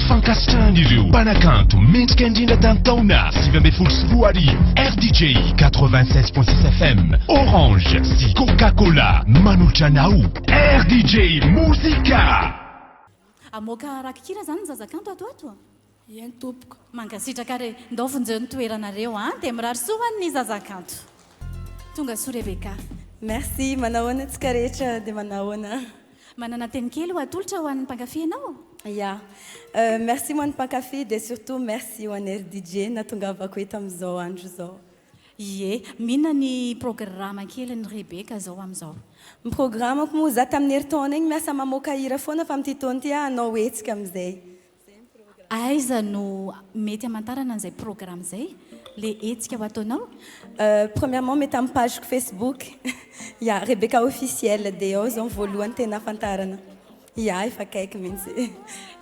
Fankasitrahan'ireo mpanakanto mendrika indrindra tamin'ny taona 2019, RDJ 96.6 FM, Orange sy Coca-Cola manolotra anao RDJ Mozika! Hamoaka rakikira izany ny zazakanto ato ato? Eny tompoko. Mankasitraka re. Ndao vonjeo ny toeranareo an! Dia mirary soa ho an'ny zazakanto. Tonga soa Rebecca. Merci, manahoana antsika rehetra dia manahoana. Manana teny kely ho atolotra ho an'ny mpankafy ianao? Ya. Merci ho an'ny mpankafy dia surtout merci ho an'i RDJ nahatongavako eto amin'izao andro izao. Ie. M'inona ny programa kelin'i Rebecca zao amin'izao? Ny programako moa, za tamin'ny herintaona igny miasa mamoaka hira foana fa amin'ity taona ity aho hanao hetsika amin'izay. Aiza no mety hamantarana an'izay programme izay? Le hetsika ho ataonao? Premièrement mety amin'ny page-ko Facebook, ya, Rebecca officiel, dia ao izao ny voalohany tena ahafantarana. Ya, efa akaiky mihitsy.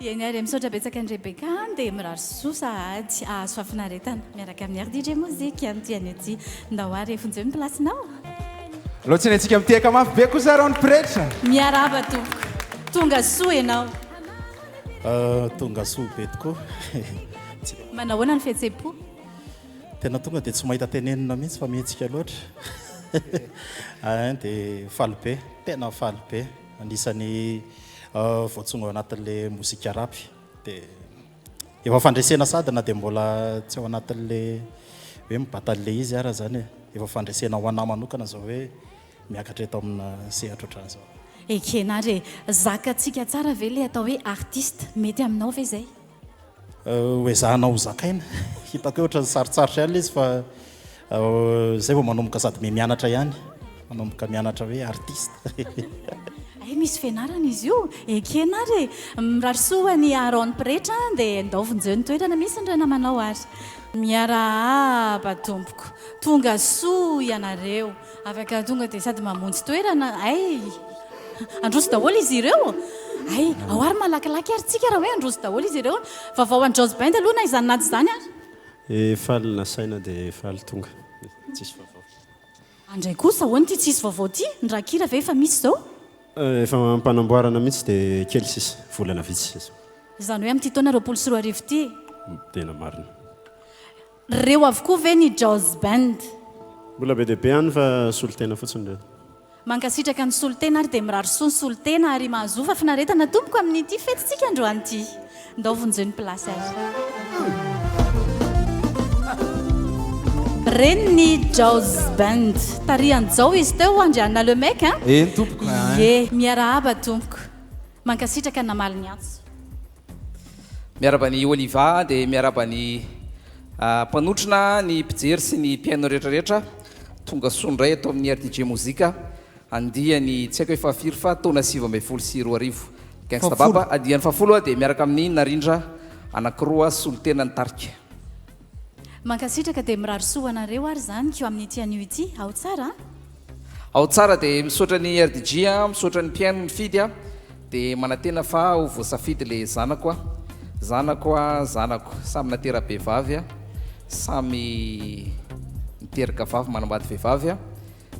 Eny ary e, misaotra betsaka an'i Rebecca an, dia mirary soa sahady hahazo fahafinaretana miaraka amin'ny RDJ Mozika amin'ity anio ity. Ndao ary e, vonjeo ny place-nao. Aleo tsy nentsika mitehaka mafy be kosa reo ny pretra. Miarahaba tompoko. Tonga soa ianao. Tonga soa be tokoa. Manahoana ny fihetseham-po? Tena tonga dia tsy mahita tenenina mihitsy fa mihetsika loatra. Ein dia faly be, tena faly be. Anisan'ny voatsongo ao anatin'ilay mozika rap. Dia efa fandresena sady na dia mbola tsy ao anatin'ilay hoe mibata an'ilay izy ara izany e. Efa fandresena ho anà manokana izao hoe miakatra eto amina sehatra ohatran'izao. Ekena ary e! Zakantsika tsara ve ilay atao hoe artiste? Mety aminao ve izay? Ho ezahana ho zakaina. Hitako hoe ohatran'ny sarotsarotra ihany ilay izy fa izay vao manomboka sady miha-mianatra ihany. Manomboka mianatra hoe artiste. Hay misy fianarana izy io? Ekena ary e! Mirary soa ho an'i Aaron Pretra dia ndao vonjeo ny toerana misy ny namanao ary. Miarahaba tompoko! Tonga soa ianareo! Afaka tonga dia sady mamonjy toerana, hay! Handroso daholo izy ireo? Hay! Ao ary malakilaky ary tsika raha hoe handroso daholo izy ireo. Vaovao an'i Jao's Band aloha na izany na tsy izany ary. Faly nasaina dia faly tonga. Tsisy vaovao. Andray kosa, ahoana ity tsisy vaovao ity? Ny rakikira ve efa misy izao? Efa am-panamboarana mihitsy dia kely sisa, volana vitsy sisa. Izany hoe amin'ity taona 2020 ity? Tena marina. Reo avokoa ve ny Jao's Band? Mbola be dia be any fa solontena fotsiny ireo. Mankasitraka ny solontena ary dia mirary soa ny solontena ary mahazoa fahafinaretana tompoko amin'ity fetintsika androany ity. Ndao vonjeo ny place ary. Reny ny Jao's Band. Tarihan'i Jao izy teo Andrianina le mec a! Eny tompoko a! Ie, miarahaba tompoko. Mankasitraka namaly ny antso. Miarahaba an'i Oliva dia miarahaba ny mpanotrona, ny mpijery sy ny mpihaino rehetra rehetra. Tonga soa indray eto amin'ny RDJ Mozika andiany tsy haiko hoe fahafiry fa taona 2019. Gangsta Baba andiany fahafolo dia miaraka amin'ny Narindra anankiroa solontena ny tarika. Mankasitraka dia mirary soa ho anareo ary izany ko amin'ity anio ity. Ao tsara a! Ao tsara dia misaotra ny RDJ a, misaotra ny mpihaino nifidy a, dia manantena fa ho voasafidy le zanako a, zanako a, zanako, samy natera-behivavy a, samy niteraka vavy manambady vehivavy a,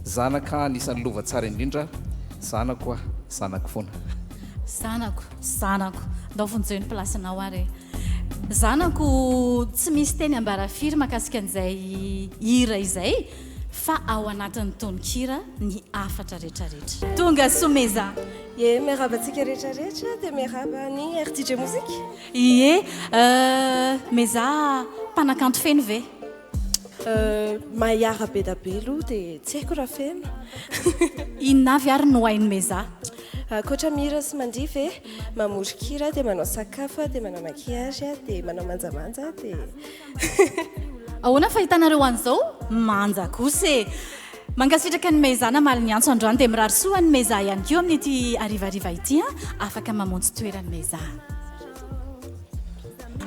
Zanaka anisan'ny lova tsara indrindra zanako a zanako foana. Zanako, zanako. Ndao vonjeo ny place-nao ary e. Zanako, tsy misy teny ambara firy mahakasika an'izay hira izay fa ao anatin'ny tononkira ny hafatra retraretra. Tonga soa Meza. Ie, miarahaba antsika rehetra rehetra dia miarahaba ny RDJ Mozika. Ie, Meza mpanakanto feno ve? Mahiara be da be aloha dia tsy haiko raha feno. Inona avy ary no hain'i Meza? Ankoatra mihira sy mandihy ve? Mamoron-kira dia manao sakafo dia manao maquillage dia manao manjamanja dia. Ahoana fahitanareo an'izao? Manja kosa e! Mankasitraka an'i Meza namaly ny antso androany dia mirary soa an'i Meza ihany koa amin'ity harivariva ity an! Afaka mamonjy toeran'i Meza.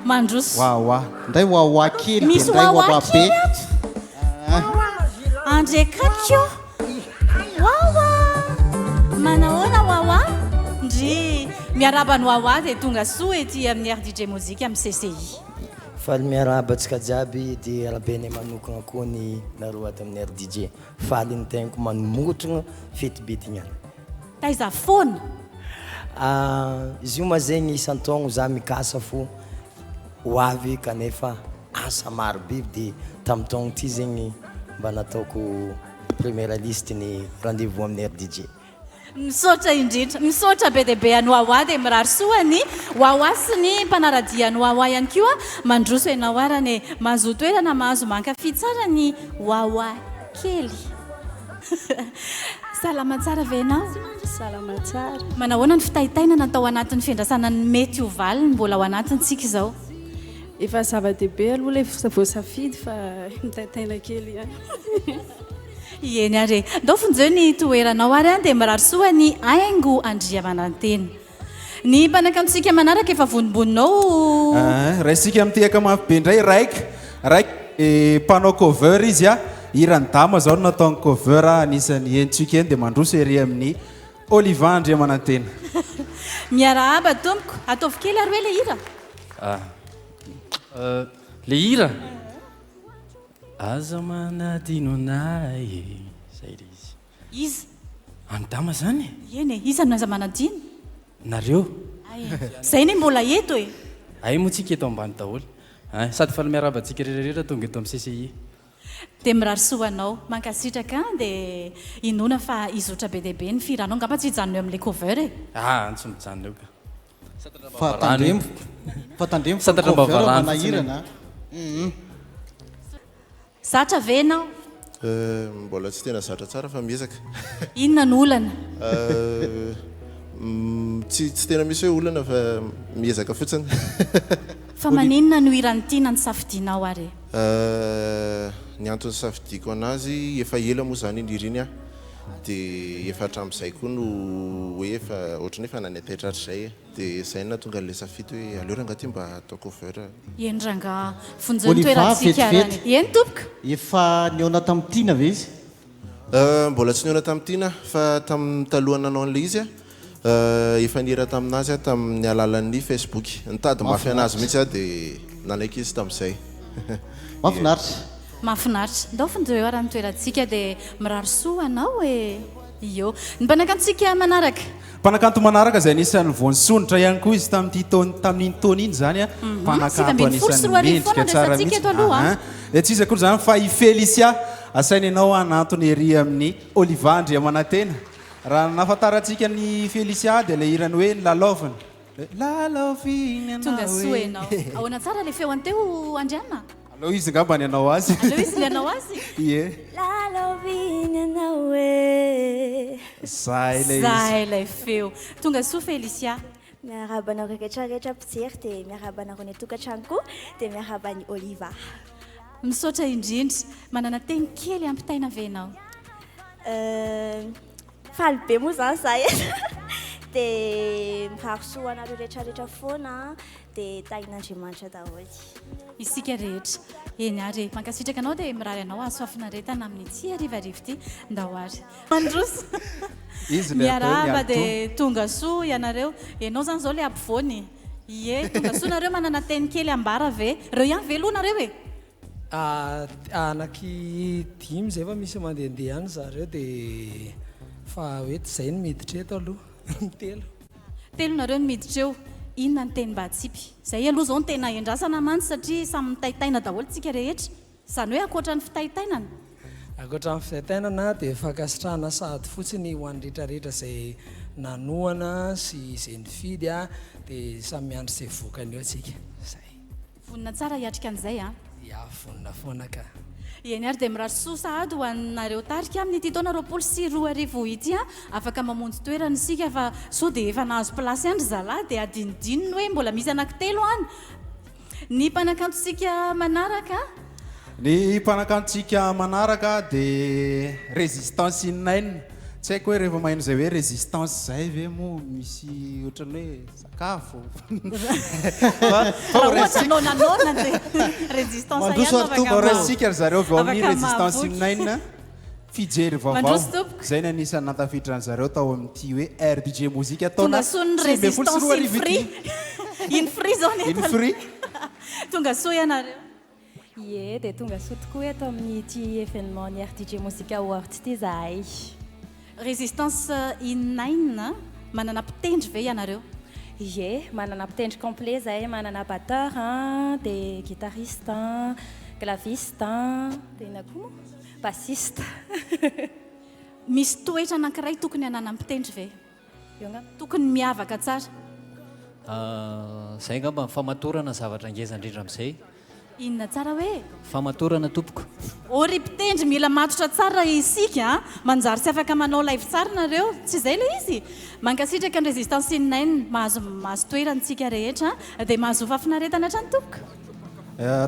Mandroso. Wawa. Ndray wawa kely dia Misy ndray wawa wawa be. kely ato. Andre Kakio. Wawa. Manahoana wawa? Ndry. Miarahaba an'i Wawa dia tonga soa ety amin'ny RDJ Mozika amin'ny CCI. Faly miarahaba antsika jiaby dia arahabainay manokagna koa ny nareo ato amin'ny RDJ. Faly ny tegnako mamotrogno fety be ty niany. Taiza foana? Ah, izy io ma zegny isan-taogno za mikasa fo. ho avy kanefa asa maro be dia tamin'ny taogno ty zegny mba nataoko première liste ny rendez-vous amin'ny RDJ. Misaotra indrindra. Misaotra be dia be an'i Wawa dia mirary soa an'i Wawa sy ny mpanaradia an'i Wawa ihany koa. Mandroso ianao arany e. Mahazoa toerana mahazo mankafy tsara ny Wawa kely. Salama tsara ve ianao? Salama tsara. Manahoana ny fitaitainana tao anatin'ny fiandrasana ny mety ho valiny mbola ao anatintsika izao? Efa zava-dehibe aloha ilay voasafidy fa mitaintaina kely ihany. Eny ary e. Ndao vonjeo ny toeranao ary an, dia mirary soa an'i Haingo Andriamanantena. Ny mpanakantontsika manaraka efa vonombonona ao. Aa, raisika mitehaka mafy be indray Raika. Raika dia mpanao cover izy a. Hiran'i Dama izao no nataony cover a, anisan'ny henontsika eny dia mandroso ery amin'ny Oliva Andriamanantena. Miarahaba tompoko. Ataovy kely ary hoe le hira. Ah. Le hira? Aza manadino anay e. Zay le izy. Iza? An'i Dama zany e. Eny e, iza no aza manadino? Nareo. Ay e. Zay ne mbola eto e. Ay moa tsika eto ambany daholo. Ein, sady faly miarahaba antsika rehetra rehetra tonga eto amin'ny CCI. Dia mirary soa ho anao. Mankasitraka an, dia inoana fa hizotra be dia be ny fihiranao, angamba tsy hijanona eo amin'ilay cover e. Ah, tsy mijanona eo ka. Fa tandremo, fa tandremo fa ny cover manahirana an. Zatra ve ianao? Mbola tsy tena zatra tsara fa miezaka. Inona no olana? Tsy tsy tena misy hoe olana fa miezaka fotsiny. Fa maninona no hiran'i Tiana no safidianao ary e? Ny antony safidiako anazy, efa ela moa izany iny hira iny an, dia efa hatramin'izay koa no hoe efa ohatran'ny hoe efa nanaitaitra hatrizay e. Dia izay no nahatonga an'ilay safidy hoe aleo rangahy ity mba atao cover. Eny rangaha, vonjeo ny Oliva, toerantsika ary any. vetivety. Eny tompoko. Efa nihaona tamin'i Tiana ve izy? Mbola tsy nihaona tamin'i Tiana fa tamin'ny talohan'ny nanao an'ilay izy aho, efa nihira tamin'azy aho tamin'ny alalan'ny Facebook. Nitady mafy an'azy mihitsy aho dia nanaiky izy tamin'izay. Mahafinaritra. Mahafinaritra. Ndao vonjeo ary ny toerantsika dia mirary soa anao e. Io. Ny mpanakantontsika manaraka. Mpanakanto manaraka izay anisan'ny vao nisondrotra ihany koa izy tamin'ity taona, tamin'iny taona iny izany an, mpanakanto anisan'ny mendrika tsara mihitsy, aa, dia tsy iza akory izany fa i Felicia, asaina ianao hanantona ery amin'i Oliva Andriamanantena. Raha nahafantarantsika an'i Felicia dia ilay hirany hoe Lalaovina, hoe lalaovina ianao Tonga soa e. ianao. Ahoana tsara ilay feo an'teo Andriana? Aleo izy angamba ny hanao azy. Aleo izy ny hanao azy. Ie. Lalaovina ianao e. Zay ilay izy. Zay ilay feo. Tonga soa Felicia. Miarahaba anareo rehetra rehetra mpijery dia miarahaba anareo any an-tokantrano koa dia miarahaba an'i Oliva. Misaotra indrindra. Manana teny kely hampitaina ve ianao? Euh, faly be moa izany za eto dia mirary soa ho anareo rehetra rehetra foana dia tahin'Andriamanitra daholo. Isika rehetra. Eny ary e. Mankasitraka anao dia mirary anao hahazo fahafinaretana amin'ity harivariva ity. Ndao ary. Mandroso. Izy ilay atao hoe Miarahaba mialitoa. dia tonga soa ianareo. Ianao izany izao ilay ampovoany. Ie, tonga soa nareo manana teny kely ambara ve? Reo ihany ve aloha nareo e? Anaky dimy izay fa misy mandehandeha any zareo dia fa hoe izay no miditra eto aloha. Telo. Telo nareo no miditra eo. Inona ny teny mba atsipy? Izay aloha izao no tena endrasana mantsy satria samy mitaitaina daholo tsika rehetra. Izany hoe ankoatra ny fitaitainana. Ankoatra ny fitaitainana dia fankasitrahana sahady fotsiny ho an'ny rehetra rehetra izay nanohana sy izay nifidy dia samy miandry izay vokany eo tsika. Izay. Vonona tsara hiatrika an'izay an! Ya, vonona foana ka. Eny ary dia mirary soa sahady ho anareo tarika amin'ity taona 2020 ity an! Afaka mamonjy toerana isika fa sao dia efa nahazo place ihany ry zalahy dia adinodinony hoe mbola misy anankitelo any! Ny mpanakantontsika manaraka. Ny mpanakantontsika manaraka dia Résistance Innaine. Tsy haiko hoe rehefa maheno izay hoe Résistance izay ve moa misy ohatran'ny hoe. Sakafo. Raha ohatra noana noana dia résistance ihany Mandroso ary no tompoko. afaka Raisitsika ry zareo avy ao amin'ny afaka Résistance mahavoky. Nine. Fijery vaovao. Mandroso tompoko. Izay no anisan'ny nantafiditra an-dry zareo tao amin'ity hoe RDJ Mozika taona Tonga soa ny 2019 résistance in ity. free. In free izao ny In eto. free. Tonga soa ianareo. Ie, dia tonga soa tokoa eto amin'ity événement ny RDJ Mozika Awards ity izahay. Résistance in Nine, manana mpitendry ve ianareo? Ie, manana mpitendry complet zahay, manana batteur an, dia guitariste an, claviste an, dia inona koa moa? Bassiste. Misy toetra anankiray tokony hananan'ny mpitendry ve? Eo angamba. Tokony miavaka tsara. Izay angamba ny famatorana zavatra ngeza indrindra amin'izay. Inona tsara hoe? Famatorana tompoko. Ô ry mpitendry mila matotra tsara isika a! Manjary tsy afaka manao live tsara nareo, tsy izay ilay izy? Mankasitraka ny Résistance in Nine, mahazo mahazo toerana isika rehetra dia mahazoa fahafinaretana hatrany tompoko.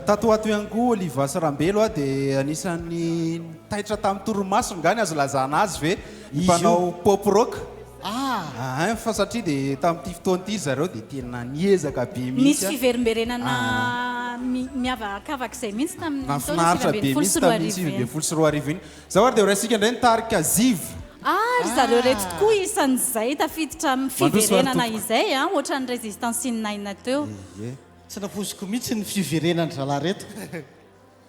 Tato ho ato ihany koa Olivas Rambelo dia anisan'ny taitra tamin'ny torimasony nga ny azo lazana azy ve? Ny mpanao pop rock. Ah! Fa satria dia tamin'ity fotoana ity ry zareo dia tena niezaka be mihitsy. Nisy fiverimberenana miavakavaka izay mihitsy tamin'ny taona Nahafinaritra be mihitsy tamin'iny 2019 iny. Izao ary dia horaisintsika indray ny tarika Ziv. Ah ry zareo ireto tokoa isan'izay tafiditra amin'ny fiverenana izay an, ohatran'ny Résistance in Nine teo. Ie. Tsy nampoiziko mihitsy ny fiverenan-dry zalahy ireto.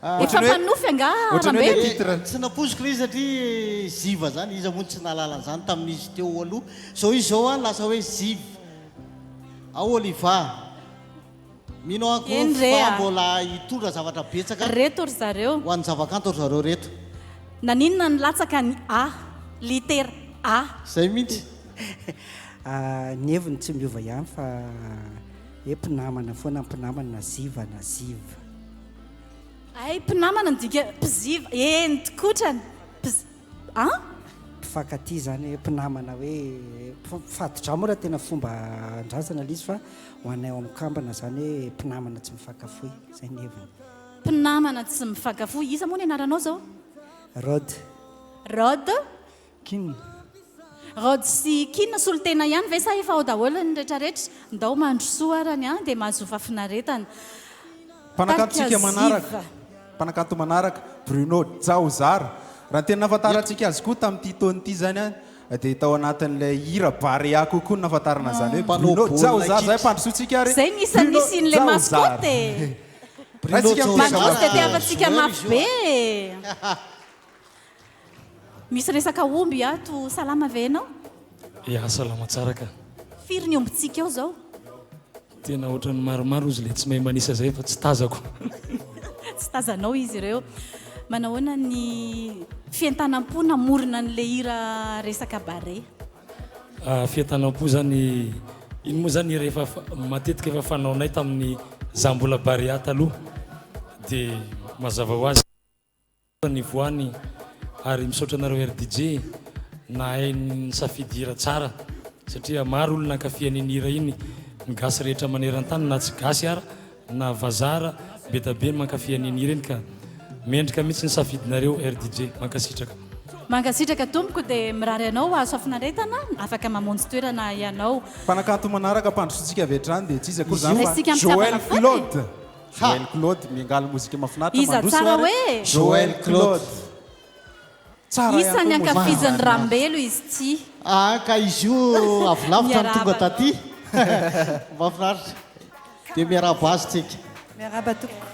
Efa mpanofy angaha Rambelo? Tsy nampoiziko ilay izy satria ziva zany, iza moa no tsy nahalala an'izany tamin'izy teo aloha. Zao izy zao an, lasa hoe ziv. Ao Oliva. Mino aho ko Eny re fa a. mbola hitondra zavatra betsaka Reto ry zareo. ho an'ny zavakanto ry zareo reto. Naninona no latsaka ny A? Litera A. Zay mihitsy. Ny heviny tsy miova ihany fa hoe mpinamana foana mpinamana na ziva na ziv. Hay mpinamana no dika mpiziva, eny tokotrany, mpiz an? Mpifankatia izany hoe mpinamana hoe mpifatodrano moa raha tena fomba andrazana ilay izy fa ho anay ao amin'ny kambana izany hoe mpinamana tsy mifankafoy, izay ny heviny. Mpinamana tsy mifankafoy, iza moa ny anaranao izao? Rod. Rod. Kin. Rod sy Kin solontena ihany ve sa efa ao daholo ny retraretra? Ndao mandrosoa arany an, dia mahazoa fahafinaretana. Mpanakantontsika Tarika manaraka, Ziva. mpanakanto manaraka, Bruno Jaozara. Raha ny tena nahafantarantsika azy koa tamin'ity taona ity izany an, dia tao anatin'ilay hira Barea kokoa no nahafantarana an'izany hoe Mpanao Bruno baolina Jaozara. kitra. Izay ampandrosoantsika ary Zay ny isan'ny Bruno nisian'ilay Jaozara. mascotte e! Bruno Raintsika mitehaka Mandroso dia mafy. tiavantsika Joueur mafy izy io be an. e! Misy resaka omby ato, salama ve ianao? Ya, salama tsara ka. Firy ny ombintsika ao zao? Tena ohatran'ny maromaro ozy le tsy mahay manisa zay fa tsy tazako. Tsy tazanao izy ireo. Manahoana ny fientanam-po namorona an'ilay hira resaka barea? Fientanam-po zany, iny moa zany hira efa matetika efa fanaonay tamin'ny za mbola barea taloha dia mazava ho azy. Ny voany ary misaotra anareo RDJ nahay nisafidy hira tsara satria maro olona nankafy an'iny hira iny, ny gasy rehetra maneran-tany na tsy gasy ara na vazaha ara be da be ny mankafy an'iny hira iny ka mendrika mihitsy ny safidinareo RDJ, mankasitraka. Mankasitraka tompoko dia mirary anao hahazo fahafinaretana afaka mamonjy toerana ianao. Mpanakanto manaraka ampandrosoantsika avy hatrany dia tsy iza akory izany fa Raisitsika am-pitiavana Joël foana e. Claude. Joël Claude miangaly mozika mahafinaritra Iza mandroso tsara ary hoe? Joël Claude. Tsara ihany Isan'ny koa mozika. ankafizin'i Rambelo izy ity. Ah ka izy io avy lavitra no tonga Miarahaba. taty. Mahafinaritra. Dia miarahaba azy tsika. Miarahaba tompoko.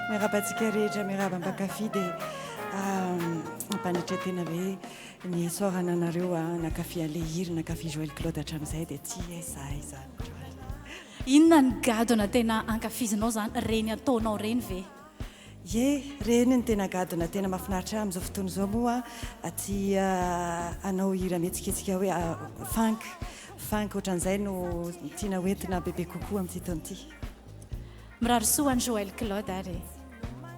Miarahaba antsika rehetra, miarahaba mpankafy dia ampanetretena be ny isaorana anareo nankafy an'ilay hira, nankafy Joël Claude hatramin'izay dia tsy aiza aiza androany. Inona ny gadona tena ankafizinao zany reny ataonao reny ve? Ie, reny no tena gadona tena mahafinaritra ahy amin'izao fotoana izao moa aty hanao hira mihetsiketsika hoe funk, funk ohatran'izay no tiana hoentina bebe kokoa amin'ity taona ity. Mirary soa an'i Joël Claude ary e!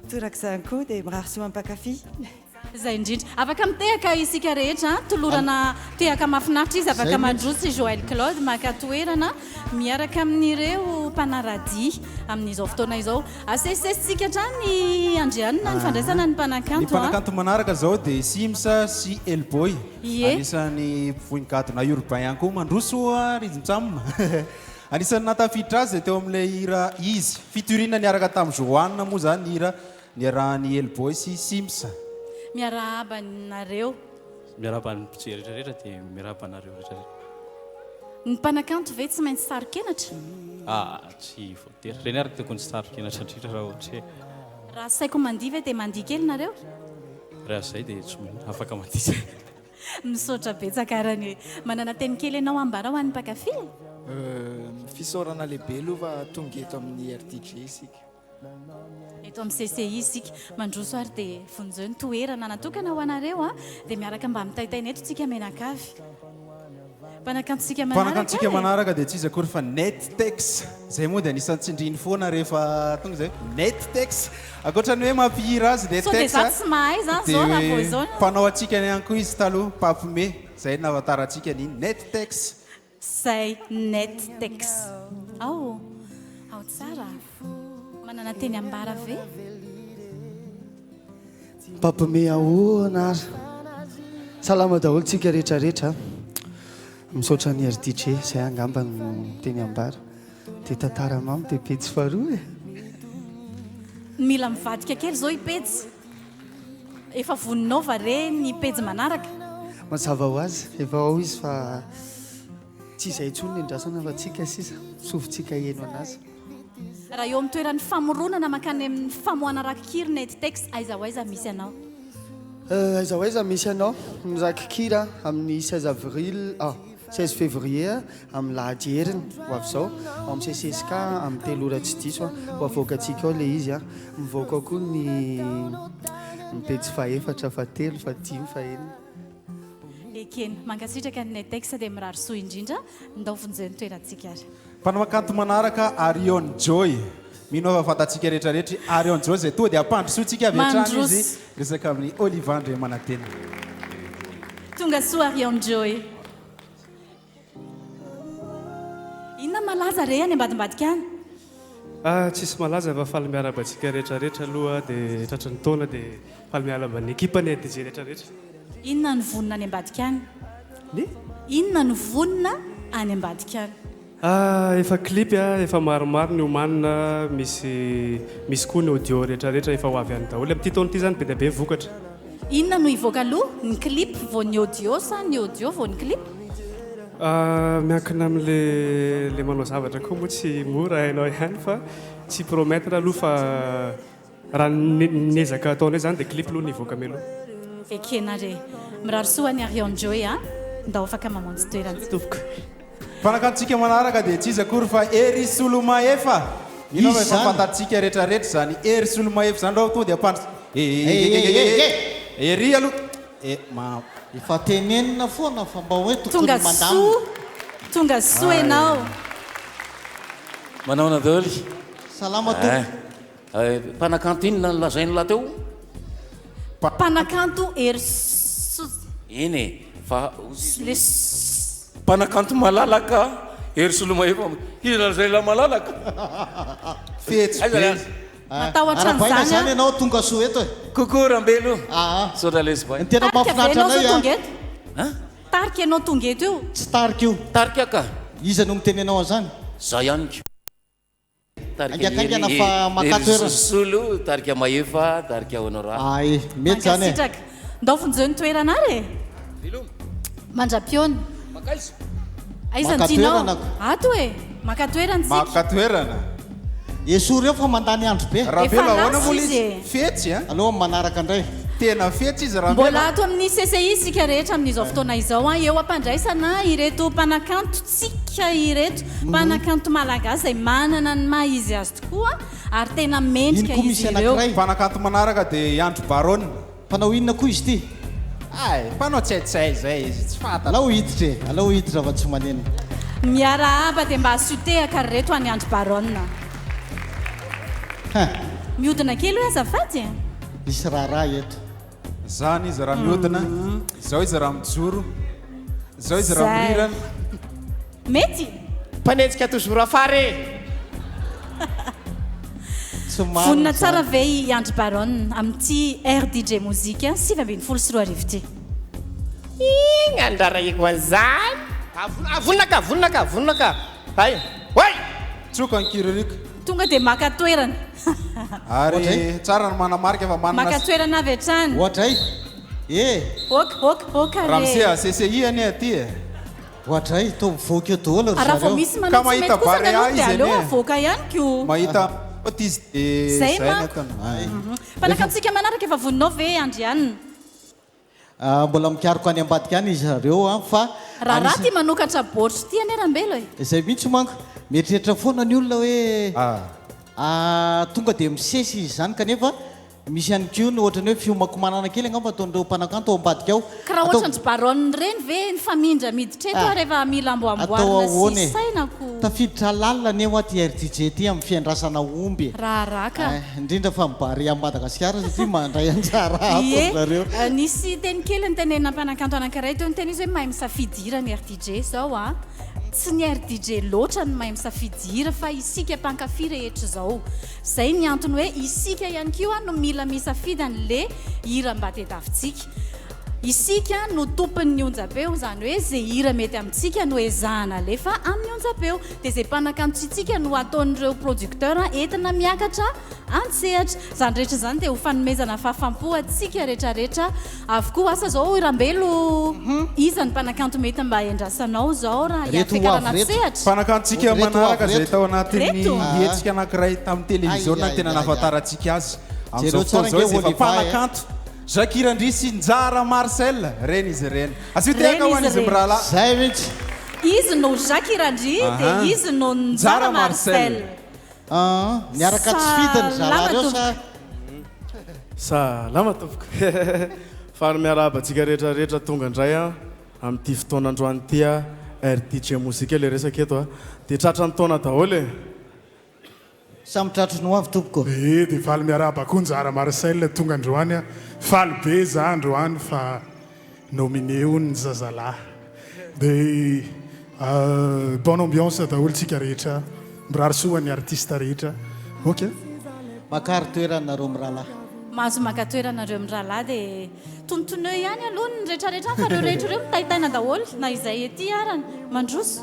Torak'izany koa dia mirary soa mpankafy. Izay indrindra. Afaka mitehaka isika rehetra. Tolorana tehaka mahafinaritra izy. Afaka mandroso i Joël Claude maka toerana miaraka amin'ireo mpanaradia amin'izao fotoana izao. Asesisesintsika hatrany Andrianina ny fandraisana ny mpanakanto. Ny mpanakanto manaraka izao dia Sims sy Elboy. Ie. Anisan'ny mpivoy ny gadona urbain ihany koa. Mandroso ry Jimtsam. Anisan'ny nahatafiditra azy teo amin'ilay hira Izy. Featuring niaraka tamin'i Johanna moa izany ny hira Niarahan'i Elboy sy Sims. Miarahaba anareo. Miarahaba ny mpijery rehetra rehetra dia miarahaba anareo rehetra rehetra. Ny mpanakanto ve tsy maintsy saro-kenatra? Ah, tsy voatery. Ireny ary tokony tsy saro-kenatra indrindra raha ohatra hoe. Raha asaiko mandihy ve dia mandihy kely nareo? Raha izay dia tsy maninona, afaka mandihy izay. Misaotra betsaka arany. Manana teny kely ianao ambara ho an'ny mpankafy e? Fisaorana lehibe aloha fa tonga eto amin'ny RDJ isika. Eto amin'ny CCI isika. Mandroso ary dia vonjeo ny toerana natokana ho anareo a! Dia miaraka mba mitaintaina eto tsika mianakavy. Mpanakantontsika manaraka Mpanakantontsika e! manaraka dia tsy iza akory fa Nettex. Izay moa dia anisan'ny tsindriny foana rehefa tonga izay hoe Nettex. Ankoatra ny hoe mampihira azy Sao dia Nettex za tsy mahay izany izao raha vao dia izao. mpanao hatsikana ihany koa izy taloha, mpampime. Izay no nahafantarantsika ny Nettex. Zay net tex. Ao ao tsara. Manana teny ambara ve? Mpampime ahoana ary? Salama daholo tsika rehetra rehetra a. Misaotra an'i RDJ, zay angamba no teny ambara. Dia tantara mamy dia pejy faharoa e. Mila mivadika kely izao i pejy. Efa voninao va re ny pejy manaraka? Mazava ho azy, efa ao izy fa tsy izay intsony ny andrasana fa tsika sisa, sofintsika heno anazy. Raha eo amin'ny toeran'ny famoronana mankany amin'ny famoahana rakikira Nettex, aiza ho aiza misy anao? Aiza ho aiza misy anao? Ny rakikira amin'ny 16 avril, ah, 16 février Amin'ny lahady heriny ho avy izao, ao amin'ny CCSK amin'ny 3 ora tsy diso, ho avoakantsika ao ilay izy. Mivoaka ao koa ny ny pejy fahefatra, fahatelo, fahadimy, fahenina. Ekena. Mankasitraka ny Nettex dia mirary soa indrindra. Ndao vonjeo ny toerantsika ary. Mpanakanto manaraka Arion Joy. Mino aho fa fantatsika rehetra rehetra i Arion Joy izay tonga dia ampandrosoantsika avy hatrany izy Mandroso. resaka amin'i Oliva Andriamanantena. Tonga soa Arion Joy. Inona malaza re any ambadimbadika any? Ah tsisy malaza fa faly miarahaba antsika rehetra rehetra aloha dia tratry ny taona dia faly miarahaba ny ekipa ny RDJ rehetra rehetra. Inona no vonona any ambadika any? Ny? Inona no vonona any ambadika any? Ah efa clip ah efa maromaro ny omanina misy misy koa ny audio rehetra rehetra efa ho avy any daholo amin'ity taona ity zany be dia be ny vokatra. Inona no hivoaka aloha, ny clip vao ny audio sa ny audio vao ny clip? Ah miankina amin'le le manao zavatra koa moa tsy mora hainao ihany fa tsy promettre aloha fa Raha ny ezaka ataonay zany dia clip aloha ny hivoaka mialoha. Ekena re. Mirary soa an'i Arion Joy a! Ndao afaka mamonjy toerana. Tompoko. Mpanakantontsika manaraka dia tsy iza akory fa Hery Solomahefa. Mino aho fa efa fantatsika rehetrarehetra izany Hery Solomahefa izany raha tonga dia ampandro Eeeeeee Hery aloha e ma. Efa tenenina foana fa mba hoe tokony Tonga mandamina. soa, tonga soa ianao. Manahoana daholo? Salama tompoko. Mpanakanto inona no lazain'lah teo? Mpanakanto Hery Soa. Eny e, fa hozy izy Le hoe mpanakanto malalaka Hery Solomahefa, iza lazain'lah malalaka? Fetsy Aiza be. le azy? Matahotra Arahabaina an'izany izany aho. ianao tonga soa eto e. Coucou Rambelo. Misaotra lesy bay. Ny tena Tarika ve mahafinaritra ianao anay zao a. tonga eto? Tarika ianao tonga eto io? Tsy tarika io. Tarika ka. Iza no miteny anao an'izany? Za ihany ko. Tarika Haingankaingana Hery, fa maka Hery toerana. Solo, tarika Mahefa, tarika Honora. Ay, mety zany e. Mankasitraka. Ndao vonjeo ny toerana ary e. Veloma. Mandra-pihaona. Mankaiza? Aiza no Maka tianao? toerana ko. Ato e. Maka toerana isika. Maka toerana. Esory eo fa mandany andro be. Efa Rabelo ahoana lasa moa izy izy? e. Fetsy a. Aleo amin'ny manaraka indray. Tena fetsy izy Rabelo Mbola a. ato amin'ny CCI isika rehetra amin'izao fotoana izao an, eo am-pandraisana ireto mpanakantontsika ireto, mpanakanto malagasy izay manana ny maha izy azy tokoa ary tena Iny mendrika koa izy misy ireo. anankiray. Mpanakanto manaraka dia i Andry Baronne. Mpanao inona koa izy ity? Hay, mpanao tsaitsay izay izy, tsy fantatra. Alao hiditra e, alao hiditra fa tsy manenina. Miarahaba dia mba asio tehaka ry reto any Andry Baronne. Hein. Mihodina kely hoe azafady e. Misy raharaha eto. Zany izy raha mihodina, zao izy raha mijoro, zao izy raha Zay. mirirana. Mety? Mpanenjika toujours afara e! Tsy marina Vonona tsara izany. ve i Andry Baronne amin'ity RDJ Mozika 2019 ity? Igny andrarahiko an'izany! Ah vonona ka, vonona ka, vonona ka! Hay! Oay! Tsoka ny kiririka. Tonga dia maka toerana. Ary tsara ny manamarika fa manana. Maka toerana avy hatrany. Oadray! E! Ok, ok, ok re. Ramose a CCI anie aty e! Oadray, toa mivoaka eo daholo ry Raha vao zareo. misy Ka manao tsy mahita mety kosa Barea aloha dia izy aleo anie. avoaka ihany ko. Mahita ot izy dia Zay zay ny manko. ataony. Ay. Mpanakantsika manaraka efa voninao ve Andrianina? Ah, mbola mikaroka any ambadika any izy zareo an, fa Raharaha anisany- ty manokatra baoritra ty anie Rambelo e. Izay mihitsy manko. Mieritreritra foana ny olona hoe tonga dia misesy izy izany kanefa misy ihany koa ny ohatran'ny hoe fiomankomanana kely angamba ataon'ireo mpanakanto ao ambadika ao. Ka raha Atao ohatran-dry Baronne ireny ve nifamindra miditra eto ary efa mila atao amboamboarina sy ahoana e? saina ko. Tafiditra lalina anie hoa ity RDJ ity amin'ny fiandrasana omby e. Raharaha ka. Eh, indrindra fa ny Barea Madagasikara satria mandray anjara ato Ie, ry zareo. nisy teny kely nitenenina mpanakanto anankiray teo, niteny izy hoe mahay misafidy hira ny RDJ izao a. Tsy ny RDJ loatra no mahay misafidy hira fa isika mpankafy rehetra izao. Izay ny antony hoe isika ihany koa no mila misafidy an'le hira mba tediavintsika. Isika no tompon'ny onjam-peo, izany hoe ze hira mety amintsika no ezahana alefa amin'ny onjam-peo. Dia ze mpanakanto tiantsika no ataon'ireo producteur entina miakatra an-tsehatra. Izany rehetra izany dia ho fanomezana fahafampo antsika rehetrarehetra avokoa. Asa izao Rambelo, iza ny mpanakanto mety mba endrasanao izao raha Reto ho hiafiakarana avy reto. an-tsehatra? Mpanakantontsika Reto ho manaraka avy izay reto. tao anatin'ny Reto? hetsika anankiray tamin'ny televiziona Ay, ay, tena ay, ay. nahafantarantsika azy. Jereo Amin'izao tsara fotoana izao ange izy efa Oliva e. mpanakanto. Jacques Randria sy Njara Marcel, reny izy ireny. Asio tehaka Reny ho izy an'izy ireny. mirahalahy. Zay mihitsy. Izy no Jacques Randria dia Aha. izy no Njara Njara Marcel. Marcel. Ah, niaraka tsy fidiny Salama zalahy reo sa? tompoko. Salama tompoko. Faly miarahaba antsika rehetra rehetra tonga indray an amin'ity fotoana androany ity a RDJ Mozika ilay resaka eto a. Dia tratran'ny taona daholo e. Samy tratry ny ho avy tompoko. Ee dia faly miarahaba koa Njara Marcel tonga androany a. Faly be za androany fa nominé hono ny zazalahy. Dia bonne ambiance daholo tsika rehetra. Mirary soa ho an'ny artiste rehetra. Ok. Makary toerana nareo mirahalahy. Mahazo maka toerana nareo mirahalahy dia tonontoneo ihany aloha ny retraretra any fa ireo rehetra ireo mitaintaina daholo na izay ety arany. Mandroso.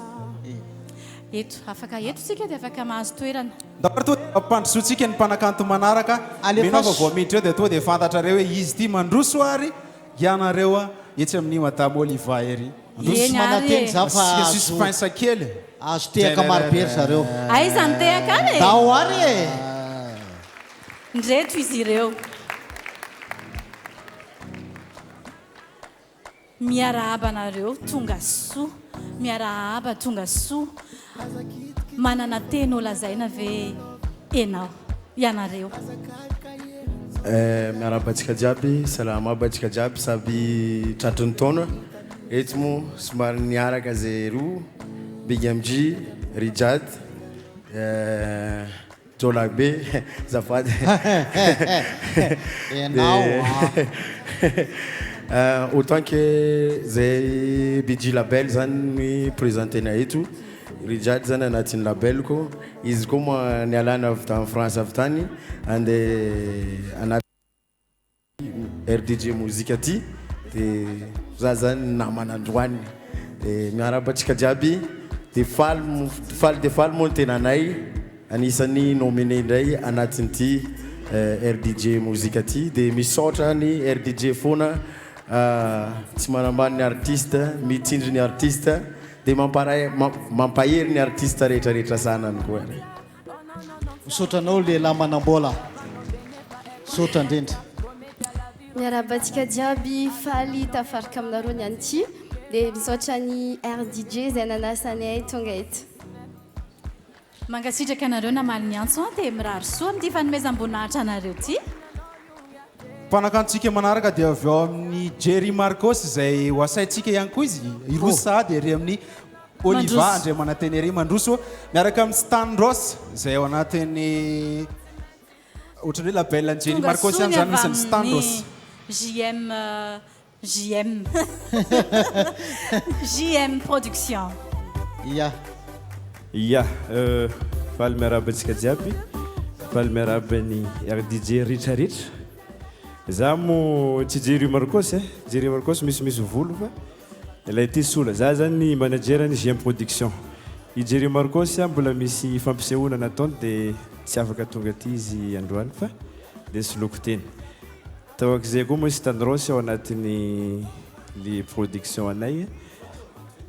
Eto, afaka eto tsika dia afaka mahazo toerana. Ndao tonga dia ampandrosoantsika ny mpanakanto manaraka. Mino aho fa vao miditra eo dia tonga dia fantatrareo hoe izy ity mandroso ary ianareo etsy amin'ny Madame Oliva ery. Mandroso. Eny ary e. Asiana suspense kely. Azo tehaka maro be ry zareo. Aiza ny tehaka any e? Ndao ary e! Ndreto izy ireo. Miarahaba anareo tonga soa. Miarahaba tonga soa. Manana teny ho lazaina ve enao, ianareo? Eh, miarahaba antsika jiaby, salama aby antsika jiaby, samy tratry ny taona, eto moa somary niaraka zay roa, Big MJ, Rijad, eh, Jôlahy be, azafady. Enao ah. Autant que zay BG Label zany ny présenter-na eto, Rijad zany anatin'ny label-ko, izy koa moa nialana avy tany France avy tany andeha anaty. RDJ Mozika ty de za zany namana androany de miarahaba antsika jiaby de faly faly de faly moa ny tenanay anisan'ny nominé indray anatin'ity RDJ Mozika ty de misaotra ny RDJ foana tsy manambany ny artiste mitsindry ny artiste de mamparay mampahery ny artiste rehetra rehetra zanany koa. Misaotra anao lehilahy manambola. Misaotra indrindra. Miarahaba antsika jiaby, faly tafaraka aminareo niany ity, dia misaotra ny RDJ izay nanasa anay tonga eto. Mankasitraka anareo namaly ny antso an, dia mirary soa amin'ity fanomezam-boninahitra anareo ity. Mpanakantontsika manaraka dia avy ao amin'ny Jerry Marcos izay ho asaintsika ihany koa izy hiroso sahady ery amin'ny Oliva Andriamanantena ery mandroso miaraka amin'ny Stan Ross izay ao anatin'ny ohatran'ny hoe label an'i Jerry Marcos ihany izany misy ny Stan Ross. JM JM JM Production. Ya. Ya, faly miarahaba antsika jiaby, faly miarahaba ny RDJ retraretra. Za mo tsy Jerry Marcos eh, Jerry Marcos misimisy volo fa ilay ity sola. Za zany manager ny JM Production. I Jerry Marcos mbola misy fampisehoana nataony de tsy afaka tonga aty izy androany fa de soloiko tena. Tahak'izay koa moa Stanros ao anatin'ny le production anay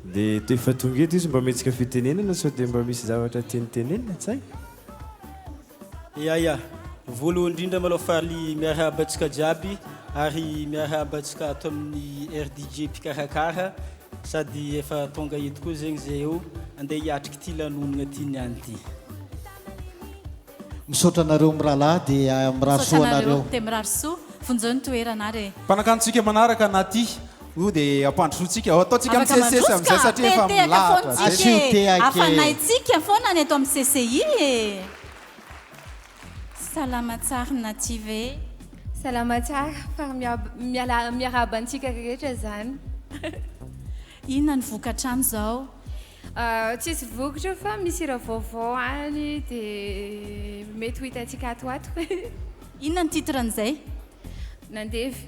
de to efa tonga eto izy mba mihetsika fitenenana sao de mba misy zavatra tiany tenenina tsay? Ya ya, voalohany indrindra malôha faly miarahaba antsika jiaby ary miarahaba antsika ato amin'ny RDJ mpikarakara sady efa tonga eto koa zegny zay eo. andeha hiatrika ity lanonana ity niany ity. Misaotra anareo mirahalahy dia mirary Misaotra soa anareo anareo. dia mirary soa. Vonjeo ny toerana ary e. Mpanakantontsika manaraka Naty io dia ampandrosoantsika. Ataontsika Afaka amin'ny CCS mandroso amin'izay ka, satria efa tetehaka milahatra foana zay. tsika e. Afanaintsika foana ny eto amin'ny CCI e. Salama tsara Naty ve? Salama tsara, faly miala miarahaba antsika rehetra zany. Inona ny vokatra any zao? Tsisy vokatra fa misy hira vaovao any dia mety ho hitantsika ato ho ato. Inona ny titre an'izay? Nandefa.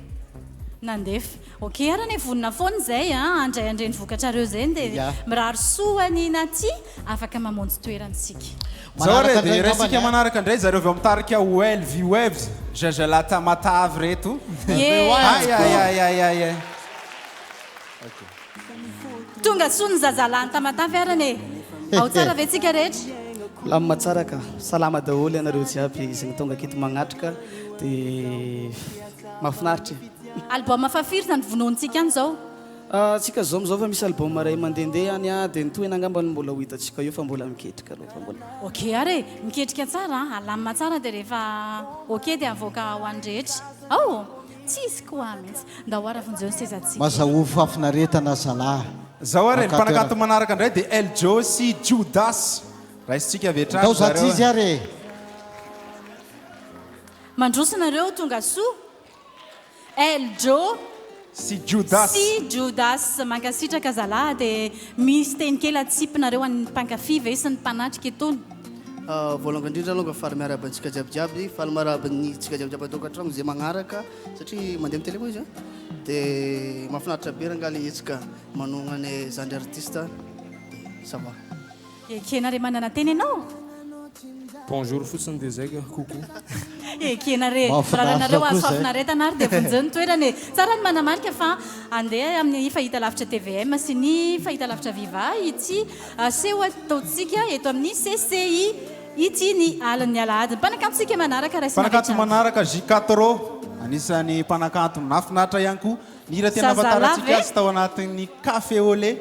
Nandefa. Ok ary anie vonona foana izay an, handray an'ireny vokatrareo izay dia mirary soa an'i Naty afaka mamonjy toerana isika. Zao re dia raisika manaraka indray zareo avy ao amin'ny tarika Welvy Waves, Zazalahy Tamatave reto. Ye. Ay ay ay ay ay ay. Tonga soa ny zazalahy any Tamatave arany e! Ao tsara ve tsika rehetra? Milamina tsara ka. Salama daholo ianareo jiaby izay tonga aketo magnatrika dia mahafinaritra e. Album fahafiry izany vonointsika any izao? Tsika zao amizao fa misy album iray mandehandeha any a, dia ny tohiny angamba no mbola ho hitantsika eo fa mbola miketrika aloha fa mbola. Ok ary e! Miketrika tsara an! Alamina tsara dia rehefa ok dia avoaka ho an'ny rehetra. Ao! Tsisy koa mihitsy. Ndao ara vonjeo ny sezantsika. Mazahoa fahafinaretana zalahy. Zao ary e, ny Mankatoa mpanakanto manaraka indray dia El Joe sy Judas. Raisintsika avy hatrany Ndao za zareo. tsy izy ary e. Mandroso nareo tonga soa. El Joe Sy Judas. sy Judas. Mankasitraka zalahy dia misy teny kely atsipinareo an'ny mpankafy ve sy ny mpanatrika itony? Voalongany indrindra alonga faly miarahaba antsika jiaby jiaby, faly miarahaba ny tsika jiaby jiaby an-tokantragno izay magnaraka satria mandeha amin'ny télé moa izy an, de mahafinaritra be rangah le hetsika manohagna anay zandry artiste de ça va. Ekena re manana teny ianao? Bonjour fotsiny dia zay ka, coucou. Ekena re, raranareo azo fahafinaretana ary dia vonjeo ny toerana e. Tsara ny manamarika fa andeha amin'ny fahitalavitra tvm sy ny fahitalavitra viva ity seho ataontsika eto amin'ny CCI ity ny alin'ny alahady. Ny mpanakantontsika manaraka raisina avy Mpanakanto hatrany. manaraka J-Quattro, anisan'ny mpanakanto nahafinaritra ihany koa. Ny hira tena Zazalahy ahafantarantsika ve? azy tao anatin'ny Café au lait.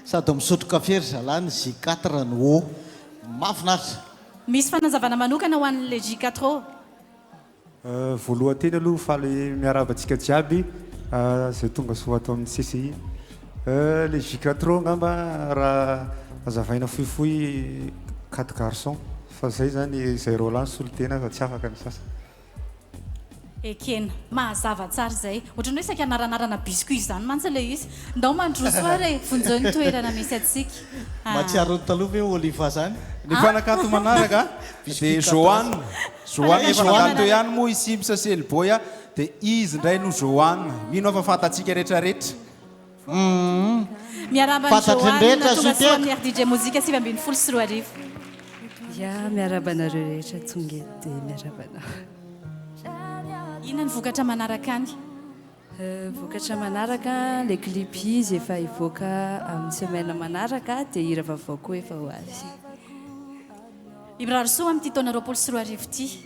Sady misotro kafe ry zalahy ny J-quatre no ô. Mahafinaritra. Misy fanazavana manokana ho an'ilay J-Quattro. Voalohan-teny aloha faly miarahaba antsika jiaby izay tonga soa ato amin'ny CCI. Le J-Quattro angamba raha hazavaina fohifohy quatre garçons fa zay zany izay roalahy ny solontena fa tsy afaka ny sasany. Ekena. Mahazava tsara izay. Ohatran'ny hoe saika anaranarana biscuit izany mantsy ilay izy. Ndao mandroso ary e! Vonjeo ny toerana misy antsika. Mahatsiaro ny taloha ve Oliva zany? Ny mpanakanto manaraka dia Johanna. Johanna efa nandalo teo ihany moa i Sims sy Elboy dia izy indray no Johanna. Mino aho fa fantatsika rehetrarehetra. Miarahaba an'i Fantatry ny Johanna rehetra tonga soa Zotiako. amin'ny RDJ Mozika 2019. Ya, miarahaba anareo rehetra tonga eto dia miarahaba anao. Inona ny vokatra manaraka any? Vokatra manaraka, le clip izy efa hivoaka amin'ny semaine manaraka dia hira vaovao koa efa ho avy. I Mirarisoa amin'ity taona 2020 ity.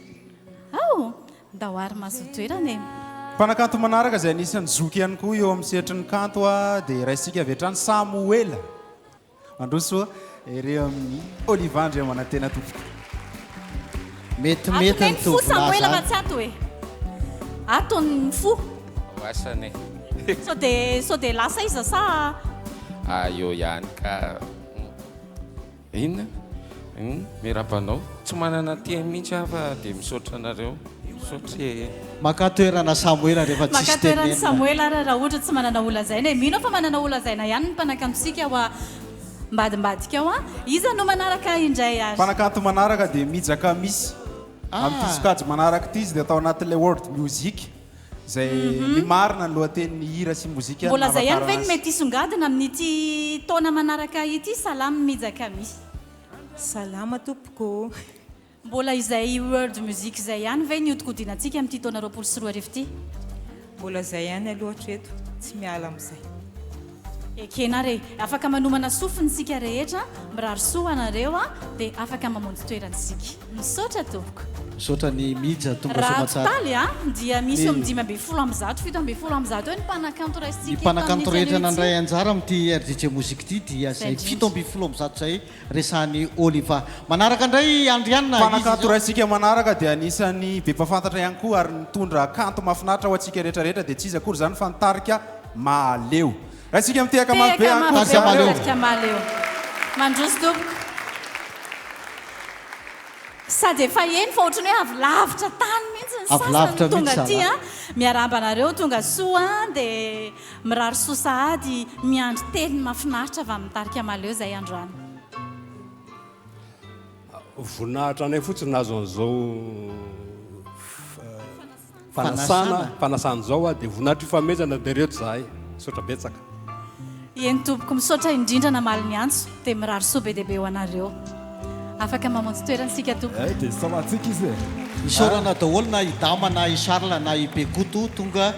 Ao! Ndao ary mahazoa toerana e! Mpanakanto manaraka izay anisan'ny zoky ihany koa eo amin'ny sehatry ny kanto dia raisintsika avy hatrany Samoela. Mandroso ery amin'ny Oliva Andriamanantena tompoko. Metimety Ato ny ny fo tovolahy Samoela fa zany. tsy ato e! Ato ny fo. Asany e. Sao dia sao dia lasa iza sa. Ah eo ihany ka. Inona? Hum, miarahaba anao. Tsy manana teny mihitsy aho fa dia misaotra anareo. Misaotra e. Maka toerana Samoela rehefa Maka tsisy toerana tenenina. Samoela ary raha ohatra tsy manana ho lazaina e. Mino aho fa manana ho lazaina ihany ny mpanakantontsika ao ambadimbadika ao an. Iza no manaraka indray ary? Mpanakanto manaraka dia Mija Kamisy. Amin'ity sokajy manaraka ity izy dia atao anatin'ilay world music. Izay ny marina ny lohatenin'ny hira sy mozika Mbola izay ihany ve nahafantarana no azy. mety hisongadina amin'ity taona manaraka ity? Salama Mija Kami. Salama tompoko ô. Mbola izay world music izay ihany ve ny hodikodinantsika amin'ity taona 2020 ity? Mbola izay ihany aloha hatreto, tsy miala amin'izay. Ekena ary e! Afaka manomana sofina isika rehetra, mirary soa ho anareo dia afaka mamonjy toerana isika. Misaotra tompoko. Misaotra an'i Mija tonga Raha soamatsara. totaly a, dia misy eo Ny amin'ny 115, 117 eo ny mpanakanto Ny raisintsika eto mpanakanto amin'ity rehetra anio ity. nandray anjara amin'ity RDJ Mozika ity dia Izay izay indrindra. 117 izay resahan'i Oliva. Manaraka indray i Andrianina, izy Mpanakanto izao. raisintsika manaraka dia anisan'ny be mpahafantatra ihany koa ary nitondra kanto mahafinaritra ho antsika rehetra rehetra dia tsy iza akory izany fa ny tarika Mahaleo. Raisika mitehaka mafy be Tehaka mafy ankoatra be ireo. tarika Mahaleo. Mandroso tompoko. Sady efa eny fa ohatran'ny hoe avy lavitra tany mihitsy ny Avy sasany lavitra tonga mihitsy aty zalahy. a. Miarahaba anareo tonga soa dia mirary soa sahady miandry teny mahafinaritra avy amin'ny tarika Mahaleo izay androany. Voninahitra anay fotsiny nahazo an'izao fanasana fanasana izao dia voninahitra ifanomezana dia ireto izahay. Misaotra betsaka. Eny tompoko, misaotra indrindra namaly ny antso, dia mirary soa be dia be ho anareo. Afaka mamonjy toerana isika tompoko. Eh dia samantsika izy e. Isaorana daholo na i Dama na i Charles na i Bekoto tonga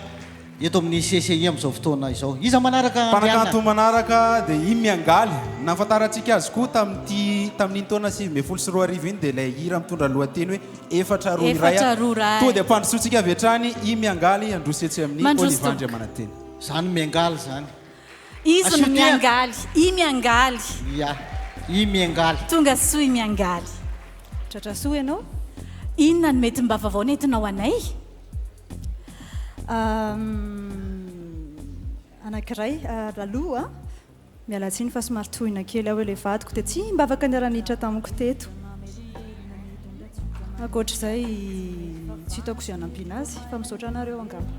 eto amin'ny CCI amin'izao fotoana izao. Iza manaraka Andriana? Mpanakanto manaraka dia i Miangaly. Nahafantarantsika azy koa tamin'ity tamin'iny taona 2019 iny dia ilay hira mitondra lohateny hoe Efatra roa iray. Efatra roa iray. Tonga dia ampandrosoantsika avy hatrany i Miangaly handroso etsy amin'ny Mandroso Oliva tompoko. Andriamanantena. Izany Miangaly izany. Izy Asio no tehaka. miangaly. I Miangaly. Ya. I Miangaly. Tonga soa i Miangaly. Tratra soa ianao. Inona no mety mba vaovao nentinao anay? Anankiray aloha, miala tsiny fa somary tohina kely aho hoe ilay vadiko dia tsy mba afaka niara-niditra tamiko teto. Ankoatr'izay tsy hitako izay hanampiana azy fa misaotra anareo angamba.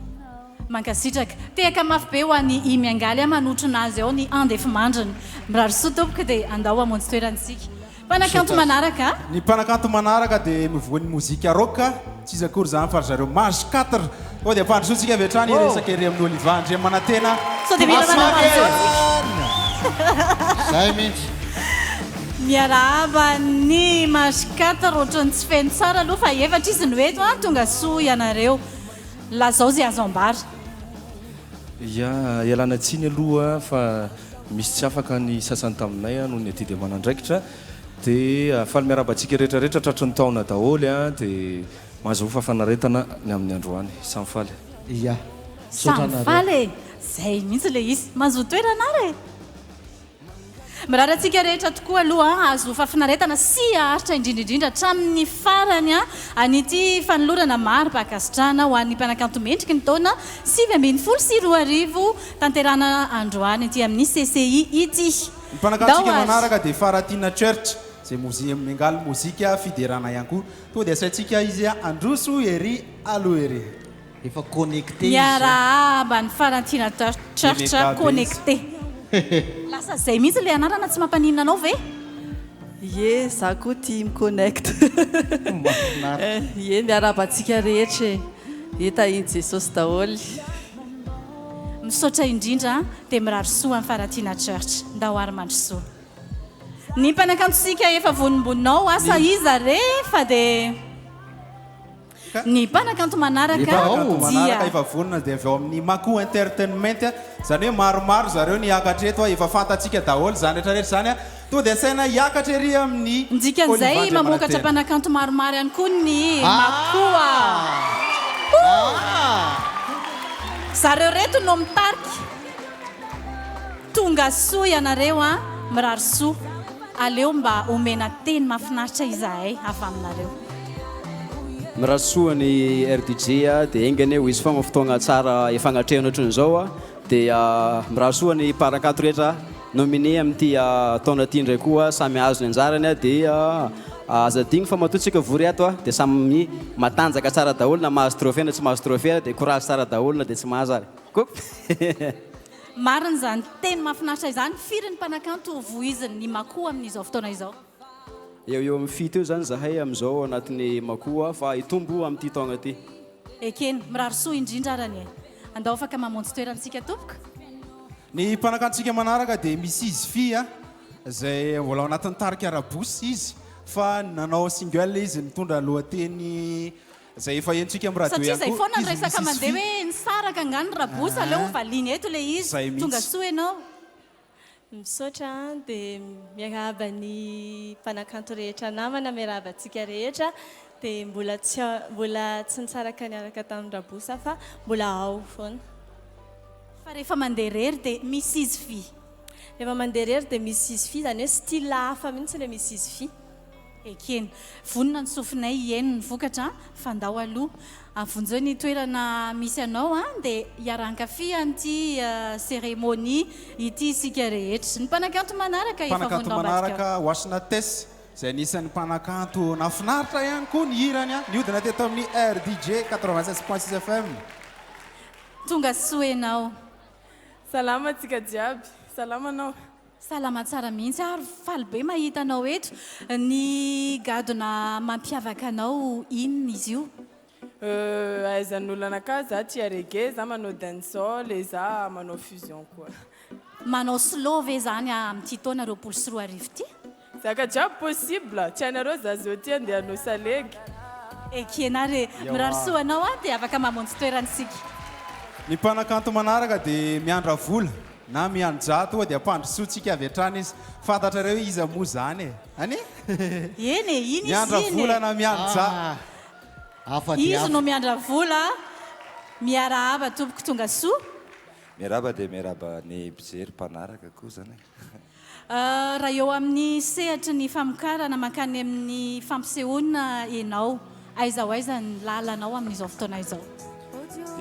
Mankasitraka. Tehaka mafy be ho an'i I Miangaly manotrona azy ao ny Andefimandrina. Mirary soa tompoko dia andao hamonjy toerana isika. Mpanakanto manaraka a! Ny mpanakanto manaraka dia mivoha ny mozika rock, tsy iza akory izany fa ry zareo Mage Quatre. Tonga dia ampandrosoantsika avy hatrany hiresaka ery amin'i Oliva Andriamanantena. Sao dia mila manao an'izao tsika. Zay mihitsy. Miarahaba ny Mage Quatre, ohatran'ny tsy feno tsara aloha fa efatra izy no eto an, tonga soa ianareo. Lazao izay azo ambara. Ya, ialana tsiny aloha fa misy tsy afaka ny sasany taminay noho ny adidy aman'andraikitra. Dia faly miarahaba antsika rehetra rehetra tratry ny taona daholo a, dia mahazoa fahafanaretana ny amin'ny androany. Samy faly. Ya, misaotra Samy anareo. faly e! Zay mihitsy ilay izy. Mazoa toerana ary e! Mirary antsika rehetra tokoa aloha hahazo fahafinaretana sy haharitra indrindra indrindra hatramin'ny farany an'ity fanolorana mari-pankasitrahana ho an'ny mpanakanto mendriky ny taona 2019 tanterahana androany ety amin'ny CCI ity. Ny mpanakantontsika Ndao ary. manaraka dia Faratiana Church, izay mozi miangaly mozika fiderana ihany koa. Tonga dia asaintsika izy handroso ery aloha ery. Efa connecté izy zao. Miarahaba ny Farantiana Church Mega be izy. connecté. Lasa zay mihitsy le anarana tsy mampaninona anao ve? Ie, za koa tia mi-connecte. Mahafinaritra. Ie, miarahaba antsika rehetra e. Ie, tahin'i Jesosy daholo. Misaotra indrindra dia mirary soa an'i Faratiana Church. Ndao ary mandrosoa. Ny mpanakantontsika efa vonombonona ao asa iza re fa dia. Ny mpanakanto manaraka Ny mpanakanto dia. manaraka efa vonona dia avy ao amin'ny Mako Entertainment, izany hoe maromaro zareo ny hiakatra eto, efa fantatsika daholo izany rehetra rehetra izany, tonga dia asaina hiakatra ery amin'ny Ny dikan'izay Oliva mamokatra Andriamanantena. mpanakanto maromaro ihany koa ny Mako a! Zareo reto no mitarika. Tonga soa ianareo a! Mirary soa. Aleo mba omena teny mahafinaritra izahay avy aminareo. Mirary soa ny RDJ dia enga anie ho hisy foagna fotoagna tsara hifagnatrehana ohatran'izao a, dia mirary soa ny mpanakanto rehetra nominé amin'ity taona ity indray koa samy hahazo ny anjarany a, dia aza adino fa matoa tsika vory ato a dia samy matanjaka tsara daholo na mahazo trophée na tsy mahazo trophée dia courage tsara daholo na dia tsy mahazo ary. Coucou. Marina izany teny mahafinaritra izany, firy ny mpanakanto voizin'ny Makoa amin'izao fotoana izao? Eo eo amin'ny fito eo izany izahay amin'izao ao anatin'ny Makoa fa hitombo amin'ity taogna ity. Ekena, mirary soa indrindra ary anie. Andao afaka mamonjy toerana isika tompoko. Ny mpanakantontsika manaraka dia Mrs Fy izay mbola ao anatin'ny tarika Rabosy izy fa nanao single izy mitondra lohateny Izay efa henontsika amin'ny radio Satria ihany izay koa, foana ny izy resaka misy mandeha fy. hoe nisaraka angaha ny rabosy, aleo Ah. valiana eto ilay izy. Izay Tonga mihitsy. soa ianao. Misaotra dia miarahaba ny mpanakanto rehetra namana, miarahaba antsika rehetra dia mbola tsy mbola tsy nisaraka niaraka tamin'i Raboussa fa mbola ao foana. Fa rehefa mandeha irery dia misy izy fy. Rehefa mandeha irery dia misy izy fy, izany hoe style hafa mihitsy ilay misy izy fy. Ekena. Vonona ny sofinay hihaino ny vokatra fa ndao aloha avonjeo ny toerana misy anao dia hiara-hankafy an'ity cérémonie ity isika rehetra. Ny mpanakanto manaraka efa Mpanakanto vonona ao ambadika manaraka ao. Washna Tess izay anisan'ny mpanakanto nahafinaritra ihany koa ny hirany nihodina teto amin'ny RDJ 96.6 FM. Tonga soa enao. Salama tsika jiaby. Salama anao. Salama tsara mihitsy ary faly be mahita anao eto. Ny gadona mampiavaka anao inona izy io? Euh ahaizan'olona anakahy za tia reggae, za manao dancehall et za manao fusion koa. Manao slow ve zany amin'ity taona 2020 ity? Zaka jiaby possible, tsy hainareo za zao ty andeha hanao salegy. Ekena ary e! Mirary soa anao aho dia afaka mamonjy toerana isika. Ny mpanakanto manaraka dia miandravola na mianjato dia ampandrosoantsika avy hatrany izy. Fantatrareo hoe iza moa izany e? Any e? Eny e, iny izy iny e. Miandravola na mianja. Hafa dia Izy hafa. no miandravola. Miarahaba tompoko tonga soa. Miarahaba dia miarahaba ny mpijery mpanaraka koa zany e. Raha eo amin'ny sehatry ny famokarana mankany amin'ny fampisehoana ianao, aiza ho aiza ny lalanao amin'izao fotoana izao?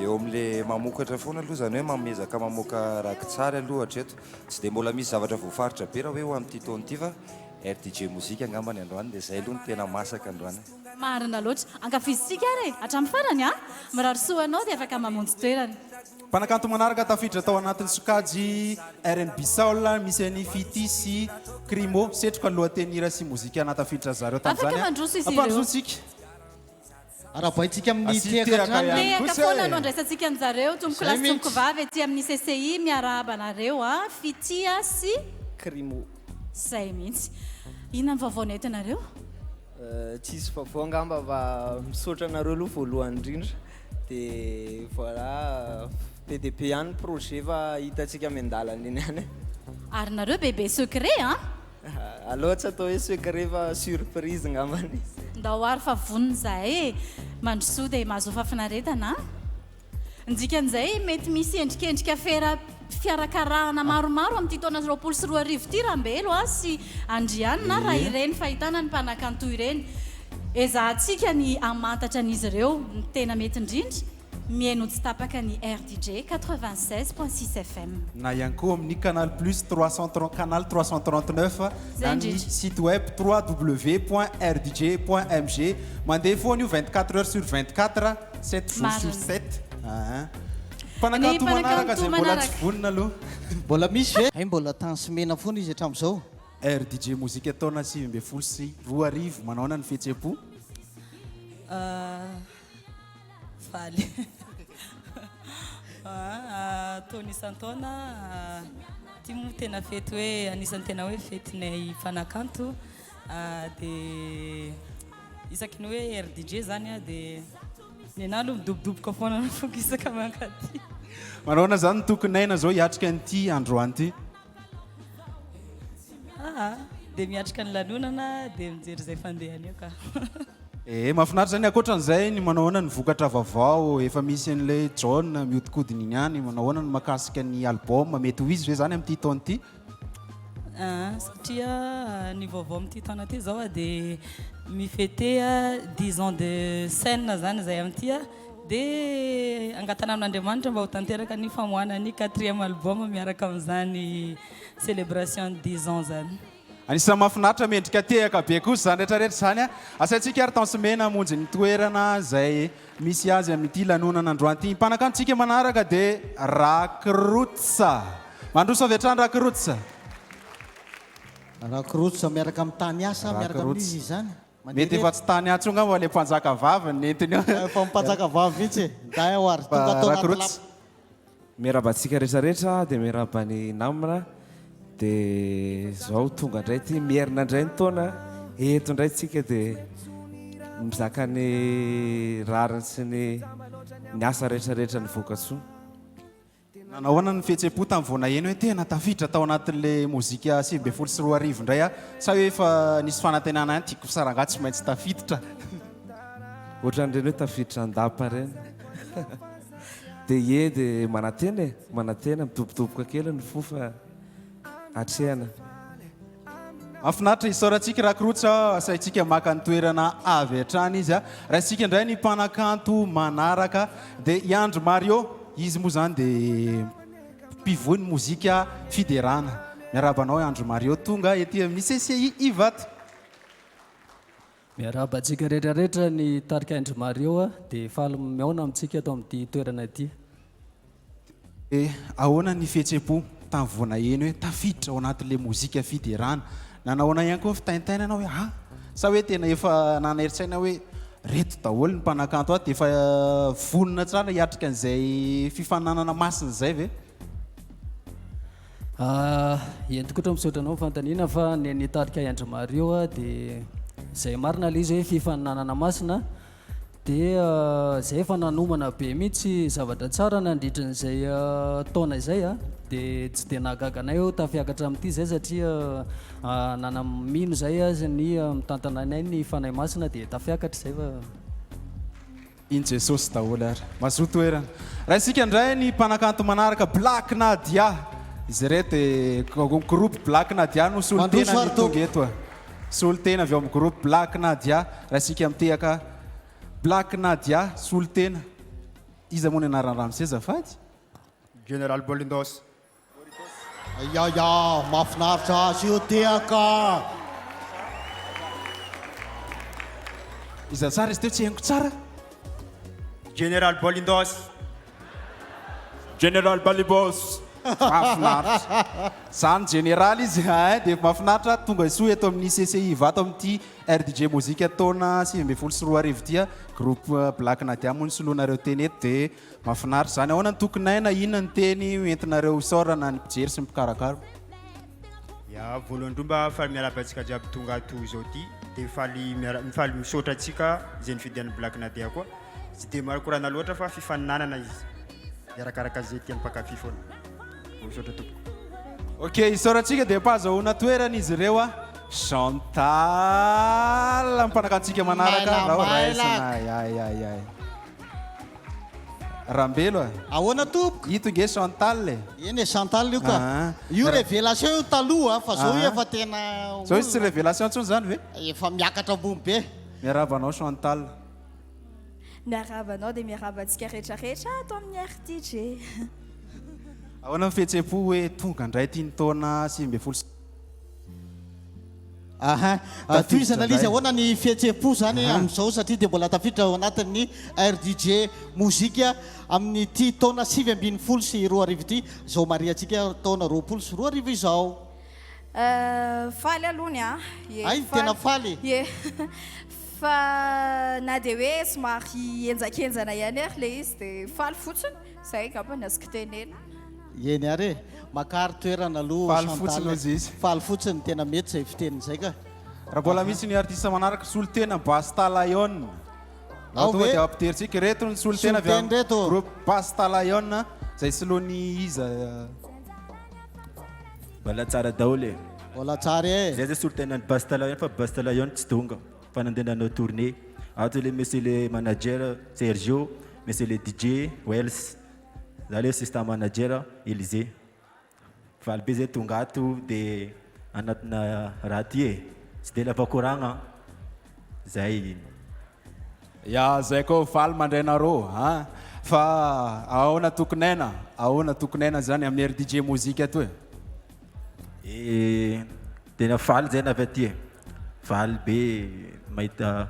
Eo amin'ilay mamokatra foana aloha, izany hoe miezaka mamoaka rakitsary aloha hatreto. Tsy dia mbola misy zavatra voafaritra be raha hoe ho amin'ity taona ity fa RDJ Mozika angamba ny androany dia izay aloha no tena masaka androany. Marina loatra. Ankafizintsika ary e! Hatramin'ny farany an! Mirary soa anao dia afaka mamonjy toerana. Mpanakanto manaraka tafiditra tao anatin'ny sokajy rnb Soul misy an'i Fity sy Crimo. Setroka ny lohateny hira sy mozika nahatafiditra azy zareo tamin'izany. Afaka mandroso izy ireo. Ampandrosoantsika. Arahabaintsika amin'ny Asio tehaka tehaka hatrany. ihany Tehaka kosa foana e. no andraisantsika an'zareo tompokolahy Zay sy mihitsy. tompokovavy aty amin'ny CCI. Miarahaba anareo a! Fitia sy. Crimo. Zay mihitsy. Inona ny vaovao nentinareo? Tsisy vaovao angamba fa misaotra anareo aloha voalohany indrindra de voilà be dia be ihany ny projet fa hitantsika miandalana eny ihany e. Ary nareo bebe secret an! Aleo tsy atao hoe secret fa surprise ngambany. Ndao ary fa vonona izahay e! Mandrosoa dia mahazoa fahafinaretana an! Ny dikan'izay mety misy endrikendrika fera fiarakarahana maromaro amin'ity taona 2020 ity Rambelo a sy Andrianina raha ireny fahitana ny mpanakanto ireny. Ezahantsika ny hamantatra an'izy ireo ny tena mety indrindra, mihaino tsy tapaka ny RDJ 96.6 FM. Na ihany koa amin'ny Canal Plus 330, Canal 339 Izay na ny indrindra. site web www.rdj.mg. Mandeha foana io 24 heures sur 24. Sept jours sur Marina. sept aa. Ny Mpanakanto manaraka mpanakanto izay mbola tsy manaraka. vonona aloha. Mbola misy ve? Hay mbola tany sy mena foana izy hatramin'izao. RDJ Mozika taona 2019, manaona ny fihetseham-po? Faly. Taona isan-taona, ity moa tena fety hoe anisan'ny tena hoe fetinay mpanakanto. Dia isaky ny hoe RDJ zany aho dia ny anah aloha midobodoboka foana ny foko isaka mankaty. Manahoana izany ny tokin'aina izao hiatrika an'ity androany ity? Aa dia miatrika ny lanonana dia mijery izay fandehany eo ka. Ee, mahafinaritra izany. Ankoatran'izay ny manao ahoana ny vokatra vaovao? Efa misy an'ilay John mihodinkodina iny ihany. Manao ahoana ny mahakasika ny album? Mety ho izy ve izany amin'ity taona ity? Satria ny vaovao amin'ity taona ity izao dia mi-fêter dix ans de scène izany izahay amin'ity dia angatahana amin'Andriamanitra mba ho tanteraka ny famoahana ny quatrième album miaraka amin'izany célébration dix ans izany. Anisan'ny mahafinaritra mendrika tehaka be kosa izany rehetra rehetra izany a! Asaintsika ary Tence Mena hamonjy ny toerana izay misy azy amin'ity lanonana androany ity. Ny mpanakantontsika manaraka dia Rakrotsa. Mandroso avy hatrany Rakrotsa. Rakrotsa miaraka amin'ny tany asa miaraka amin'iza izy izany? Mandeha Mety efa tsy tany intsony angamba fa ilay mpanjaka vavy no nentiny eo. Efa mpanjaka vavy mihitsy e. Ndray aho ary tonga tao anaty lapa. Miarahaba antsika rehetra rehetra dia miarahaba ny namana dia zao tonga indray ity mierina indray ny taona eto indray tsika dia mizaka ny rariny sy ny ny asa rehetra rehetra ny vokatsoa. Nanao ahoana ny fihetseham-po tamin'ny vao naheno hoe tena tafiditra tao anatin'ilay mozika 2019 indray aho? Sa hoe efa nisy fanantenana ihany tiako sa rangahy tsy maintsy tafiditra? Ohatran'ireny hoe tafiditra an-dapa ireny. Dia ie dia manantena e, manantena, midobodoboka kely ny fo fa atrehana. Mahafinaritra, isaorantsika Rakroots a, asaintsika maka ny toerana avy hatrany izy a. Raisintsika indray ny mpanakanto manaraka dia i Andry Mario, izy moa izany dia mpivoy ny mozika fiderana. Miarahaba anao Andry Mario tonga ety amin'ny CCI Ivato. Miarahaba antsika rehetra rehetra ny tarika Andry Mario a, dia faly mihaona amintsika eto amin'ity toerana ity. Dia ahoana ny fihetsem-po tamin'ny vao naheno hoe tafiditra ao anatin'ilay mozika fiderana? Nanahoana ihany koa ny fitaintainana hoe ah! Sa hoe tena efa nanaeritsaina hoe reto daholo ny mpanakanto ato dia efa vonona tsara hiatrika an'izay fifaninanana masina izay ve? Eny tokoa aloha misaotra anao ny fanontaniana fa ny an'ny tarika Andry Mario dia izay marina ilay izy hoe fifaninanana masina Dia zay efa nanomana be mihitsy zavatra tsara nandritra an'izay taona izay a, dia tsy dia nahagaga anay hoe tafiakatra amin'ity zay satria nana mino zay azy ny mitantana anay ny Fanahy Masina dia tafiakatra izay fa. Iny Jesosy daholo ary. Mazoa toerana. Raisika indray ny mpanakanto manaraka Black Nadia. Izy ireto dia groupe Black Nadia no solontena Mandroso ary ny tonga tompoko. eto. Solontena avy ao amin'ny groupe Black Nadia. Raisika mitehaka Black Nadia, solontena. Iza moa ny anaran'i ramose azafady? General Bolindos. Ayaya, mahafinaritra azy io tehaka. Iza tsara izy teo tsy henoko tsara. General Bolindos. General Balibos. Mahafinaritra. Zany jeneraly izy ein dia mahafinaritra tonga soa eto amin'ny CCI Ivato amin'ity RDJ Mozika taona 2019 ity a. Groupe Black Nadia moa no soloinareo teny eto dia mahafinaritra izany. Ahoana ny tokin'aina, inona ny teny hoentinareo hisaorana ny mpijery sy ny mpikarakara? Ya, voalohany indrindra faly miarahaba antsika jiaby tonga ato izao ty, dia faly miara- faly misaotra antsika izay nifidy an'i Black Nadia koa. Tsy dia maro korana loatra fa fifaninanana izy. Dia arakaraka izay tian'ny mpankafy foana. Misaotra tompoko. Ok, isaorantsika dia ampahazahoana toerana izy ireo a. Chantal, mpanakantsika manaraka, Maila, ndao maila. raisina. Ay, ay, ay, ay. Rambelo a. Ahoana tompoko? Ito nge Chantal e. Eny e, Chantal io ka. Ah. Io révélation io taloha fa zao Ah. efa tena Zao izy tsy olona. révélation intsony zany ve? Efa miakatra ambony be. Miarahaba anao Chantal. Miarahaba anao dia miarahaba antsika rehetra rehetra ato amin'ny RTG. Ahoana ny fihetseham-po hoe tonga indray ity ny taona 19 Aha. Tafiditra Tohizana ilay izy, indray. ahoana ny fihetseham-po izany Aha. amin'izao satria dia mbola tafiditra ao anatin'ny RDJ Mozika amin'ity taona 2019 ity, izao marihantsika taona 2020 izao. Faly aloha ny ahy. Ie, Hay, tena faly? Ie. Fa na dia hoe somary henjakenjana ihany ary ilay izy dia faly fotsiny. Izay angamba no azoko tenenina. Eny ary e. Makary toerana aloha Faly Chantal fotsiny e. hozy izy. Faly fotsiny, tena mety izay fiteny izay ka. Raha mbola misy ny artiste manaraka solontena Basta Lion. Raha Ao tonga ve? dia ampiderintsika ireto ny solontena avy Solontena amin'ny ireto. groupe Basta Lion izay soloin'i iza? Mbola tsara daholo e. Mbola tsara e. Zay zay solontenan'ny Basta Lion fa Basta Lion tsy tonga fa nandeha nanao tournée. Ato le monsieur le manager Sergio, monsieur le DJ Wells, za le assistant manager Elysée. Faly be zay tonga ato de anatina raha ty e. Tsy de lava koragna an. Zay. Ya zay koa faly mandray anareo an! Fa ahoana tokin'aina? Ahoana tokin'aina zany amin'ny RDJ Mozika ato e? Eh, tena faly zay navy aty e. Faly be mahita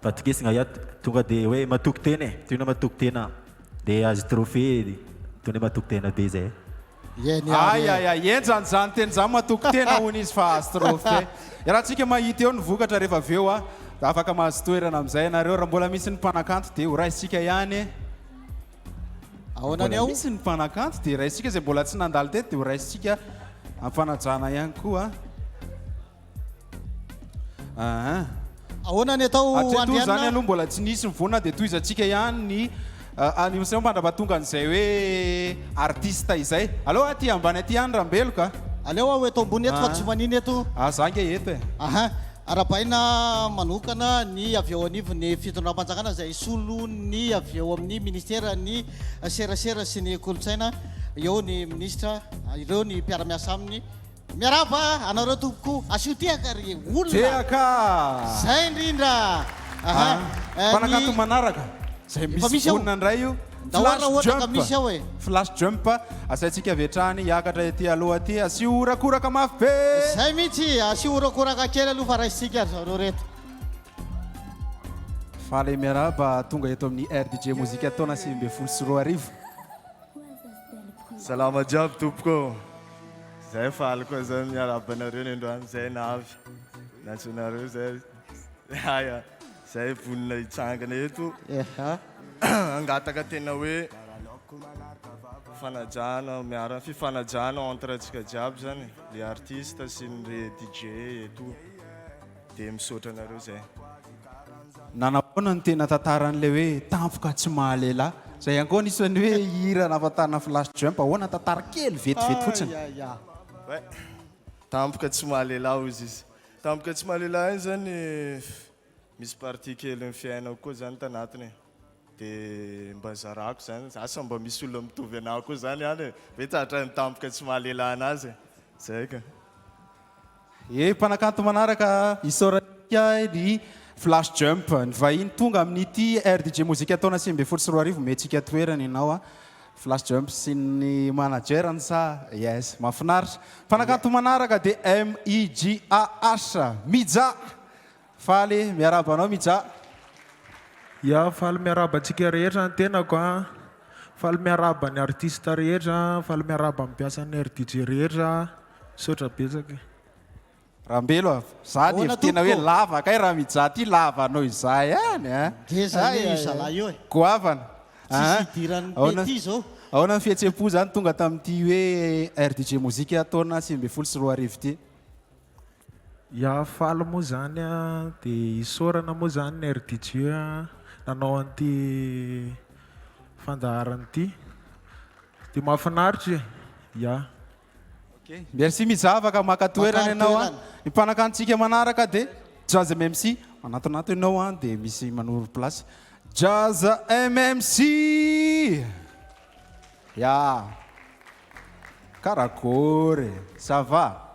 fatokisagna iaho tonga de hoe matoky tena e, tena matoky tena de azo trophée tonga de matoky tena be zay. Ay ay ay, henjana izany teny izany, matoky tena hono izy fa azo trophée. Iarahantsika mahita eo ny vokatra rehefa avy eo a, afaka mahazo toerana amin'izay ianareo. Raha mbola misy ny mpanakanto dia ho raisintsika ihany e. Ahoana ny Mbola ao? misy ny mpanakanto dia raisintsika izay mbola tsy nandalo teto dia ho raisintsika am-panajana ihany koa. Aa. Ahoana ny atao Hatreto Andriana? izany aloha mbola tsy nisy mivonona dia tohizantsika ihany ny Anniversaire mandrapatonga an'izay hoe artiste izay. Aleo aty ambany aty ihany Rambelo ka. Aleo aho eto ambony eto fa tsy manina eto. Ah za nge eto e. Aha. Arahabaina manokana ny avy eo anivon'ny fitondram-panjakana izay solon'ny avy eo amin'ny ministeran'ny serasera sy ny kolontsaina. Eo ny minisitra, ireo ny mpiara-miasa aminy. Miarahaba anareo tompoko, asio tehaka ry olona. Tehaka! Zay indrindra! Aha. Mpanakanto manaraka, zay misy vonona indray io. Flash jump, flash jump, asaintsika avy hatrany hiakatra ety aloha aty, asio horakoraka mafy be! Zay mihitsy, asio horakoraka kely aloha fa raisintsika ry zareo reto. Faly miarahaba tonga eto amin'ny RDJ Mozika taona 2019. Salama jiaby tompoko ô! Zay faly koa zay miarahaba anareo ny androany zay navy nantsoinareo zay aya zay vonona hitsangana eto hangataka tena hoe fanajana miara fifanajana entre antsika jiaby zany le artiste sy ny re DJ et tout de misaotra anareo zay. Nanahoana no tena tantaran'ilay hoe tampoka tsy mahalehilahy? Izay ihany koa anisan'ny hoe hira nahafantarana Flash Jump. Ahoana tantara kely vetivety fotsiny? Ouais, tampoka tsy mahalehilahy hozy izy. Tampoka tsy mahalehilahy iny zany misy partie kelin'ny fiainako koa zany tanatiny e. Dia mba zarako zany, asa mba misy olona mitovy anah koa zany any e. Hoe tratran'ny tampoka tsy mahalehilahy anazy e. Zay ka. Ee mpanakanto manaraka isaorantsika ny Flash Jump, ny vahiny tonga amin'ity RDJ Mozika taona 2019 omentsika toerana ianao a. Flash Jump sy ny manager-ny sa? Yes, mahafinaritra. Mpanakanto manaraka dia MIJAH, Mija! Faly miarahaba anao Mija. Ya, faly miarahaba antsika rehetra ny tenako a. Faly miarahaba ny artiste rehetra, faly miarahaba ny mpiasan'ny RDJ rehetra. Misaotra betsaka e. Rambelo a, za ny Ahoana hevi-tena hoe tompoko? lava kay raha Mija ty lava noho izahay ihany a. Ngeza anie io Ay, ay, zalahy io e. Goavana. Tsisy Aa, idiran'ny ahoana petit zao. ahoana ny fihetsem-po zany tonga tamin'ity hoe RDJ Mozika taona 2019 ity? Ya faly moa zany a, de isaorana moa zany ny RDJ a nanao an'ity fandaharana ity, de mahafinaritra e, ya. Ok, merci Mija afaka maka toerana ianao an. Ny mpanakantsika manaraka dia Jazz MMC, manatonatona ianao an dia misy manoro place. Jazz MMC! Ya! Karakôry e! Ça va?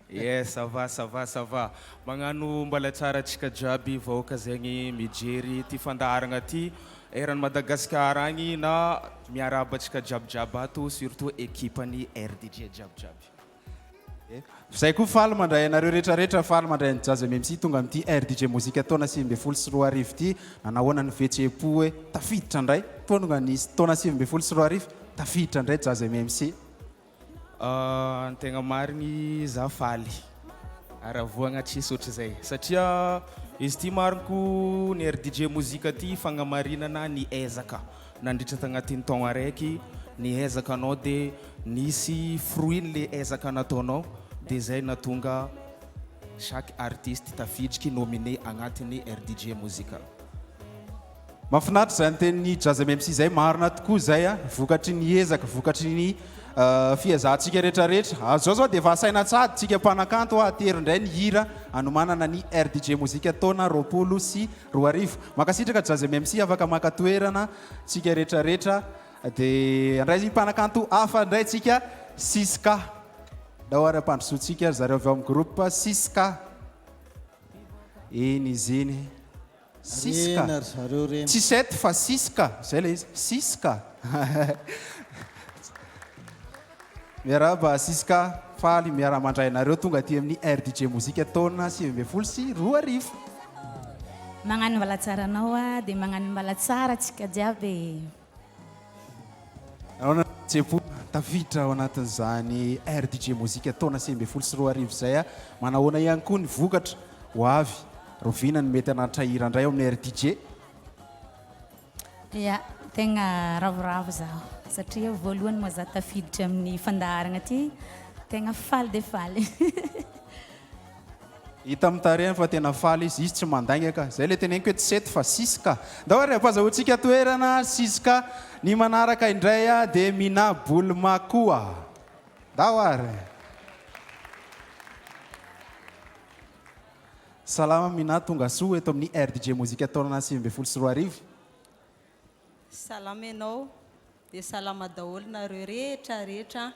Yes, ça va, ça va, ça va. Magnano mbala tsara antsika jiaby vahoaka zegny mijery ty fandaharagna ty eran'i Madagascar agny na miarahaba antsika jiaby jiaby ato surtout ekipan'i RDJ jiaby jiaby. Zay koa faly mandray anareo rehetra rehetra faly mandray an'i Jazz MMC tonga amin'ity RDJ Mozika taona 2019 ity. Nanahoana ny fihetseham-po hoe tafiditra indray tonga ny taona 2019 tafiditra indray Jazz MMC. Ny tegna marigny za faly haravoagna tsisy ohatrizay satria izy ty marigny ko ny RDJ mozika ty fagnamarinana ny ezaka nandritra tagnatin'ny taogno araiky nihezaka anao de nisy fruit-ny le ezaka nataonao de zay nahatonga chaque artiste tafidriky nominé agnatin'ny RDJ mozika. Mahafinaritra izany tenin'i Jazz MMC izay, marina tokoa izay a, vokatry ny ezaka, vokatry ny fiezahantsika rehetra rehetra. Izao izao dia efa asaina tsady tsika mpanakanto a, atero indray ny hira hanomanana ny RDJ Mozika taona 2020. Mankasitraka Jazz MMC afaka maka toerana tsika rehetra rehetra dia handray mpanakanto hafa indray tsika Siska. Ndao ary ampandrosoantsika ry zareo avy ao amin'ny groupe Siska. Eny izy iny. Six ka. Rena ry zareo rena. Tsy sept fa six ka. Zay ilay izy. Six ka. Miarahaba six ka. Faly miara-mandray anareo tonga aty amin'ny RDJ Mozika taona 2019. Magnano mbala tsara anao ah dia magnano mbala tsara antsika jiaby e. Nahoana no Tsepo tafiditra ao anatin'izany RDJ Mozika taona 2019 izay a? Manahoana ihany koa ny vokatra ho avy? Rahoviana no mety hanatitra hira indray ao amin'ny RDJ? Ya, tegna ravoravo zaho satria voalohany moa za tafiditra amin'ny fandaharagna ty, tegna faly dia faly. Hita amin'ny tarehiny fa tena faly izy, izy tsy mandainga ka. Zay le teneniko hoe tsy sept fa six ka. Ndao ary ampazahoantsika toerana six ka. Ny manaraka indray dia Mina Bolma koa. Ndao ary. Salama Mina, tonga soa eto amin'ny RDJ Mozika taona 2019. Salama ianao dia salama daholo nareo rehetra rehetra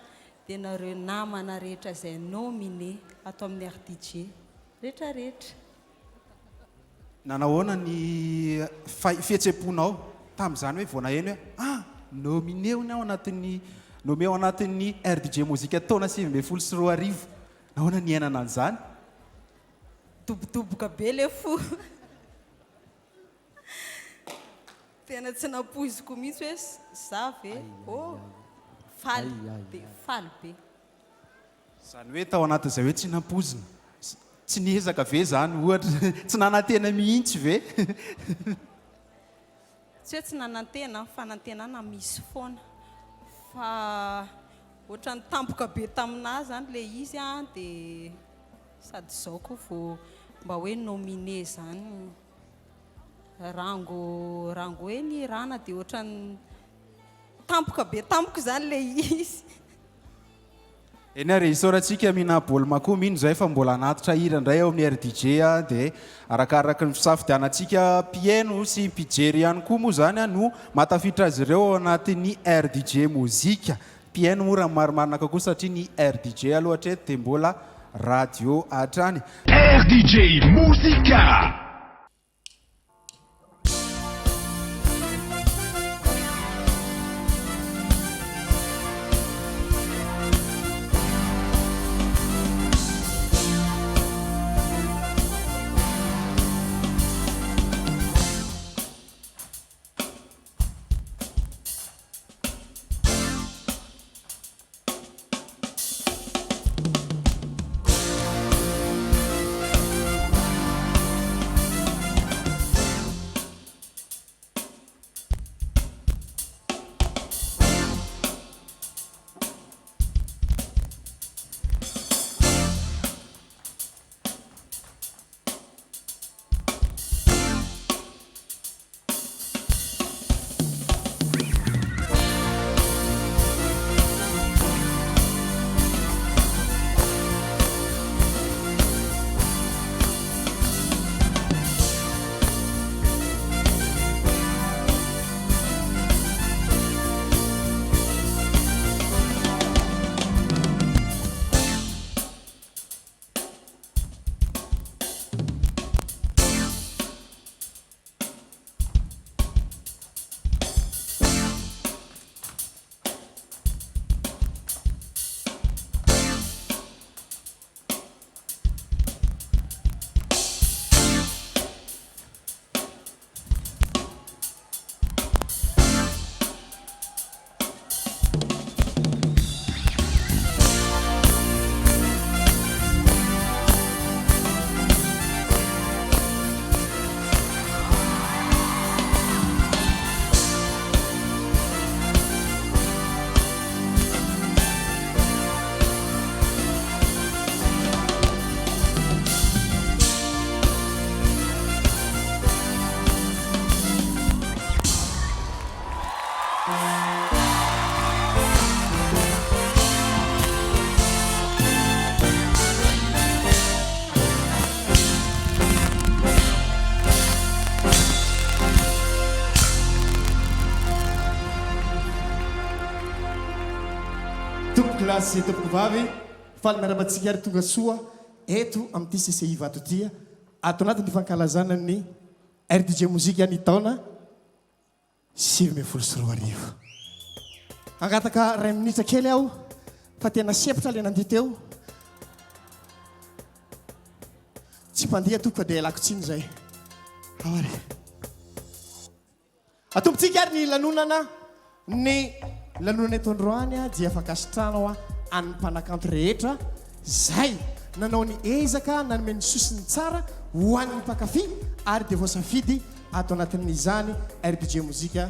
dia nareo namana rehetra izay nominé ato amin'ny RDJ rehetra rehetra. Nanahoana ny fihetsem-ponao tamin'izany hoe vao naheno hoe ah! nominé hono aho anatin'ny nommé ao anatin'ny RDJ Mozika taona 2019. Nahoana niainana an'izany? Dobodoboka be le fo. Tena tsy nampoiziko mihitsy hoe za ve? Oh! Faly be, faly be. Izany hoe tao anatin'izay hoe tsy nampoizina, tsy niezaka ve izany ohatra, tsy nanantena mihitsy ve? Tsy hoe tsy nanantena, fanantenana misy foana fa ohatran'ny tampoka be taminà izany ilay izy an, dia sady izao koa vao mba hoe nominé izany. Rango rango hoe ny rana dia ohatran'ny tampoka be tamiko izany ilay izy. Eny ary, isaorantsika Mina Bolma koa, mino izahay fa mbola hanatitra hira indray ao amin'ny RDJ dia arakaraky ny fisafidianantsika mpihaino sy mpijery ihany koa moa izany no mahatafiditra azy ireo ao anatin'ny RDJ Mozika. Mpihaino moa raha ny marimarina kokoa satria ny RDJ aloha hatreto dia mbola radio hatrany. RDJ Mozika! Tompokolahy sy tompokovavy, faly miarahaba antsika ary tonga soa eto amin'ity CCI Ivato ity ato anatin'ny fankalazana ny RDJ Mozika ny taona 2019. Hangataka iray minitra kely aho fa tena sempotra ilay nandihy teo. Tsy mpandihy tompoko fa dia ialako tsiny izay. Ao ary. Atombotsika ary ny lanonana. Ny lanonana eto androany dia fankasitrahana ho an'ny mpanakanto rehetra izay nanao ny ezaka nanome ny sosony tsara ho an'ny mpankafy ary dia voasafidy ato anatin'izany RDJ Mozika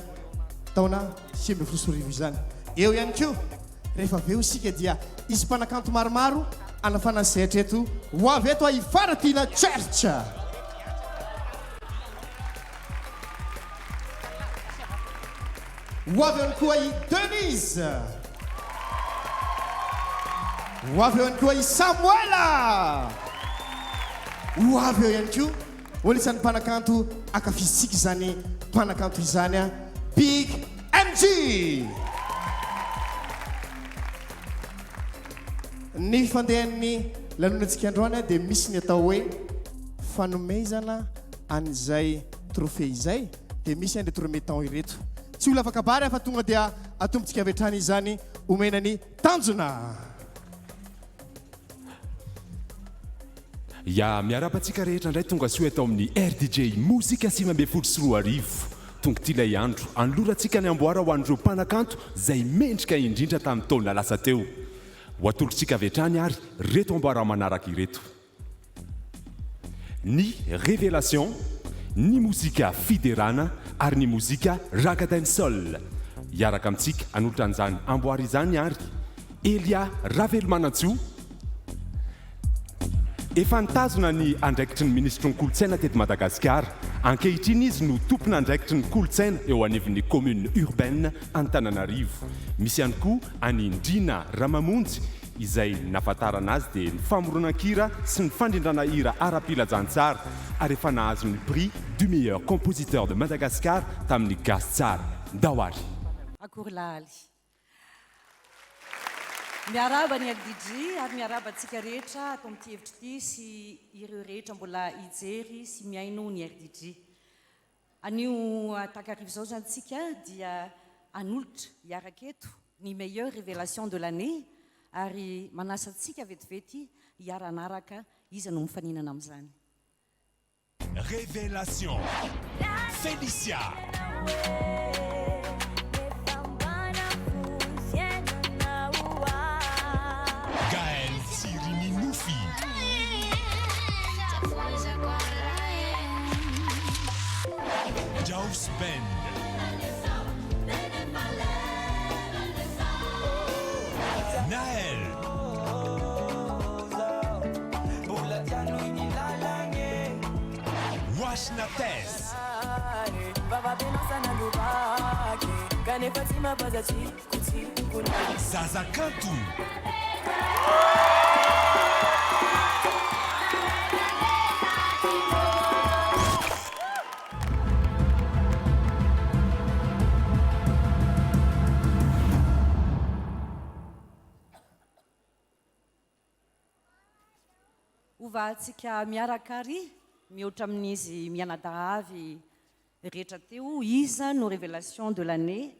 taona 2019 izany. Eo ihany koa, rehefa avy eo isika dia hisy mpanakanto maromaro. Hanafana ny sehatra eto ho avy eto i Faratiana Church. Ho avy eo ihany koa i Denise. Ho avy eo ihany koa i Samoela. Ho avy eo ihany koa ho anisan'ny mpanakanto ankafizintsika izany mpanakanto izany, Big MJ. Ny fandehan'ny lanonantsika androany dia misy ny atao hoe fanomezana an'izay trophée izay dia misy an'ireto remettant ireto. Tsy ho lava kabary aho fa tonga dia atombontsika avy hatrany izany omena ny tanjona. Ya, miarahaba antsika rehetra indray tonga soa eto amin'ny RDJ Mozika 2019. Tonga ity ilay andro hanolorantsika ny amboara ho an'ireo mpanakanto izay mendrika indrindra tamin'ny taona lasa teo. Ho atolotsika avy hatrany ary ireto amboara manaraka ireto. Ny Révélation, ny mozika fiderana ary ny mozika Ragga Dancehall. Hiaraka amintsika hanolotra an'izany amboara izany ary Elia Ravelomanantsoa, Efa nitazona ny andraikitry ny minisitry ny kolontsaina teto Madagasikara. Ankehitriny izy no tompon'andraikitry ny kolontsaina eo anivon'ny commune urbaine Antananarivo. Misy ihany koa an'i Ndrina Ramamonjy izay nahafantarana azy dia ny famoronan-kira sy ny fandrindrana hira ara-pilazantsara ary efa nahazo ny prix du meilleur compositeur de Madagascar tamin'ny Gasy Tsara. Ndao ary! Akory laly. Miarahaba ny RDJ ary miarahaba antsika rehetra ato amin'ity hevitra ity sy ireo rehetra mbola hijery sy mihaino ny RDJ. Anio takariva izao izany tsika dia hanolotra hiaraka eto ny meilleure révélation de l'année ary manasa antsika vetivety hiara-hanaraka iza no mifaninana amin'izany. Révélation Felicia. Gaël Tsirininofy. Jaws Band. Naël. Washnates. Zaza Kanto. Hovahantsika miaraka ary mihoatra amin'izy mianadahy avy rehetra teo, iza no révélation de l'année,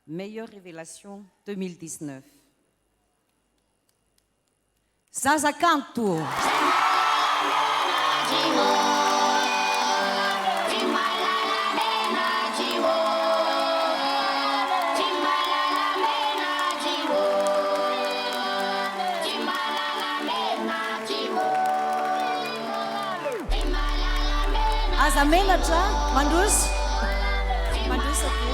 meilleure révélation 2019. Zaza kanto! Aza menatra, mandroso. Mandroso aty.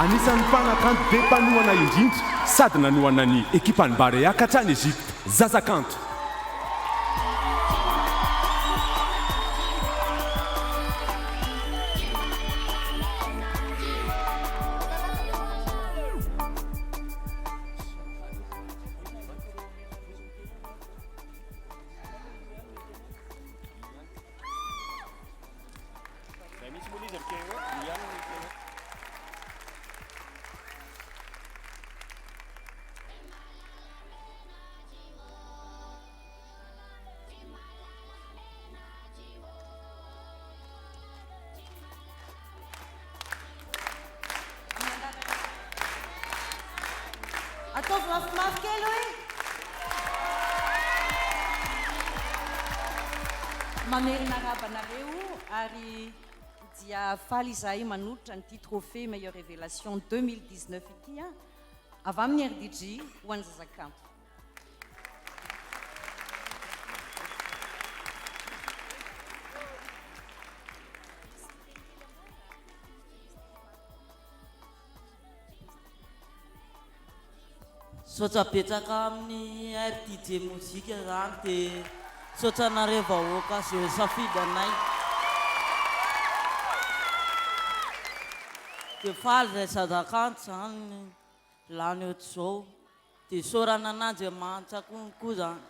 Anisan'ny mpanakanto be mpanohana indrindra sady nanohana ny ekipan'ny Barea ka hatrany Egypte, Zaza Kanto. Ataovy mafimafy kely hoe. Mamerina arahaba anareo ary dia faly izahay manolotra an'ity trophée meilleure révélation 2019 ity avy amin'ny RDJ ho an'ny zazakanto. Misaotra betsaka amin'ny RDJ Mozika zany de misaotra anareo vahoaka zay nisafidy anay. De faly zay zazakanto zany lany ohatr'izao de isaorana an'Andriamanitra koa zany.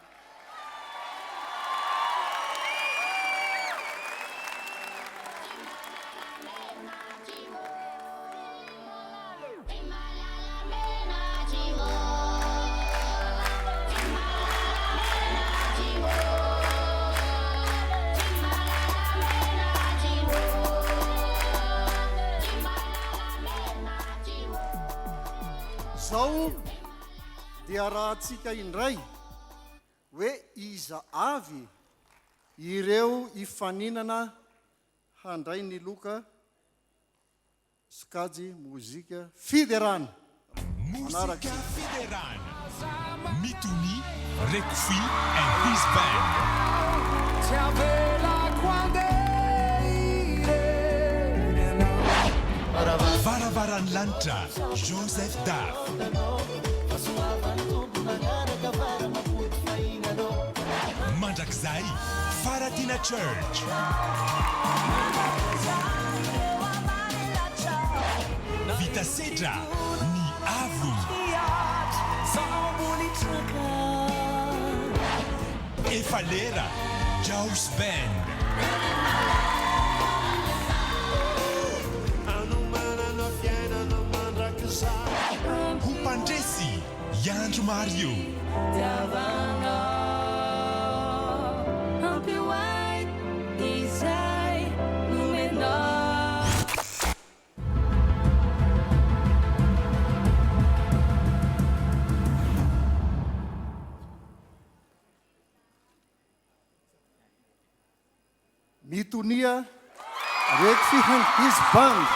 Zao dia arahantsika indray hoe iza avy ireo hifaninana handray ny loka Sokajy mozika fiderana. Mozika fiderana. Mitoni, Rekofy and his band. Tsy avelako handeha irery ianao. Varavaran'ny lanitra, Joseph Daf. Mandrakizay, Faratiana Church. Vita sedra, ny avo. Efa lera, Jaws Band. Ho mpandresy, i Andry Mario. Mitonia Rekfi and his band.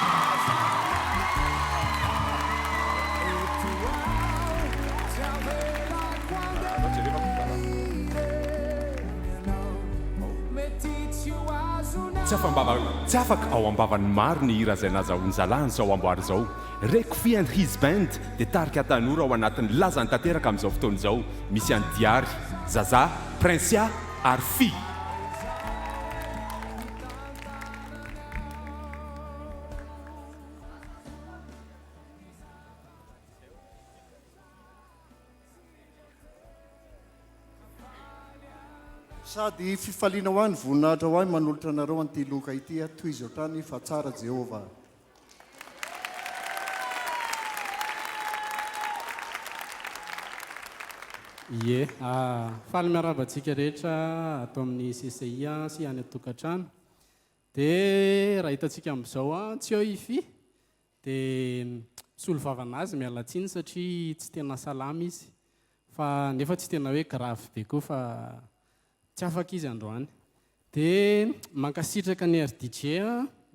Tsy afa-mbava tsy afaka ao am-bavan'ny maro ny hira izay nazahoan'ny zalahiny izao amboara izao. Rekfi and his band dia tarika tanora ao anatin'ny lazany tanteraka amin'izao fotoana izao. Misy an'i Diary, Zazah, Princia ary Fy. Sady fifaliana ho ahy ny voninahitra ho ahy manolotra anareo an'ity loka ity aho. Tohizo hatrany fa tsara Jehovah. Ie, faly miarahaba antsika rehetra ato amin'ny CCI sy any an-tokantrano. Dia raha hitantsika amin'izao, tsy eo i Fy, dia misolo vava an'azy miala tsiny satria tsy tena salama izy, fa nefa tsy tena hoe grave be koa fa Tsy afaka izy androany. Dia mankasitraka ny RDJ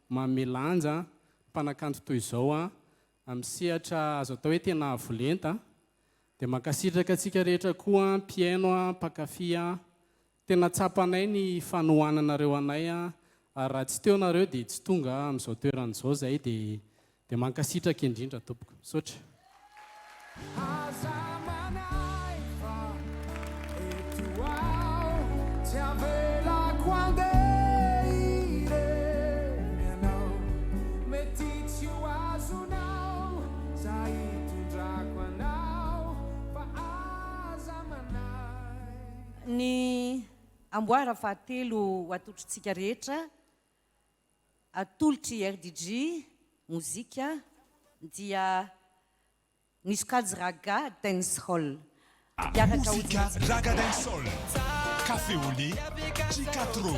manome lanja mpanakanto toy izao amin'ny sehatra azo atao hoe tena avo lenta. Dia mankasitraka antsika rehetra koa mpihaino, mpankafy. Tena tsapanay ny fanohananareo anay ary raha tsy teo nareo dia tsy tonga amin'izao toerana izao izahay dia dia mankasitraka indrindra tompoko. Misaotra. Aza manahy fa eto aho tsy avelako handeha irery ianao Mety tsy ho azonao zay itondrako anao fa aza manahy. Ny amboara fahatelo ho atolotritsika rehetra Atolotr'i RDJ mozika dia ny sokajy Ragga Dancehall. Hiaraka Mozika hodintsika. Ragga Dancehall, Café au lait, Chikatro.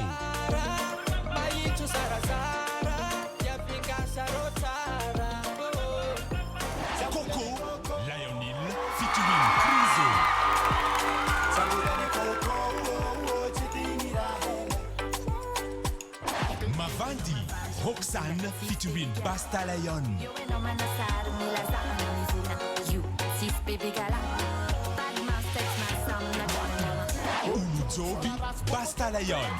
Coco, Lionel featuring Crizo. Mavandy, Roxane featuring Basta Lion. Olojoby, Basta Lion.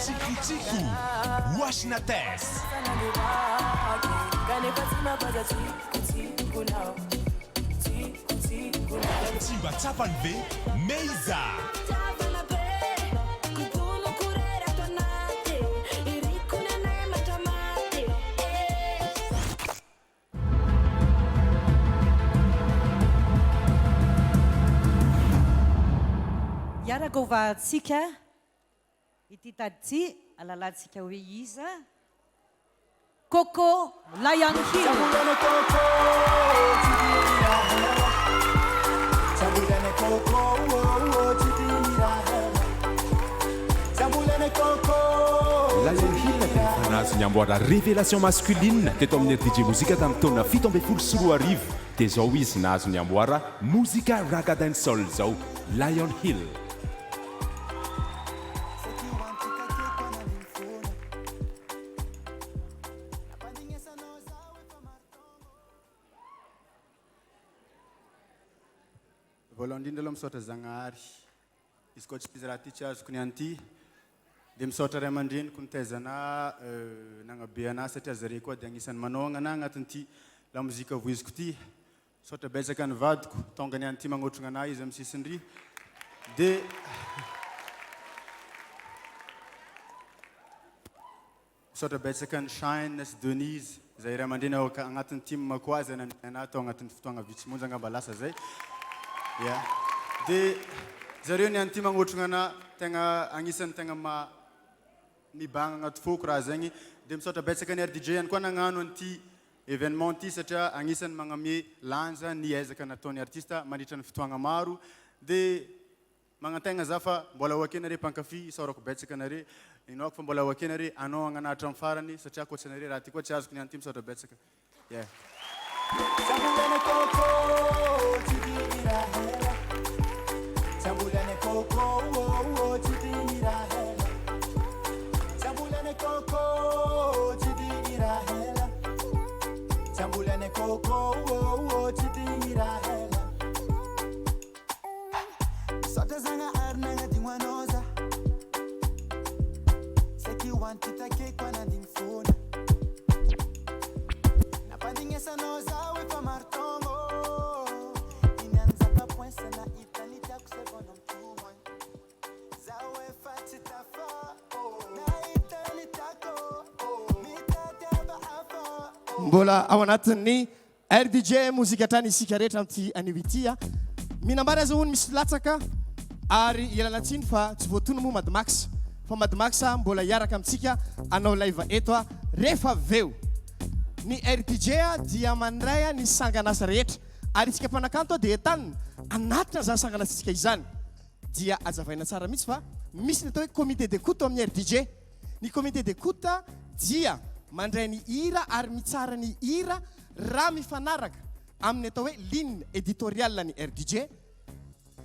Tsikotsiko, Washnates. Tsy mba tsapany ve? Meiza. Hiaraka hovahantsika ity tady ity, halalantsika hoe iza? Coco Lion Hill. Lion Hill dia efa nahazo ny amboara Révélation Masculine teto amin'ny RDJ Mozika tamin'ny taona 2017 dia izao izy nahazo ny amboara Mozika Ragga Dancehall izao, Lion Hill. Voalohany indrindra aloha misaotra Zagnahary izy koa tsy izy raha ty tsy azoko ny an'ity dia misaotra ray aman-dreniko nitaiza anah nagnabe anah satria zare koa dia agnisan'ny manohagna anah agnatin'ity lamozika voiziko ty Misaotra betsaka ny vadiko, tonga niany ty magnotrogna anah izy am sisiny ry, de misaotra betsaka an'i Shine sy Denise zay ray aman-dreny ao agnatin'ny team koa zay nandray anah tao agnatin'ny fotoagna vitsy monja angamba lasa zay, ya de zareo niany ty magnotrogna anah tegna agnisan'ny tegna ma mibahagna agnaty foko raha zegny, de misaotra betsaka an'i RDJ ihany koa nagnano an'ity Evenement ity satria agnisan'ny magname lanja ny ezaka nataon'ny artiste mandritra ny fotoagna maro de magnantegna za fa mbola ho ake nare mpankafy isaorako betsaka nare inoako fa mbola ho ake nare anao agnana hatramin'ny farany satria akoatsa nare raha ty koa tsy azoko niany ty misaotra betsaka yeah. Mbola ao anatin'ny RDJ mozika hatrany isika rehetra amin'ity anio ity a. Mihinam-bary aza hono misy latsaka ary ialana tsiny fa tsy voatono moa Mad Max fa Mad Max mbola hiaraka amintsika hanao live eto rehefa avy eo. Ny RDJ dia mandray ny sangan'asa rehetra ary isika mpanakanto dia entanina hanatitra izany sangan'asantsika izany. Dia azavaina tsara mihitsy fa misy ny atao hoe comité d'écoute ao amin'ny RDJ. Ny comité d'écoute dia mandray ny hira ary mitsara ny hira raha mifanaraka amin'ny atao hoe ligne éditoriale ny RDJ.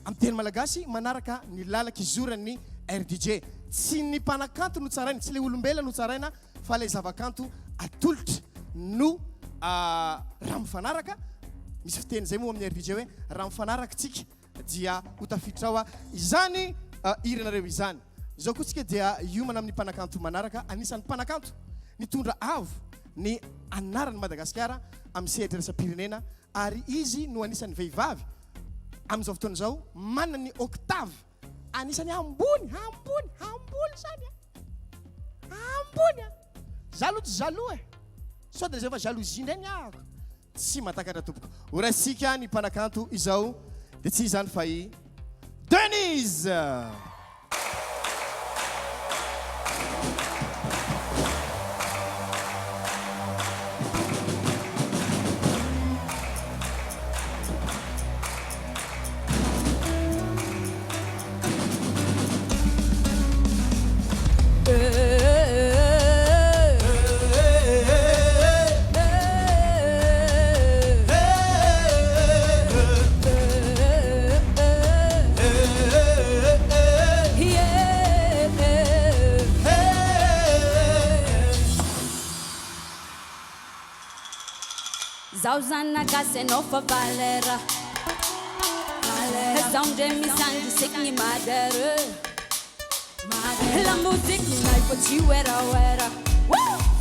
Amin'ny teny malagasy, manaraka ny lalan-kizoran'ny RDJ. Tsy ny mpanakanto no tsaraina, tsy ilay olombelona no tsaraina fa ilay zavakanto atolotra no raha mifanaraka. Misy fiteny izay moa amin'ny RDJ hoe raha mifanaraka tsika dia ho tafiditra ao izany hiranareo izany. Izao koa tsika dia hiomana amin'ny mpanakanto manaraka, anisan'ny mpanakanto nitondra avo ny anaran'i Madagasikara amin'ny sehatra iraisam-pirenena ary izy no anisan'ny vehivavy amin'izao fotoana izao manana ny octave anisan'ny ambony, ambony, ambony izany a! Ambony a! Za aloha tsy jaloux e! Sao dia rehefa jalousie indray ny ahako. Tsy mahatakatra tompoko. Ho raisintsika ny mpanakanto izao dia tsy izany fa i Denise! Zaho zanagasy anao fa valeur Zaho ndray misandry seky ny madeur. La musique minay fa tsy werawera.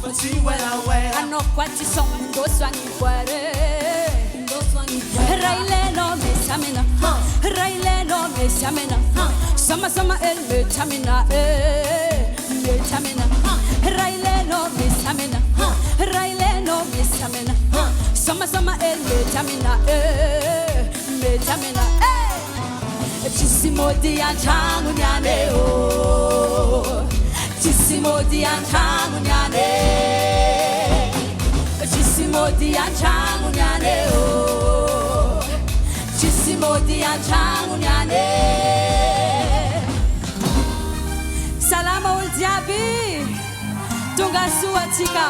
Fa tsy werawera. Anao koa tsy sôgna indoso agny foire. Raha ilainao misy amena. Raha ilainao misy amena. Sama sama el mety amena eh. Mety amena. Raha ilainao misy amena. Raha ilainao misy amena. Sama sama el mety amena eh. Mety amena eh. Tsisy mody an-tragno niany e oh. Tsisy mody an-tragno niany e. Tsisy mody an-tragno niany e oh. Tsisy mody an-tragno niany e. Salama olo jiaby. Tonga soa atsika.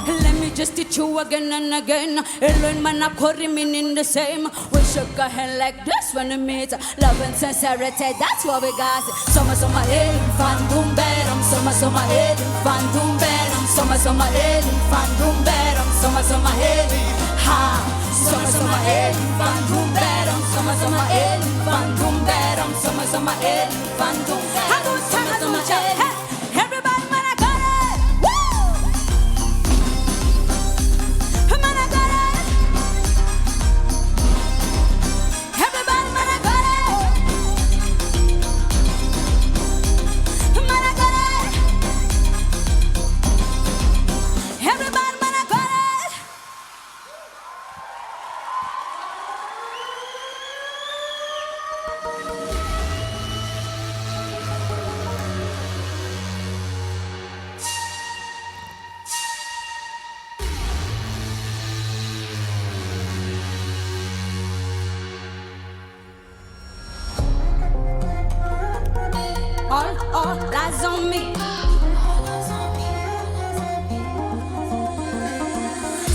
Let me just teach you again and again. Learn manakori meaning the same. We shook our hand like this when we meet. Love and sincerity, that's what we got. Soma soma el fandumberam, soma soma el fandumberam, soma soma el fandumberam, soma soma el ha. Soma soma el fandumberam, soma soma el fandumberam, soma soma el fandumberam, soma soma el. Everybody manakore, woo! Manakore. Everybody manakore. Manakore. Everybody manakore. All, all eyes on me.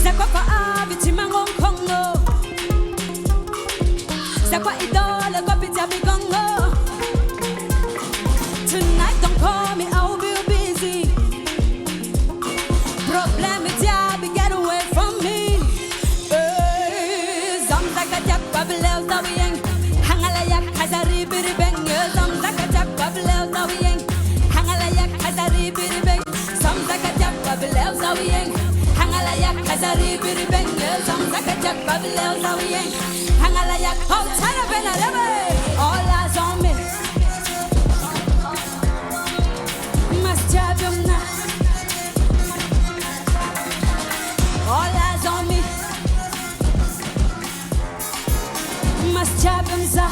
Zakwa kwa avi chimango mkongo. Zakwa idole kwa pitia migongo. Tonight don't call me, I'll be busy. Problem diaby, get away from me. Eh, Zamzaka jak babilel dawiyeng. Hangala yak hazari biribeng. Zamzaka jak babilel dawiyeng. Hangala yak hazari biribeng. Zamzaka jak babilel dawiyeng. Hangala yak hazari biribeng. Zamzaka jak babilel dawiyeng. Hangala yak oh tara bena lebe. All eyes on me. Must have them now. All eyes on me. Must have them za.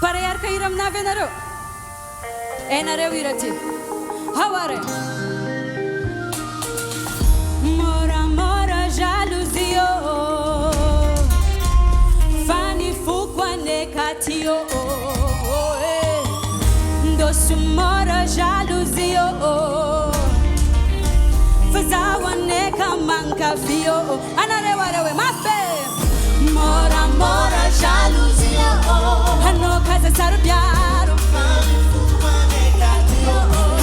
Para iaraka hira aminah ve nareo? Hainareo hira ty. Ao ary. Moramora jalousie oh. Fa ny foko anekaty oh. Eh. Ndoso mora jalousie oh. Fa zaho aneka mankafy oh. Anareo areo e mafy. Moramora jalousie oh. Anao kaza saro-piaro.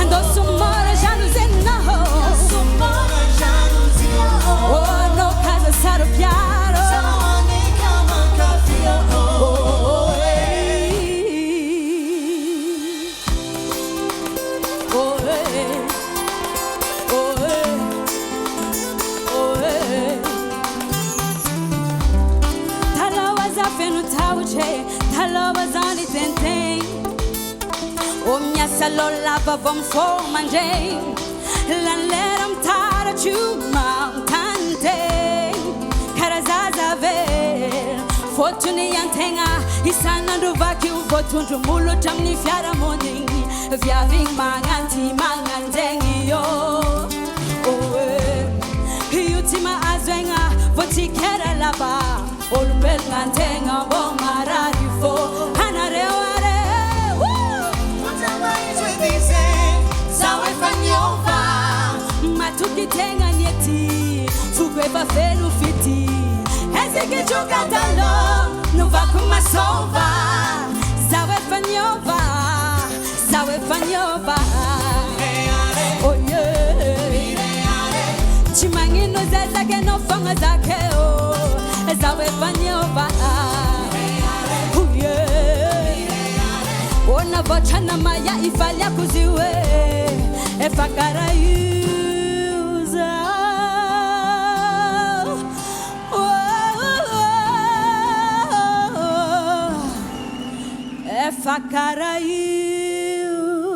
Andoso mora jalousie no. Oh, anao kaza saro-piaro. Oh, eh. Oh, eh. Oh, eh. Oh, eh. Taloha za feno tahotra e, taloha za nitentegny. O miasa loha lava vao mifoha mandregny. Lany lera mitaratry io manontany tegny. Karaha zaza very, fôtony antegna isan'andro vaky io voatondro molotra amin'ny fiarahamonigny. Viavigny magnanty magnanjegny io. Oh, eh. Io tsy mahazo aigna vao tsy kera lava. Olombelogna antegna mbô marary fô. Anareo are. Woo! Zaho efa niova. Matoky tegna ny ety. Foko efa feno fity. Eziky troka taloha novako masôva. Zaho efa niova. Zaho efa niova. Oh yeah. Tsy magnino zay zakenao fogna zakeo. efa niova Oye Ô navoatra na maya ifaliako izy io e Efa karaha io zaho Efa karaha io.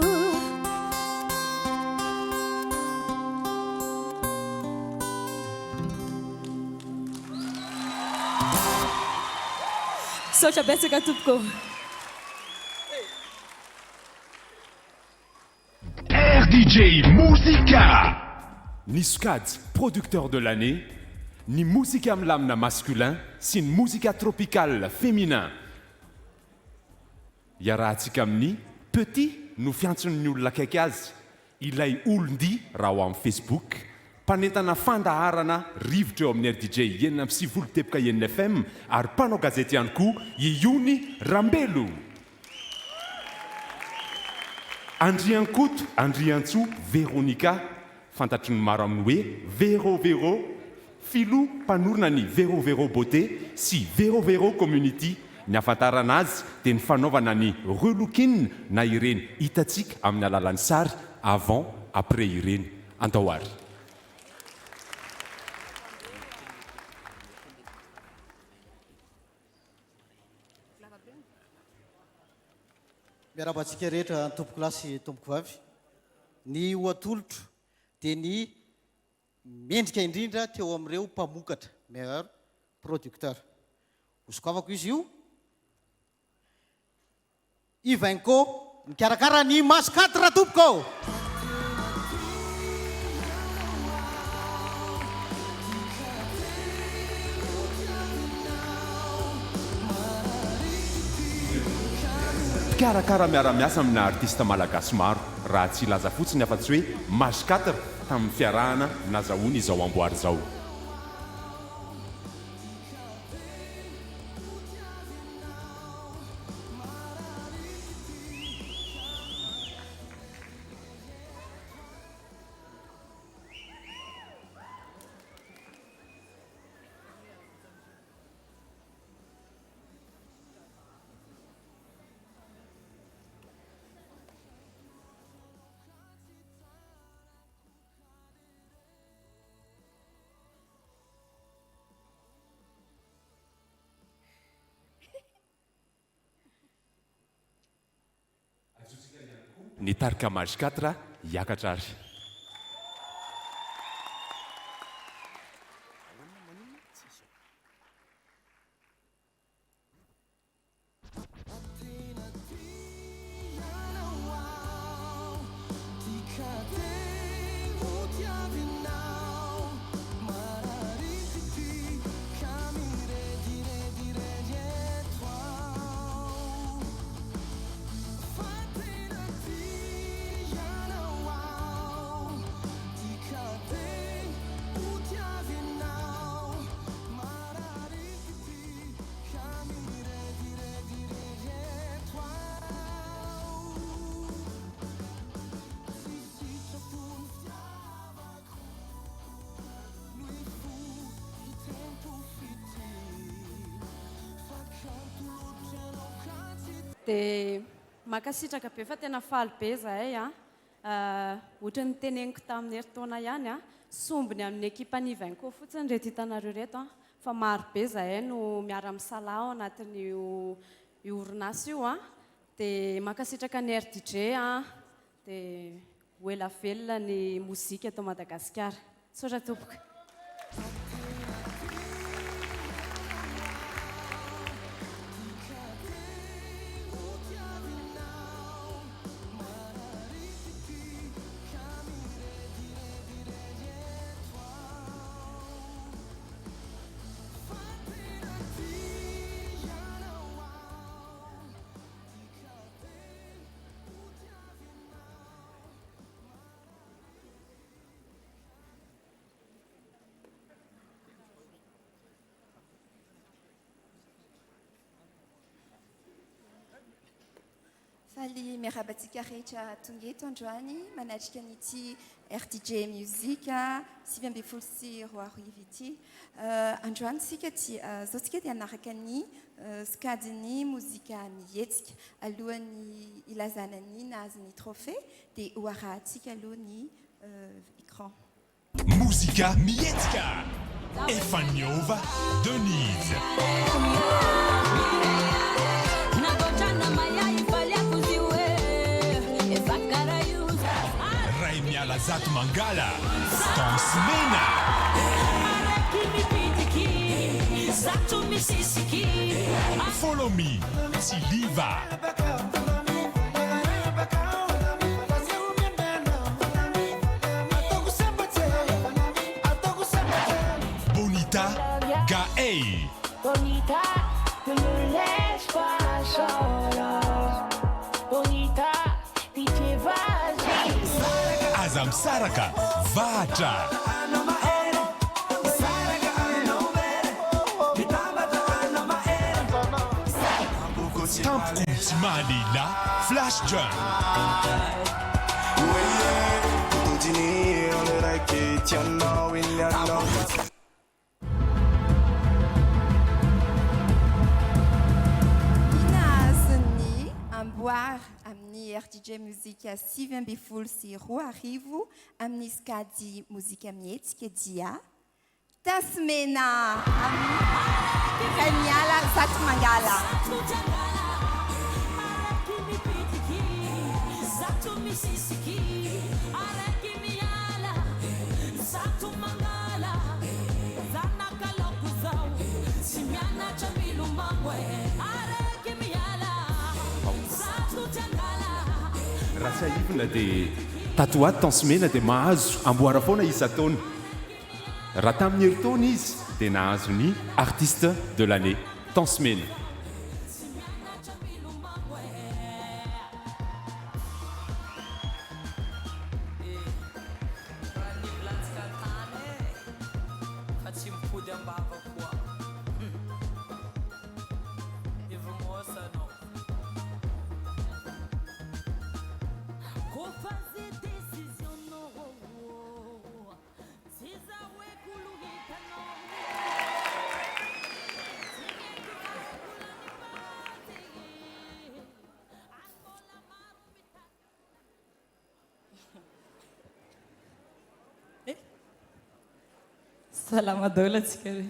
Misaotra betsaka tompoko. RDJ Mozika! Ny sokajy Producteur de l'année, ny mozika milamina masculin sy ny mozika tropical féminin. Iarahantsika amin'ny Petit no fiantson'ny olona akaiky azy, ilay olon-dia raha ao amin'ny Facebook, mpanentana fandaharana rivotra eo amin'ny RDJ 96.6 FM ary mpanao gazety ihany koa i Ony Rambelo. Andriankoto Andriantsoa Veronica, fantatry ny maro amin'ny hoe Vero Vero, filoha mpanorina ny Vero Vero Beauté sy Vero Vero Community. Ny ahafantarana azy dia ny fanaovana ny relooking na ireny hitantsika amin'ny alalan'ny sary avant après ireny. Andao ary. Miarahaba antsika rehetra tompokolahy sy tompokovavy. Ny ho atolotro dia ny mendrika indrindra teo amin'ireo mpamokatra, meilleur producteur. Hosokafako izy io. Ivenco nikarakara ny Mass quatre tompoko! Mpikarakara miara-miasa amina artista malagasy maro, raha tsy hilaza fotsiny afa-tsy hoe Maj quatre tamin'ny fiarahana nazahoany izao amboara izao. Ny tarika Maj quatre hiakatra ary. Dia mankasitraka be fa tena faly be izahay a. Ohatran'ny noteneniko tamin'ny herintaona ihany a, sombiny amin'ny ekipan'i Ivenco fotsiny ireto hitanareo ireto a, fa maro be izahay no miara-misalahy ao anatin'io io orinasa io a. Dia mankasitraka ny RDJ a, dia ho ela velona ny mozika eto Madagasikara. Misaotra tompoko. Faly miarahaba antsika rehetra tonga eto androany manatrika an'ity RDJ Music 2019 ity. Androany isika dia izao isika dia hanaraka ny sokajin'ny mozika mihetsika. Alohan'ny hilazana ny nahazo ny trophée dia ho arahantsika aloha ny écran. Mozika mihetsika! Efa niova Denise. Ray miala zato mangala, Tence mena. Follow me, Tsiliva. Bonita, Gaey. Aza misaraka, Vahatra. Tampoko tsy maha lehilahy, Flash Jump. Ny nahazo ny amboara amin'ny RDJ Music 2019 amin'ny sokajy mozika mihetsika dia Tasy mena amin'ny Ray miala zato mangala. Raha tsiahivina dia tato ho ato Tence Mena dia mahazo amboara foana isan-taona. Raha tamin'ny herintaona izy dia nahazo ny Artiste de l'année Tence Mena. Salama daholo antsika re.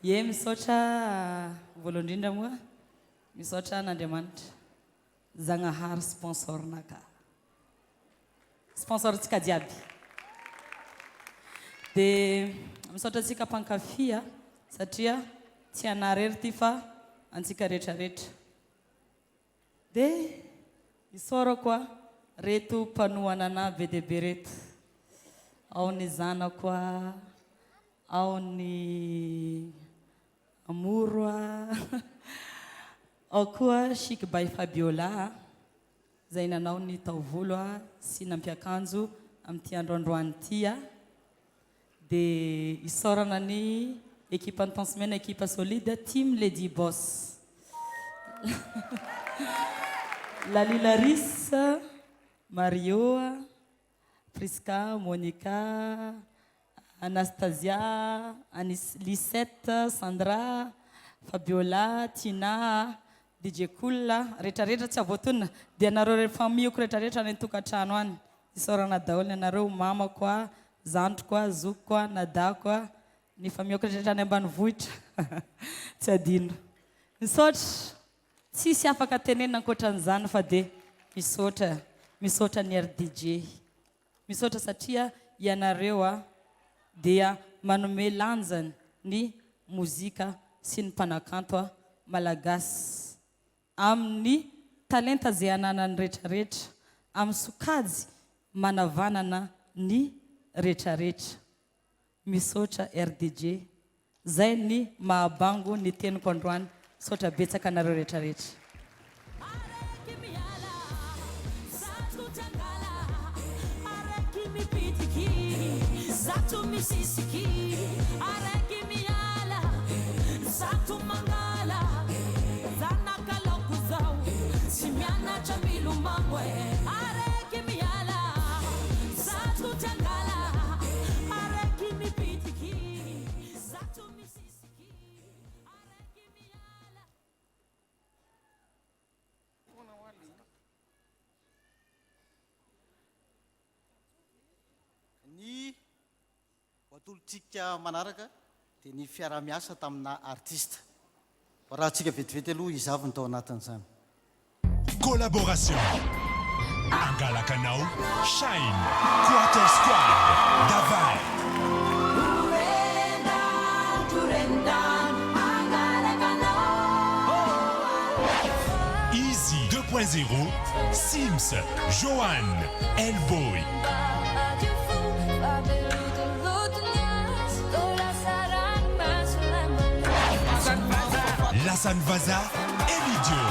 Ye misaotra voalohany indrindra moa misaotra an'Andriamanitra Zagnahary sponsor naka. Sponsor ntsika jiaby. De misaotra antsika mpankafy a satria tsy anah rery ty fa antsika rehetra rehetra. De isaorako a reto mpanohana anah be dia be reto. Ao ny zanako a, ao ny Amoro a, ao koa Chic by Fabiola a. izay nanao ny taovolo sy nampiakanjo amin'ity andro androany ity dia isaorana ny ekipan'ny Tence Mena ekipa solide team Lady Boss Lalilaris Mario Prisca, Monica, Anastasia, Anis, Lisette, Sandra, Fabiola, Tina, DJ Cool, retraretra tsy avoatonona, dia nareo re famille-ko retraretra any an-tokantrano any, isaorana daholo ny anareo, mamako a, zandriko a, zokiko a, nadako a, ny famille-ko retraretra any ambanivohitra tsy adino. Misaotra. Tsisy afaka tenenina ankoatran'izany fa dia misaotra, misaotra ny RDJ. Misaotra satria ianareo a dia manome lanjany ny mozika sy ny mpanakanto a Malagasy amin'ny talenta izay ananany retraretra, amin'ny sokajy manavanana ny retraretra. Misaotra RDJ. Zay ny mahabango ny teniko androany misaotra betsaka anareo rehetra rehetra. Tontolontsika manaraka dia ny fiaraha-miasa tamina artista. Hoarahantsika vetivety aloha iza avy no tao anatin'izany. Collaboration Angalaka anao Shine Quarter Squad Davay. Easy 2.0 Sims Johan Elboy. Lasan'ny vazaha, Elidio,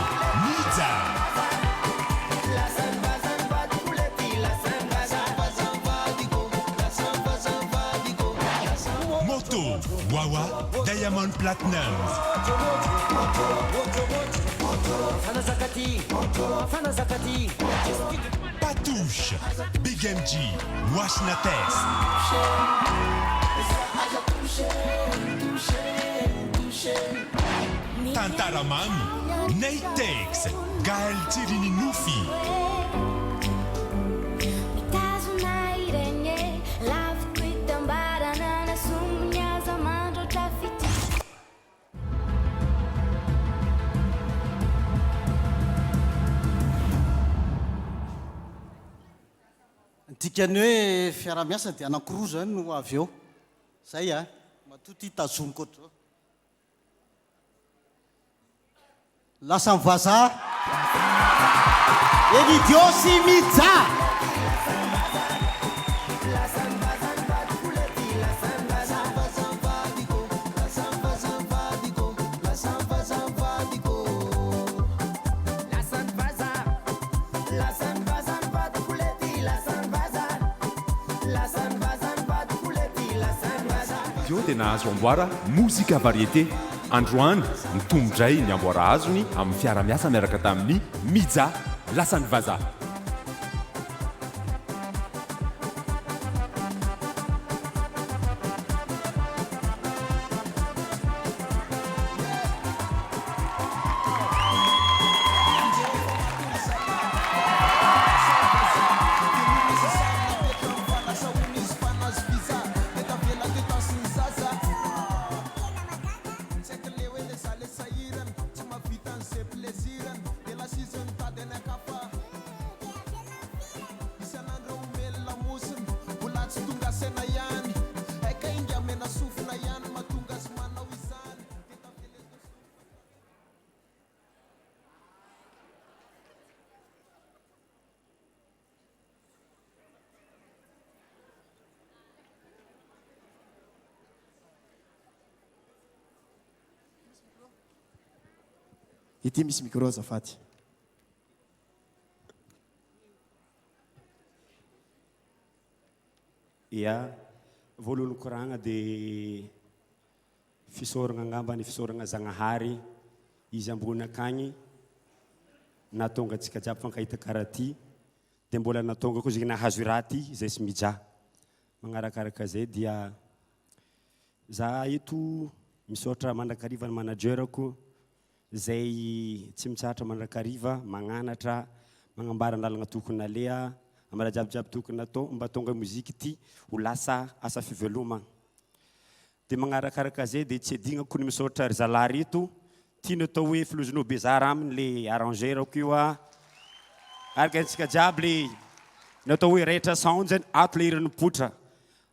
Mija. Moto, Wawa, Diamond Platnumz. Patouche, Big MJ, Washna Test. Tantara mamy, Neytex, Gaël Tsirin'ny Nofy. Mitazona ireny e, laviko itambarana na sombiny aza mandroatra fitia. Ny dikan'ny hoe fiaraha-miasa dia anankiroa izany no avy eo. Izay a! Matoa ity tazomiko ohatr'izao. Lasan'ny vazaha. Elidio sy Mija! Dio dia nahazo amboara Mozika Variété. Androany, nitombo indray ny amboara azony amin'ny fiara-miasa miaraka tamin'i Mija, lasan'ny vazaha. Ity misy micro azafady. Ia, voalohany koragna de fisaoragna angamba ny fisaoragna Zagnahary izy ambony akagny nahatonga antsika jiaby mifankahita karaha ty de mbola nahatonga koa zegny nahazo i raha ty zay sy Mija. Magnarakaraka zay dia za eto misaotra mandrakariva ny manager-ko Izay tsy mitsahatra mandrakariva magnanatra, magnambara ny lalagna tokony naleha, amin'ny raha jiaby jiaby tokony natao mba hahatonga ny moziky ity ho lasa asa fivelomagna. Dia magnarakaraka zay dia tsy adignako ny misaotra ry zalahy reto, ty no atao hoe Filozono Bezara aminy le arrangeur-ko io a, araka antsika jiaby le ny atao hoe Raitra Sound zany ato le hira nipoitra,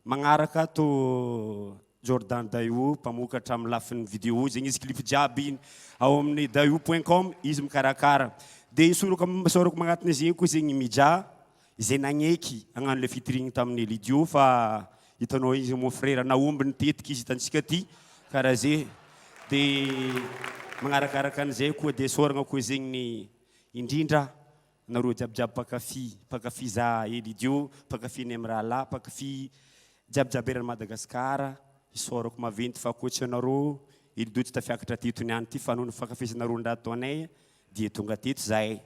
magnaraka ato Jordan Daewoo, mpamokatra amin'ny lafiny vidéo zegny izy, clip jiaby ao amin'ny daewoo point com izy mikarakara. Dia isaorako isaorako magnatona zegny koa zegny Mija izay nagneky hagnano le featuring tamin'ny Elidiot fa hitanao izy mon frère nahomby ny tetika izy hitantsika ty karaha ze. Dia magnarakaraka an'izay koa dia isaoragna koa zegny ny indrindra nareo jiaby jiaby mpankafy, mpankafy za Elidiot, mpankafy ny Mirahalahy, mpankafy Jiaby jiaby eran'i Madagascar, isaorako maventy fa koa tsy anareo Elido tsy tafiakatra teto niany ty fa noho ny fankafizanareo ny raha ataonay dia tonga teto zahay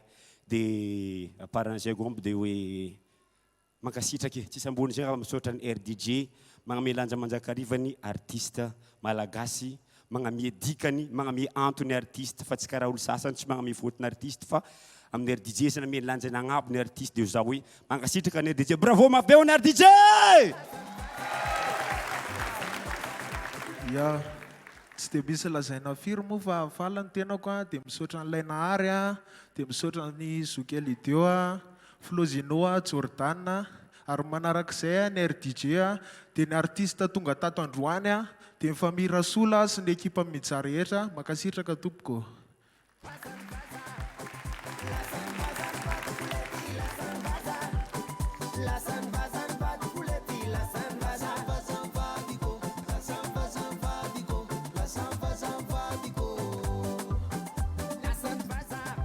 de à part an'izay gombo de hoe mankasitraka e, tsisy ambony zay raha misaotra ny RDJ magname lanja manjakariva ny artiste malagasy Magnamia dikany, magnamia antony artiste fa tsy karaha olo sasany tsy magnamia fotony artiste fa amin'ny RDJ izy namia lanja nagnabo ny artiste de za hoe mankasitraka ny RDJ bravo mafy be ho an'i RDJ! Ya, tsy dia misy lazaina firy moa fa faly ny tenako a, dia misaotra an'ilay Nahary a, dia misaotra an'i Zoky Elidio a, Flozino a, Jordan a, ary manarak'izay a ny RDJ a, dia ny artiste tonga tato androany a, dia ny famille Rasola sy ny ekipa Mija rehetra, mankasitraka tompoko.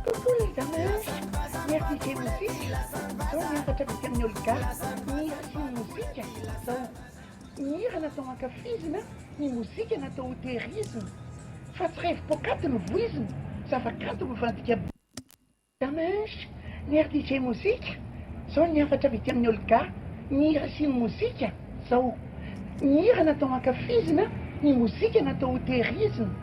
Coucou les amis, ny RDJ Mozika, zao ny hafatra avy aty amin'i Olga, ny hira sy ny mozika, zao. Ny hira natao hankafizina, ny mozika natao ho tehirizina, fa tsy revy poakaty no voizina, zava-kanto mivadika Dimanche, ny RDJ Mozika, zao ny hafatra avy aty amin'i Olga, ny hira sy ny mozika, zao. Ny hira natao hankafizina, ny mozika natao ho tehirizina,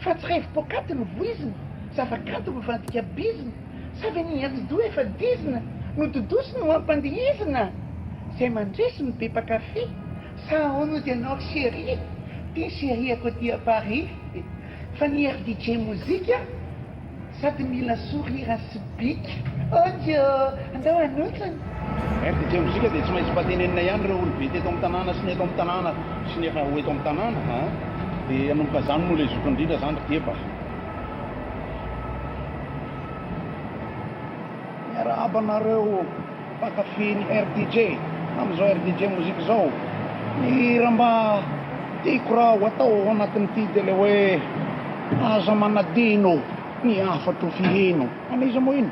fa tsy revy poakaty no voizina, zava-kanto mivadika bizina, sa ve ny atidoha efa dizina no dodosy no ampandihizina? Zay mandresy no be mpankafy, sa ahoana ozy ianao ry chérie? Ty ny chérie-ako aty à Paris, fa ny RDJ mozika sady mila sourire sy bika. Ojo! Andao hanotrona! RDJ mozika dia tsy maintsy mba tenenina ihany ireo olobe teto amin'ny tanàna sy ny eto amin'ny tanàna sy ny efa ho eto amin'ny tanàna a! Dia hanomboka izany moa ilay zokiny indrindra izany ry Deba. Miarahaba anareo mpankafy ny RDJ amin'izao RDJ mozika izao. Ny hira mba tiako raha ho atao ao anatin'ity dia ilay hoe Aza manadino ny hafatro fihino. An'iza moa iny?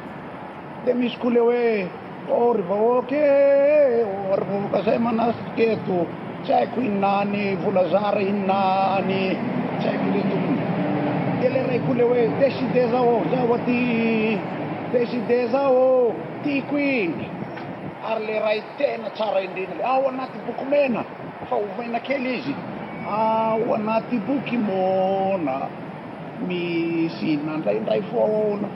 Dia misy koa ilay hoe Oh ry vahoaka e, oh ry vahoaka zay manasika eto, tsy haiko inona any Volazara inona any tsy haiko le tompony. Dia ilay iray koa ilay hoe décidé zao ô, zaho aty décidé zao ô, tiako iny. Ary ilay iray tena tsara indrindra ilay ao anaty boky mena fa ovaina kely izy, ao anaty boky moana misy nandraindray foana.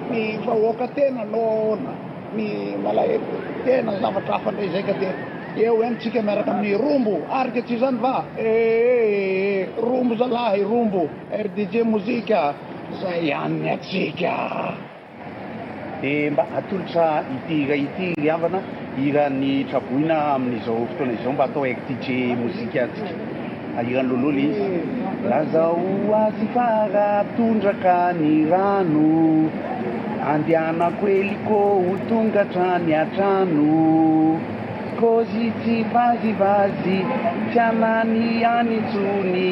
Ny vahoaka tena noana, ny malahelo tena zavatra hafa ndray zay ka dia eo ihany tsika miaraka amin'ny rombo arika tsy izany va ee rombo zalahy rombo RDJ mozika zay ihany ny atsika. Dia mba atolotra ity hira ity ry havana, hiran'ny traboina amin'izao fotoana izao mba atao RDJ mozika antsika. Hiran'i Lolo ilay izy. Lazao ho azy fa raha tondraka ny rano, andehanako hélico ho tonga hatrany an-trano. Kôzy tsy vazivazy, tsy anany ihany intsony,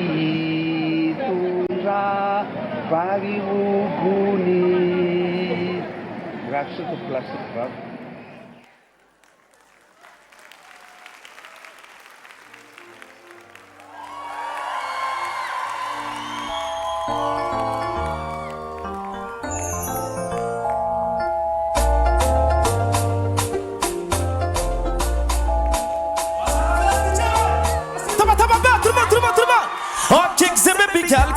hitondra vary rogony. Mirary soa tompokolahy sy tompokovavy.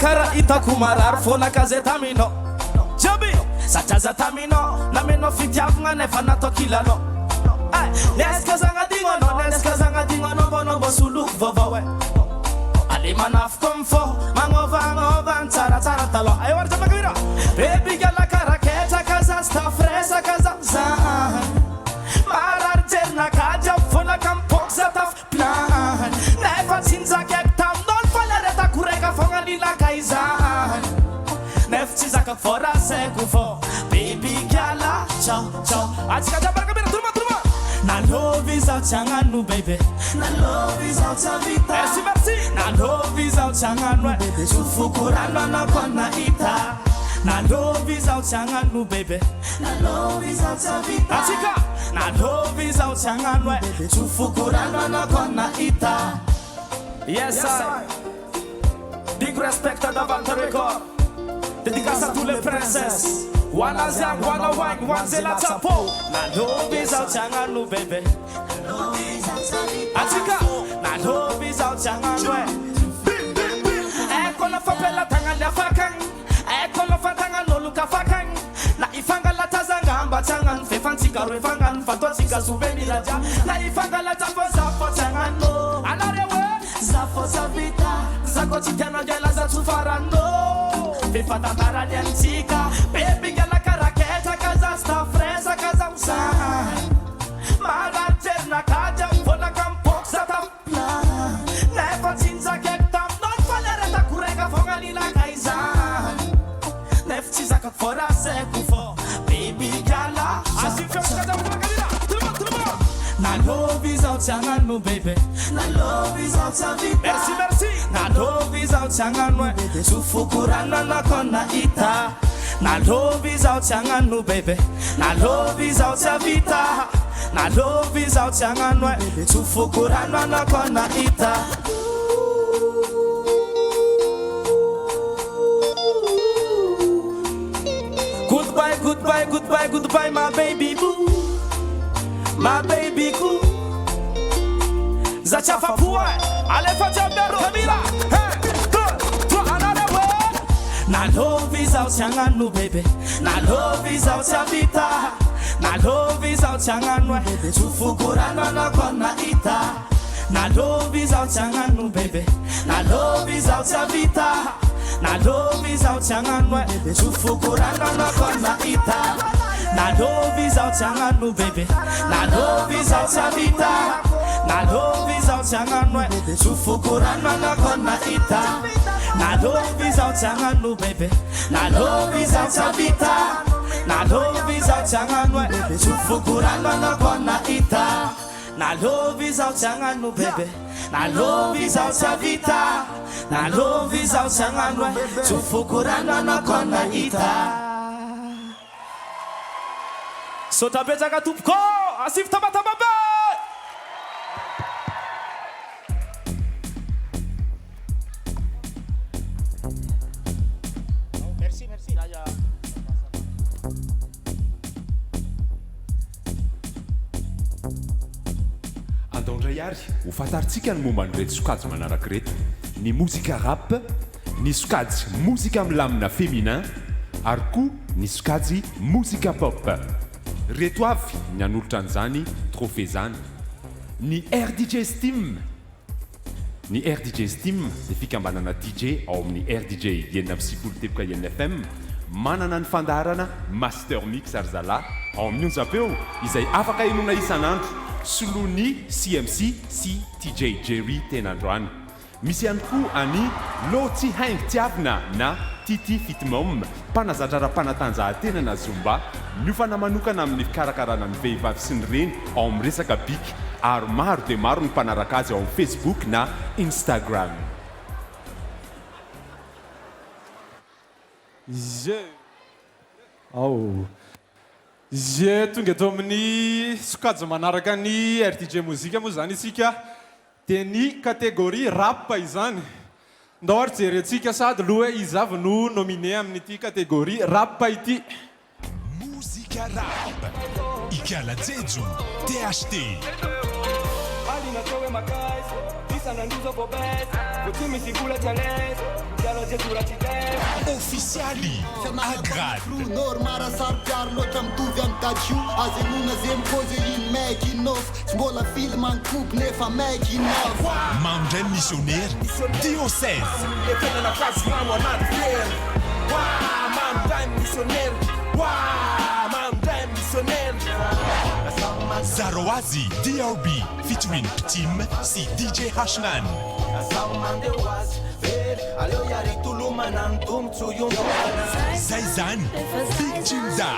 Kara hitako marary foana ka zay taminao Jiaby Zatraza taminao Namenao fitiavagna nefa natao kilalao Eh, Niezaka za gnadigno anao Niezaka za gnadigno anao Mbô anao mbô soloko vaovao eh Allez manafika am fô Magnôvagnôva ny tsaratsara talôha Ewa ry Jamba Baby girl karaha ketraka za Tsy tafiresaka za za Marary jerinakahy jiaby foana ka mipoaka za taf plan Nefa tsy nizakaiko taminao ny fanaretako raika fogna nilaka izany Nefa tsy zakako vao rasaiko vao Baby girl ah, ciao ciao Atsika jiaby miaraka mihira, tout le monde tout le monde Nalôvy izaho tsy hagnano baby Nalôvy izaho tsy hahavita Merci merci Nalôvy izaho tsy hagnano eh Tsofoko rano anako anahita Nalôvy izaho tsy hagnano baby Nalôvy izaho tsy hahavita Atsika Nalôvy izaho tsy hagnano eh Tsofoko rano anako anahita Yes I Big respect à Davanta Record Dédicace à tous les princesses Ho an'azy agny, ho anao agny, ho an'izay latsa-po Nalôvy izaho tsy hagnano bebe Atsika Nalôvy izaho tsy hagnano eh Haiko anao fa am-pelatanan'ny afaka agny Haiko anao fa an-tagnan'olo ka afaka agny Na hifangalatra aza angamba tsy hagnano F'efa antsika roa efa hagnano Fa toa antsika souvenir jiaby Na hifangalatra fô za fô tsy hagnano Anareo eh Za fô tsy hahavita. Za koa tsy tianao nge laza tsy ho faranao F'efa tantara ny antsika Baby ngala karaha ketraka za tsy tafiresaka za ho sahy Marary jerinakahy dia mivoanaka mipoaka za tafina Nefa tsy nizakaiko taminao ny faleretako raika fogna nilaka izany Nefa tsy zakako fô raha saiko fô Baby ngala Asio feo sokajy amin'ny fianakaviana Tout le monde, tout le monde Nalôvy izaho tsy hagnano bebe Nalôvy izaho tsy hahavita Merci, merci Nalôvy izaho tsy hagnano eh Tsofoko rano anako nahita Nalôvy izaho tsy hagnano bebe Nalôvy izaho tsy hahavita Nalôvy izaho tsy hagnano eh Tsofoko rano anako nahita Goodbye, goodbye, goodbye, goodbye my baby boo My baby boo Za tsy afa-po eh Alefa jiaby miaraka mira Un, deux, trois, anareo eh Nalôvy izaho tsy hagnano bebe Nalôvy izaho tsy hahavita Nalôvy izaho tsy hagnano eh Tsofoko rano anako nahita Nalôvy izaho tsy hagnano bebe Nalôvy izaho tsy hahavita Nalôvy izaho tsy hagnano eh Tsofoko rano anako nahita Nalôvy izaho tsy hagnano bebe Nalôvy izaho tsy hahavita Nalôvy izaho tsy hagnano eh Tsofoko rano anako nahita Nalôvy izaho tsy hagnano bebe Nalôvy izaho tsy hahavita Nalôvy izaho tsy hagnano eh Tsofoko rano anako nahita Nalôvy izaho tsy hagnano bebe Nalôvy izaho tsy hahavita Nalôvy izaho tsy hagnano eh Tsofoko rano anako nahita Misaotra betsaka tompoko ô! Asivo tabataba be! Andao indray ary ho fantarintsika ny momba an'ireto sokajy manaraka ireto, ny mozika rap, ny sokajy mozika milamina féminin ary koa ny sokajy mozika pop. Ireto avy ny hanolotra an'izany trophée izany, ny RDJ Steam, Ny RDJ Steam dia fikambanana DJ ao amin'ny RDJ 96.6 FM, manana ny fandaharana Master Mix ry zalahy ao amin'ny onjam-peo izay afaka henoina isan'andro, soloin'ny CMC sy TJ Jerry tena androany. Misy ihany koa an'i Lo Tsy Haingo Tiavina na TT Fit Mom, mpanazatra ara-panatanjahantena na Zumba, miofana manokana amin'ny fikarakarana ny vehivavy sy ny reny ao amin'ny resaka bika ary maro dia maro ny mpanaraka azy ao amin'ny Facebook na Instagram. Je. Ao. Je tonga eto amin'ny sokajy manaraka ny RDJ Mozika moa izany isika. Dia ny catégorie rap izany. Ndao ary jerentsika sady aloha hoe iza avy no nominé amin'ity catégorie rap ity. Mozika rap, Ikala Jejo, THT. Ofisialy, Agrad. Mandray misionera, Diocèse. Zarao azy, DRB, featuring Ptim sy DJ Hashman. Zay zany, Big Jimda.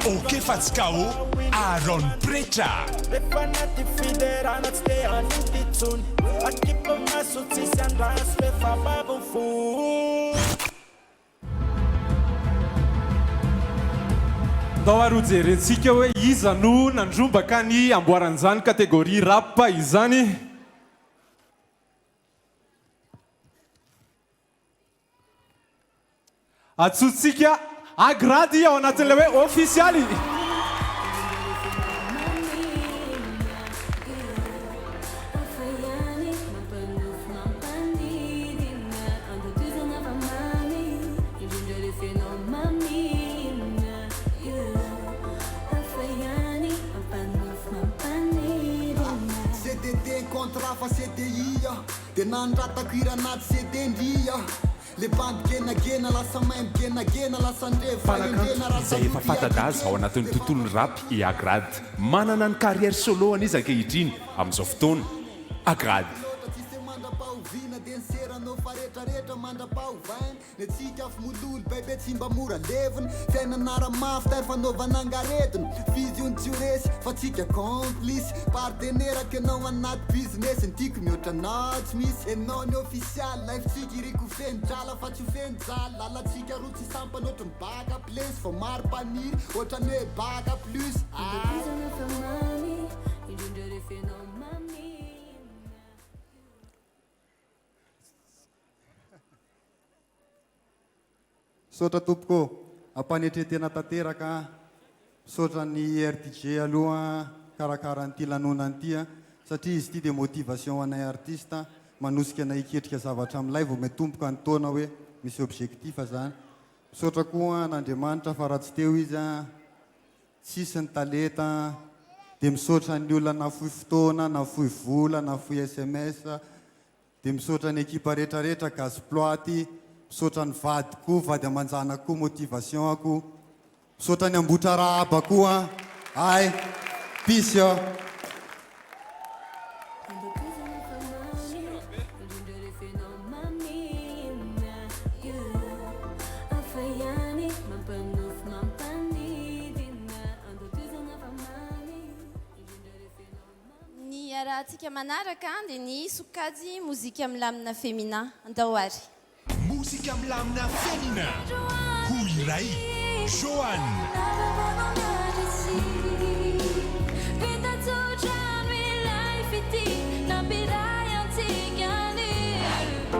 Ok fa tsy KO, Aaron Pretra. Ndao ary hojerentsika hoe iza no nandrombaka ny amboaran'izany catégorie rap izany. Antsointsika Agrady ao anatin'ilay hoe ofisialy. CDD contrat fa CDI ah De nanoratako hira anaty CD ndry ah Le bandy genagena lasa maimbo genagena lasa ndrevo Mpanakanto fahendrena izay efa fanta-daza ao anatin'ny tontolon'ny rap i Agrad. Manana ny carrière solo-ny izy ankehitriny amin'izao fotoana. Agrad. Tsisy mandra-pahoviana de ny seranao fa retraretra mandra-pahovaina Ny antsika afo mololo bebe tsy mba mora levona Fiainana ara-mafy tairo fanaovana angaredona Vision tsy ho resy fa tsika complice Partenaire k'enao anaty business Ny tiako mihoatra anao tsy misy Enao ny official life tsika iriko ho feno drala fa tsy ho feno jaly Lalantsika roa tsy sampana ohatry ny bac à plus Fa maro mpaniry ohatran'ny hoe bac à plus ah. Tohizana fa mamy, indrindra rehefa ianao mamina. Misaotra tompoko ô! Ampanetren-tena tanteraka an! Misaotra ny RDJ aloha nikarakara an'ity lanonana ity an! Satria izy ity dia motivation ho anay artiste manosika anay hiketrika zavatra milay vao miatomboka ny taona hoe misy objectif zany. Misaotra koa an'Andriamanitra fa raha tsy teo izy an! Tsisy ny talenta an! Dia misaotra ny olona nafoy fotoana, nafoy vola, nafoy sms. Dia misaotra ny ekipa rehetra rehetra gasy ploaty, misaotra ny vadiko koa, vady aman-janako koa motivation ako, misaotra ny Ambohitrarahaba koa an, ay, peace eo. Ny iarahantsika manaraka dia ny sokajy mozika milamina feminin. Andao ary. Mozika milamina feminin, ho iray, Johanne.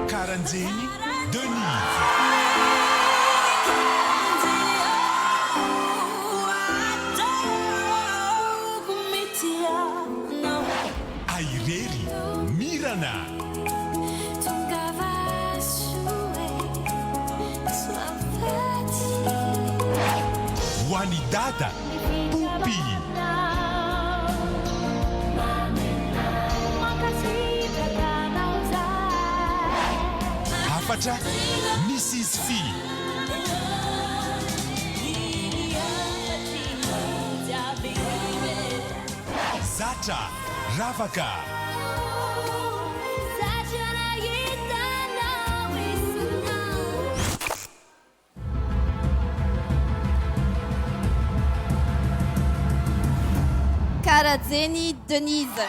Karanjeny, Denise. Airery, Mirana. Ho an'i Dada, Poopy. Hafatra, Mrs Fy. Zatra, Ravaka. Karajeny Denise.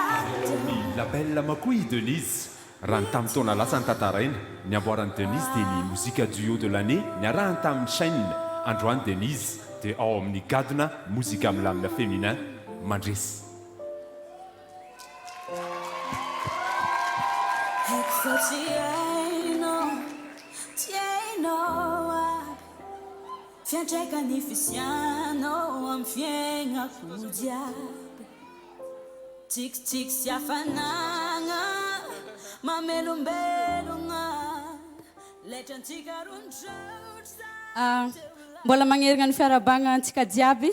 Ary ao amin'ny Label Makoa i Denise. Raha ny tamin'ny taona lasa no tantaraina, ny amboaran'i Denise dia ny Mozika Duo de l'année niarahany tamin'i Shyn. Androany Denise dia ao amin'ny gadona Mozika Milamina Féminin mandresy. Haiko fa tsy hainao, tsy hainao aby Fiantraikan'ny fisianao amin'ny fiaignako jiaby Tsikitsiky sy hafanagna mamelombelogna Letrantsika rondrondro Mbola magnerigna ny fiarahabagna antsika jiaby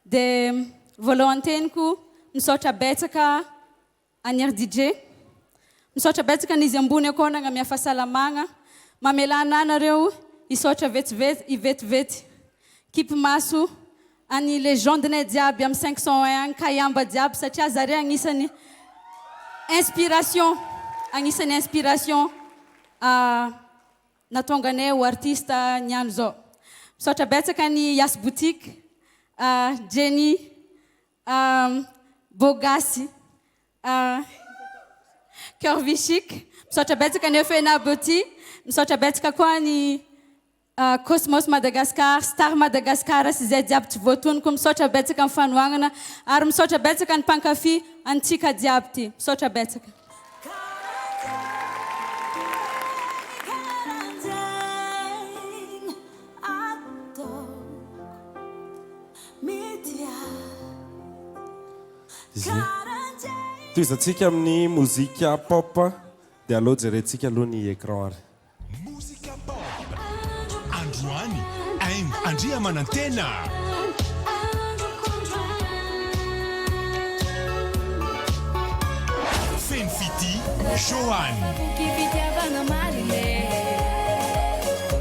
dia voalohany teniko misaotra betsaka an'i RDJ misaotra betsaka an'izy ambony akao nagnamia fahasalamagna mamelà anah nareo hisaotra vetivety vetivety kipy maso an'i legende-nay jiaby amin'ny 501 agny kaiamba jiaby satria zare agnisan'ny inspiration agnisan'ny inspiration Nahatonga anay ho artiste niany zao. Misaotra betsaka an'i Yas Boutique, Jenny, Beau Gasy, Coeur Vie Chic. Misaotra betsaka an'i FNA Beauty. Misaotra betsaka koa an'i Cosmos Madagascar, Star Madagascar sy izay jiaby tsy voatonoko. Misaotra betsaka amin'ny fanohanana ary misaotra betsaka ny mpankafy antsika jiaby ty. Misaotra betsaka. Ie. Tohizantsika amin'ny mozika pop dia aleo jerentsika aloha ny écran ary. Mozika pop. Androany, Haingo Andriamanantena. Feno fitia, Johanne. Fitiavana marina e.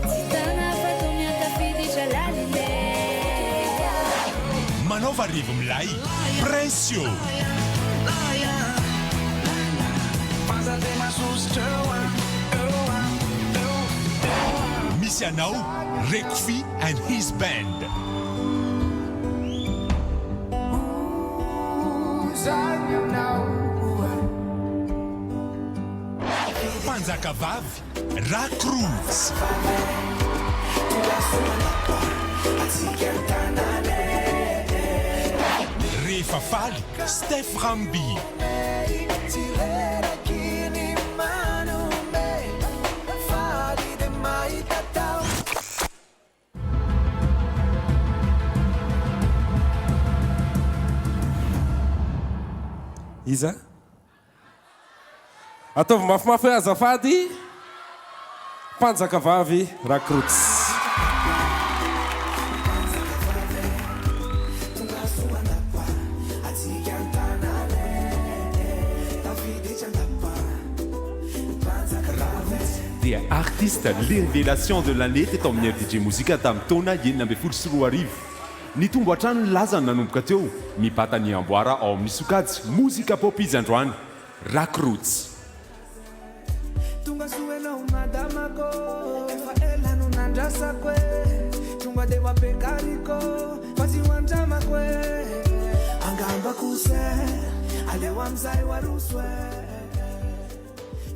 Tsy tana fa toa miantafiditra lalina e. Manaova revy milay, Princio. Misy anao, Rekofy and his band. Mpanjakavavy, Rakroots. Rehefa faly, Steph Ramby. Iza? Ataovy mafimafy hoe azafady Mpanjakavavy Rakroots. Dia artiste révélation de l'année teto amin'ny RDJ Mozika tamin'ny taona 2016. Nitombo hatrany ny lazany nanomboka teo, mibata ny amboara ao amin'ny sokajy mozika pop izy androany. Rakroots. Tonga soa enao madamako Efa ela no nandrasako e Tonga de ho ampiakariko Fa tsy ho andramako e Angamba kosa e Aleo amizay ho aroso e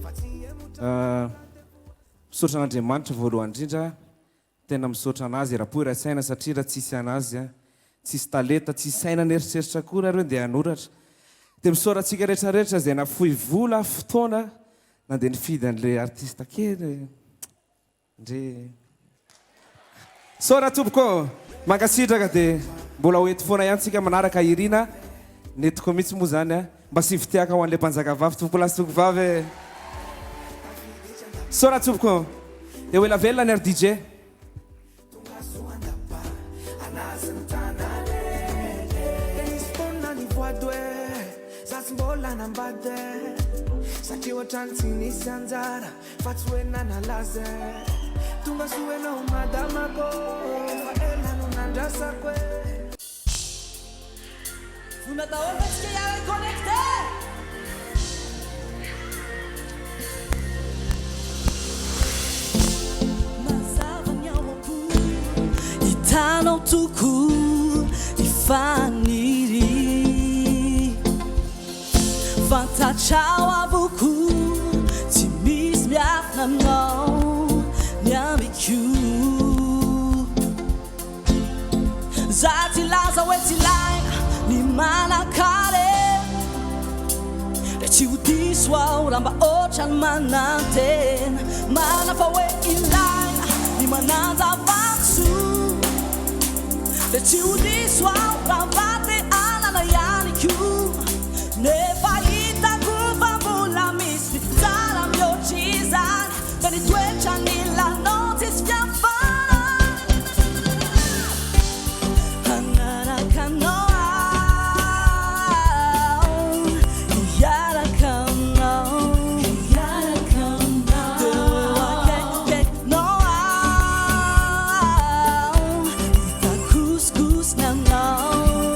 Fa tsy hemotra Misaotra an'Andriamanitra voalohany indrindra Tena misaotra anazy eram-po iray saina satria raha tsisy anazy an, tsisy talenta, tsisy saina an'eritreritra koa nareo ndeha hanoratra. Dia misaora antsika rehetra rehetra izay nafoy vola, fotoana nandeha nifidy an'ilay artiste kely ndry. Misaora tompoko ô! Mankasitraka dia mbola ho eto foana ihany tsika manaraka Irina, nentiko mihitsy moa zany an. Mba sivitiaka ho an'ilay mpanjakavavy tompokolahy sy tompokovavy e! Misaora tompoko. Dia ho ela velona ny RDJ. Vonona daholo ve tsika hiara hi-connecter? Mazava ny ao am-po, hitanao tokoa ny faniry. Fantatrao avokoa, tsy misy miafina aminao ny amiko. Za tsy hilaza hoe tsy ilaina ny manan-karena Dia tsy ho diso aho raha mba ohatran'ny manantena Marina fa hoe ilaina ny manan-java-tsoa Dia tsy ho diso aho raha mba te hanana ihany koa Nefa hitako fa mbola misy tsara mihoatr'izany Dia ny toetra anilanao tsisy fiafarana Hanaraka anao aho Hiaraka aminao Hiaraka aminao Dia ho eo akaikikaikinao aho Hitakosikosinanao.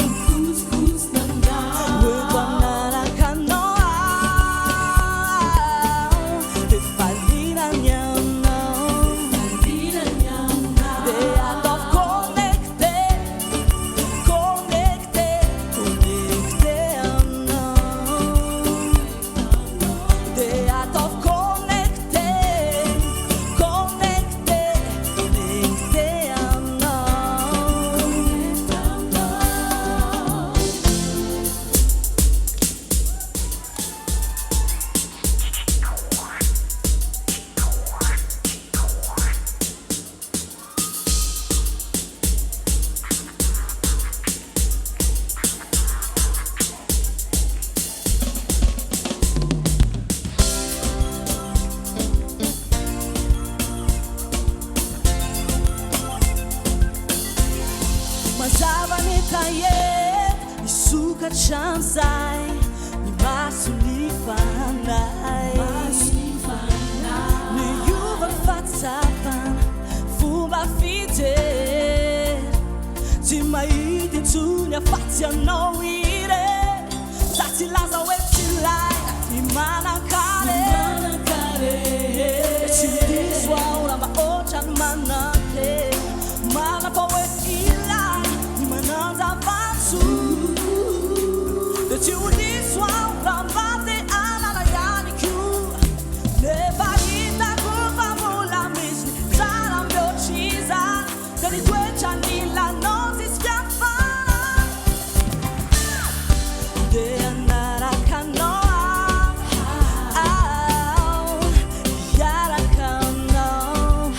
Misokatra amin'izay ny mason'ny fanahy. Niova ny fahatsapana, fomba fijery. Tsy mahita intsony afa-tsy ianao irery. Za tsy hilaza hoe tsy ilaina ny manan-karena. Tsy ho diso aho raha mba ohatran'ny manantena. Marina fa hoe ilaina ny manan-java-tsoa. Dia tsy ho diso aho raha mba te hanana ihany koa. Nefa hitako fa mbola misy ny tsara mihoatr'izany. Dia ny toetra anilanao tsisy fialofana. Dia hanaraka anao aho, hiaraka aminao.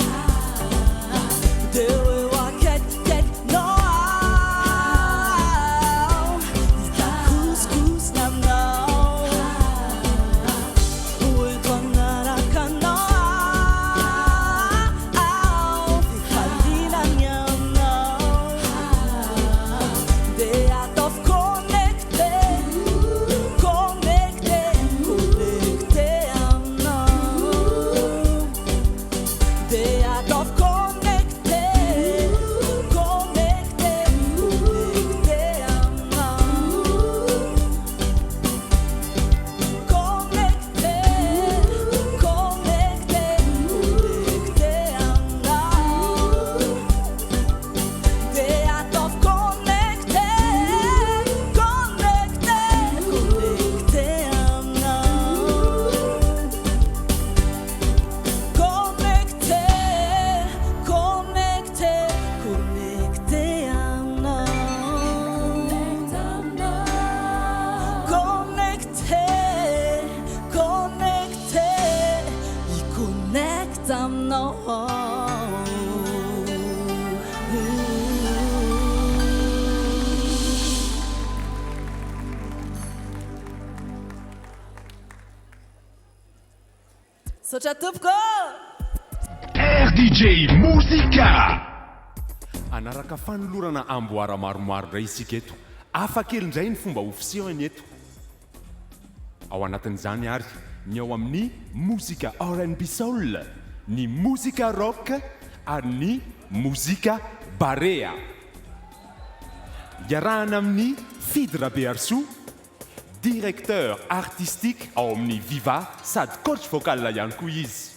Dia ho eo akaikikaikinao aho, hitakosikoska aminao. Ho eto hanaraka anao aho, fifaliana ny aminao. Dia ataovy connecté, connecté, connecté aminao. Dia ataovy connecté, connecté, connecté aminao. Connecté, connecté, connecté aminao. Dia ataovy connecté, connecté, connecté aminao. Connecté, connecté, connecté aminao. Connecté, connecté, hi-connecte aminao. Misaotra tompoko ô! RDJ Mozika! Hanaraka fanolorana amboara maromaro indray isika eto. Hafa kely indray ny fomba ho fisehony eto. Ao anatin'izany ary ny ao amin'ny mozika rnb soul, ny mozika rock ary ny mozika barea. Iarahana amin'i Fidy Rabearisoa, Directeur artistique ao amin'ny Viva sady coach vocal ihany koa izy.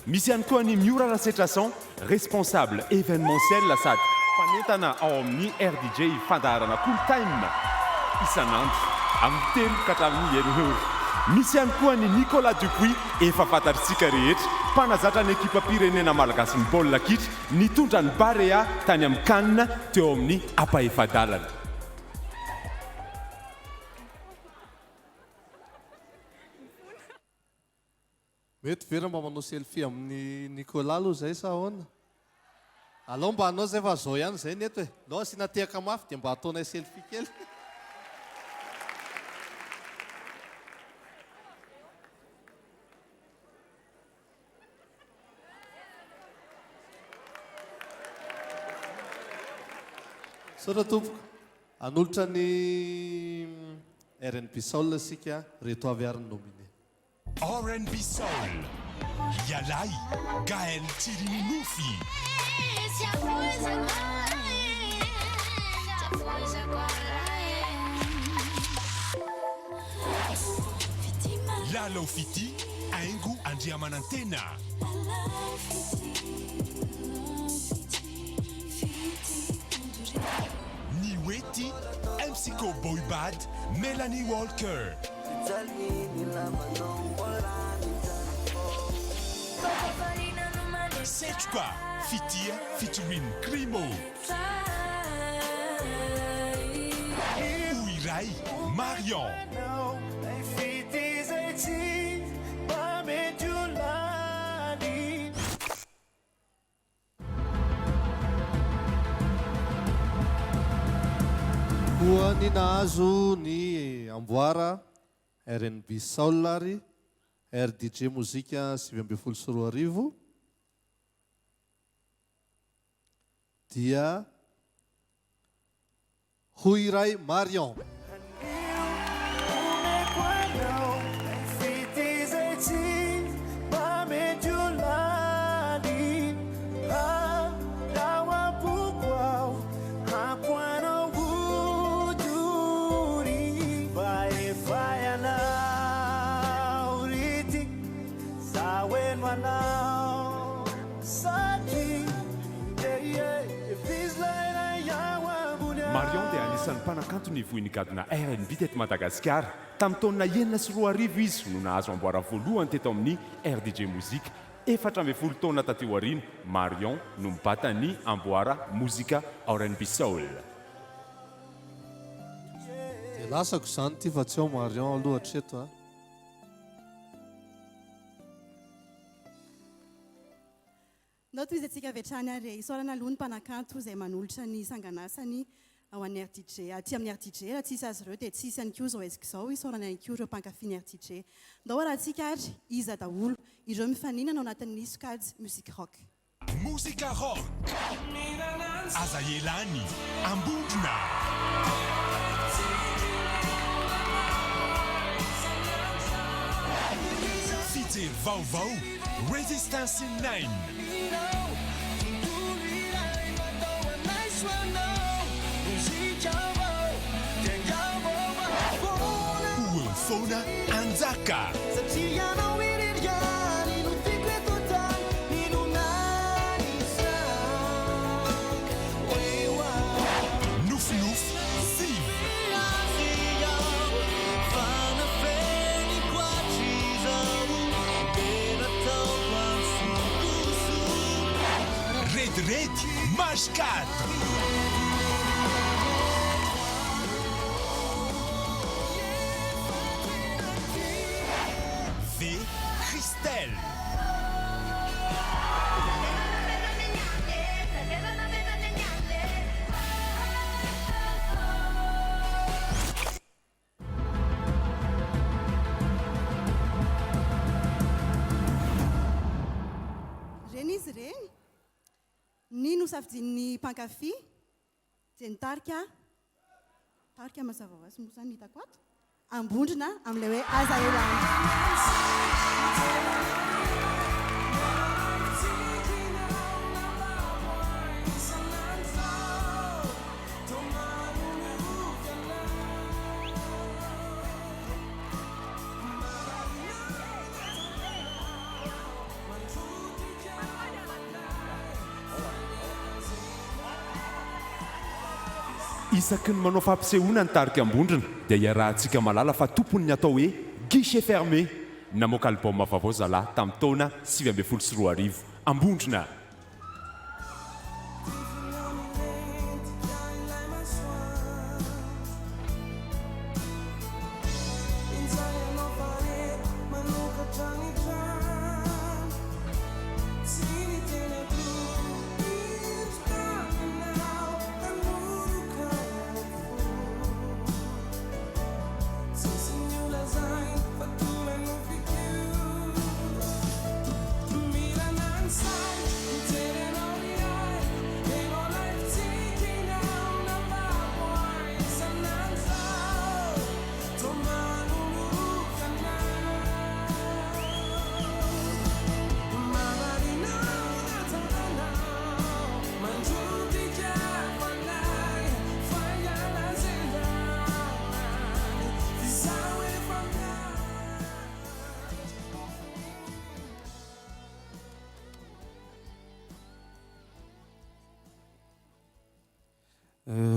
Misy ihany koa an'i Miora Rasetrason, responsable événementiel sady mpanentana ao amin'ny RDJ fandaharana Cool Time isan'andro amin'ny telo ka hatramin'ny enina ora. Misy ihany koa an'i Nicolas Dupuis efa fantatr'isika rehetra, mpanazatra ny ekipam-pirenena malagasin'ny baolina kitra nitondra ny Barea tany amin'ny Can teo amin'ny ampahefa-dalana. Mety ve raha mba manao selfie amin'i Nicolas aloha izay sa ahoana? Alao mba hanao izay fa zao ihany izay ny eto e! Alao asiana tehaka mafy dia mba ataonay selfie kely. Misaotra tompoko. Hanolotra ny rnb Soul isika, reto avy ary ny nominé. Rnb Soul, Ialahy, Gaël Tsirinonofy. Lalao Fitia, Haingo Andriamanantena. Ny Wety, MC Cowboy Bad, Melanie Walker. Setroka, Fitia featuring Krimo. Ho iray, Marion. Koa ny nahazo ny amboara rnb Soul ary RDJ Mozika 2019 dia. Hoy iray Marion. Omeko anao fitia izay tsy mba mety ho lany Ao am-poko ao ampo anao ho doria Fa efa ianao ry ty zaho heno anao Satria Marion dia anisan'ny mpanakanto nivoy ny gadona rnb teto Madagasikara. Tamin'ny taona 2006 izy no nahazo amboara voalohany teto amin'ny RDJ Mozika. 14 taona taty aoriana, Marion no mibata ny amboara mozika rnb Soul. Dia lasako izany ity fa tsy ao Marion aloha hatreto a. Ndao tohizantsika avy hatrany ary e. Isaorana aloha ny mpanakanto izay manolotra ny sanganasany ho an'ny RDJ. Aty amin'ny RDJ, raha tsisy azy ireo dia tsy hisy ihany koa izao hetsika izao. Isaorana ihany koa ireo mpankafy ny RDJ. Ndao harahantsika ary iza daholo ireo mifaninana ao anatin'ny sokajy musique rock. Mozika rock, aza elany, Ambondrona. Fijery vaovao, Resistance Nine. Ho eo foana hanjaka. Nofinofy sivy. Rediredy Mage 4. V Christelle. Ireny izy ireny, ny nosafidian'ny mpankafy dia ny tarika tarika mazava ho azy moa izany ny hitako ato, Ambondrona amin'ilay hoe aza ela andro. Isaky ny manao fampisehoana ny tarika Ambondrona dia iarahantsika mahalala fa tompon'ny atao hoe guichet fermé. Namoaka album vaovao zalahy tamin'ny taona 2019. Ambondrona!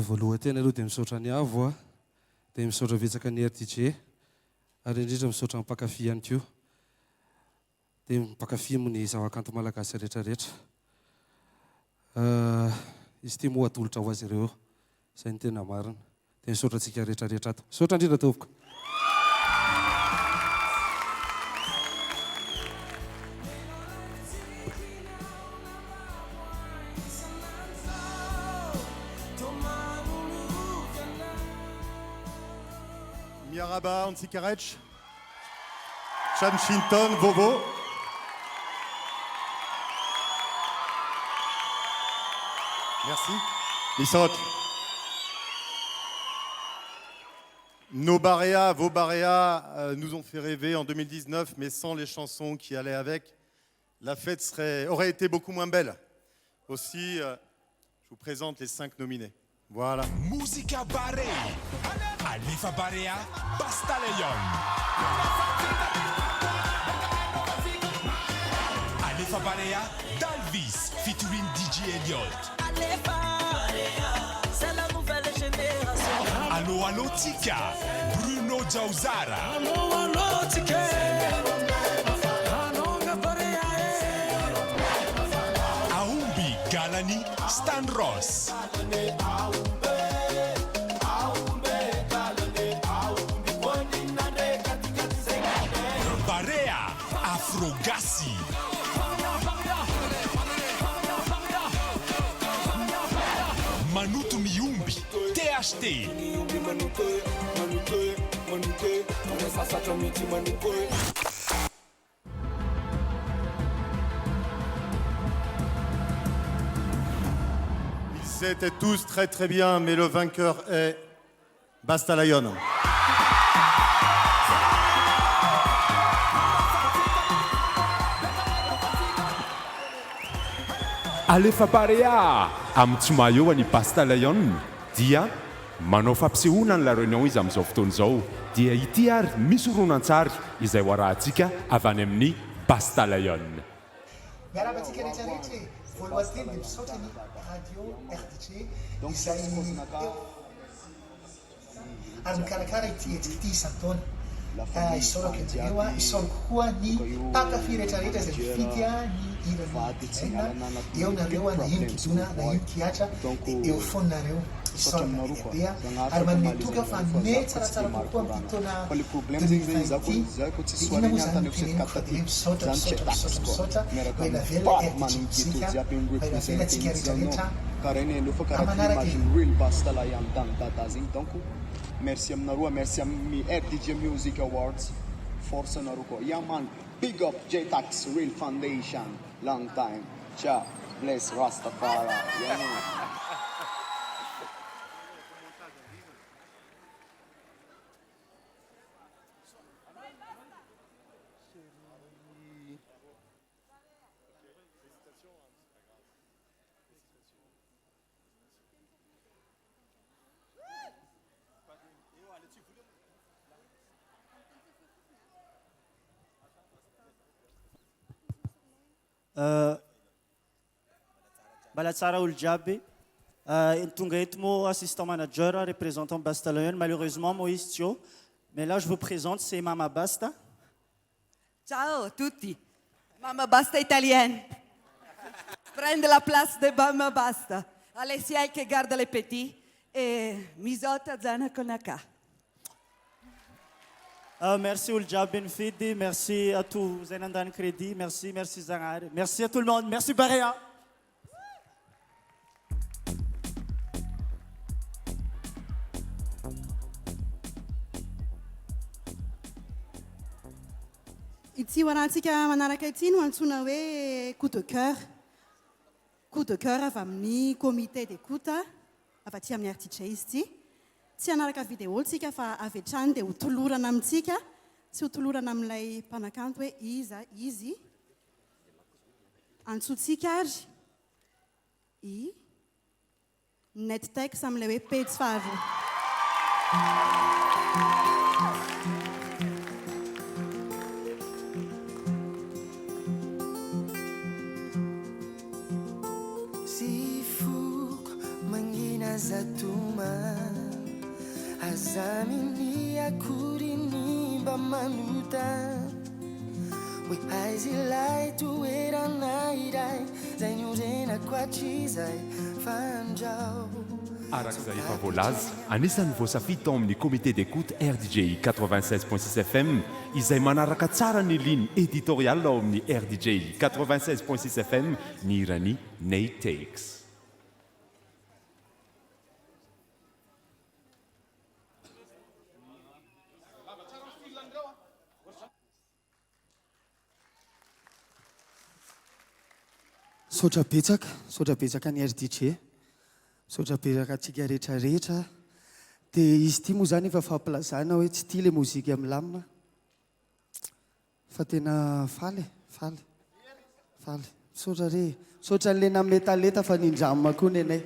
Voalohany tena aloha dia misaotra an'i Avo a, dia misaotra betsaka an'i RDJ ary indrindra misaotra ny mpankafy ihany koa. Dia mpankafy moa ny zavakanto malagasy rehetra rehetra. Izy ity moa atolotra ho azy ireo. Izay no tena marina. Dia misaotra antsika rehetra rehetra ato. Misaotra indrindra tompoko. Miarahaba antsika rehetra. Chan Shinton Vovo. Merci. Misaotra. Nos Barea, vos Barea nous ont fait rêver en 2019, mais sans les chansons qui allaient avec, la fête serait, aurait été beaucoup moins belle. Aussi, je vous présente les cinq nominés. Voilà. Mozika Barea, Alefa Barea, Basta Lion. Alefa Barea, Dalvis, featuring DJ Elliot. Alefa Barea, c'est la nouvelle génération. Allo Allo Tika, Bruno Jauzara. Allo Allo Tika. Aomby Galani, Stan Ross. Barea, Afro Gasy. Manoto Miomby, THT. Ils étaient tous très très bien, mais le vainqueur est Basta Lion. Alefa Barea! Amin'ny tsy maha eo an'i Basta Lion dia manao fampisehoana any La Réunion izy amin'izao fotoana izao. Dia ity ary misy horonantsary izay ho arahantsika avy any amin'ny Basta Lion. Miarahaba antsika rehetra rehetra e! Voalohany teny dia misaotra ny Radio RDJ izay eo ary mikarakara ity hetsika ity isan-taona. Isaorako ianareo a, isaorako koa ny mpankafy rehetra rehetra izay mifidy ny hiran'i Dilaine, eo nareo na ino kidona na ino kihatra dia eo foana nareo. Isaorana be dia be ary manome toky aho fa hanome tsaratsara kokoa amin'ity taona 2020 ity. Dia inona moa izany no teneniko fa dia hoe misaotra misaotra misaotra misaotra ho ela velona RDJ Mozika, ho ela velona antsika rehetra rehetra amin'ny manaraka e. Merci aminareo, merci amin'ny RDJ Music Awards, force anareo koa. Yeah man, big up J-Tax Real Foundation, long time, Jah bless Rastafari, yeah man. Mbala tsara olo jiaby. Tonga eto moa assistant manager représentant Basta Lion. Malheureusement moa izy tsy eo. Mais là je vous présente c'est Mama Basta. Ciao a tutti. Mamma Basta italienne. Prende la place de Mamma Basta. Alessia che garda les petits e Misota Zana Konaka. Merci olo jiaby nifidy, merci à tous zay nandany crédit, merci, merci Zagnahary, merci à tout le monde, merci Barea. Ity ho arahantsika manaraka ity no antsoina hoe coup de cœur. Coup de cœur avy amin'ny comité d'écoute avy aty amin'ny RTJ izy ity. Tsy hanaraka vidéo tsika fa avy hatrany dia ho tolorana amintsika, tsy ho tolorana amin'ilay mpanakanto hoe iza izy. Antsointsika ary i Nettex amin'ilay hoe pejy faharoa. Sy foko mangina aza tomany Aza minia akory ny mba manota Hoe aiza ilay toerana iray Zay niorenako hatrizay Fandrao Araka izay efa voalaza, anisan'ny voasafidy tao amin'ny Comité d'écoute RDJ 96.6 FM izay manaraka tsara ny ligne éditoriale ao amin'ny RDJ 96.6 FM ny hiran'i Ney Takes. Misaotra betsaka, misaotra betsaka ny RDJ, misaotra betsaka antsika rehetra rehetra. Dia izy ity moa izany efa fampilazana hoe tsy tia ilay mozika milamina fa tena faly e, faly, faly. Misaotra re e. Misaotra an'ilay nanome talenta fa nindramina koa nenay.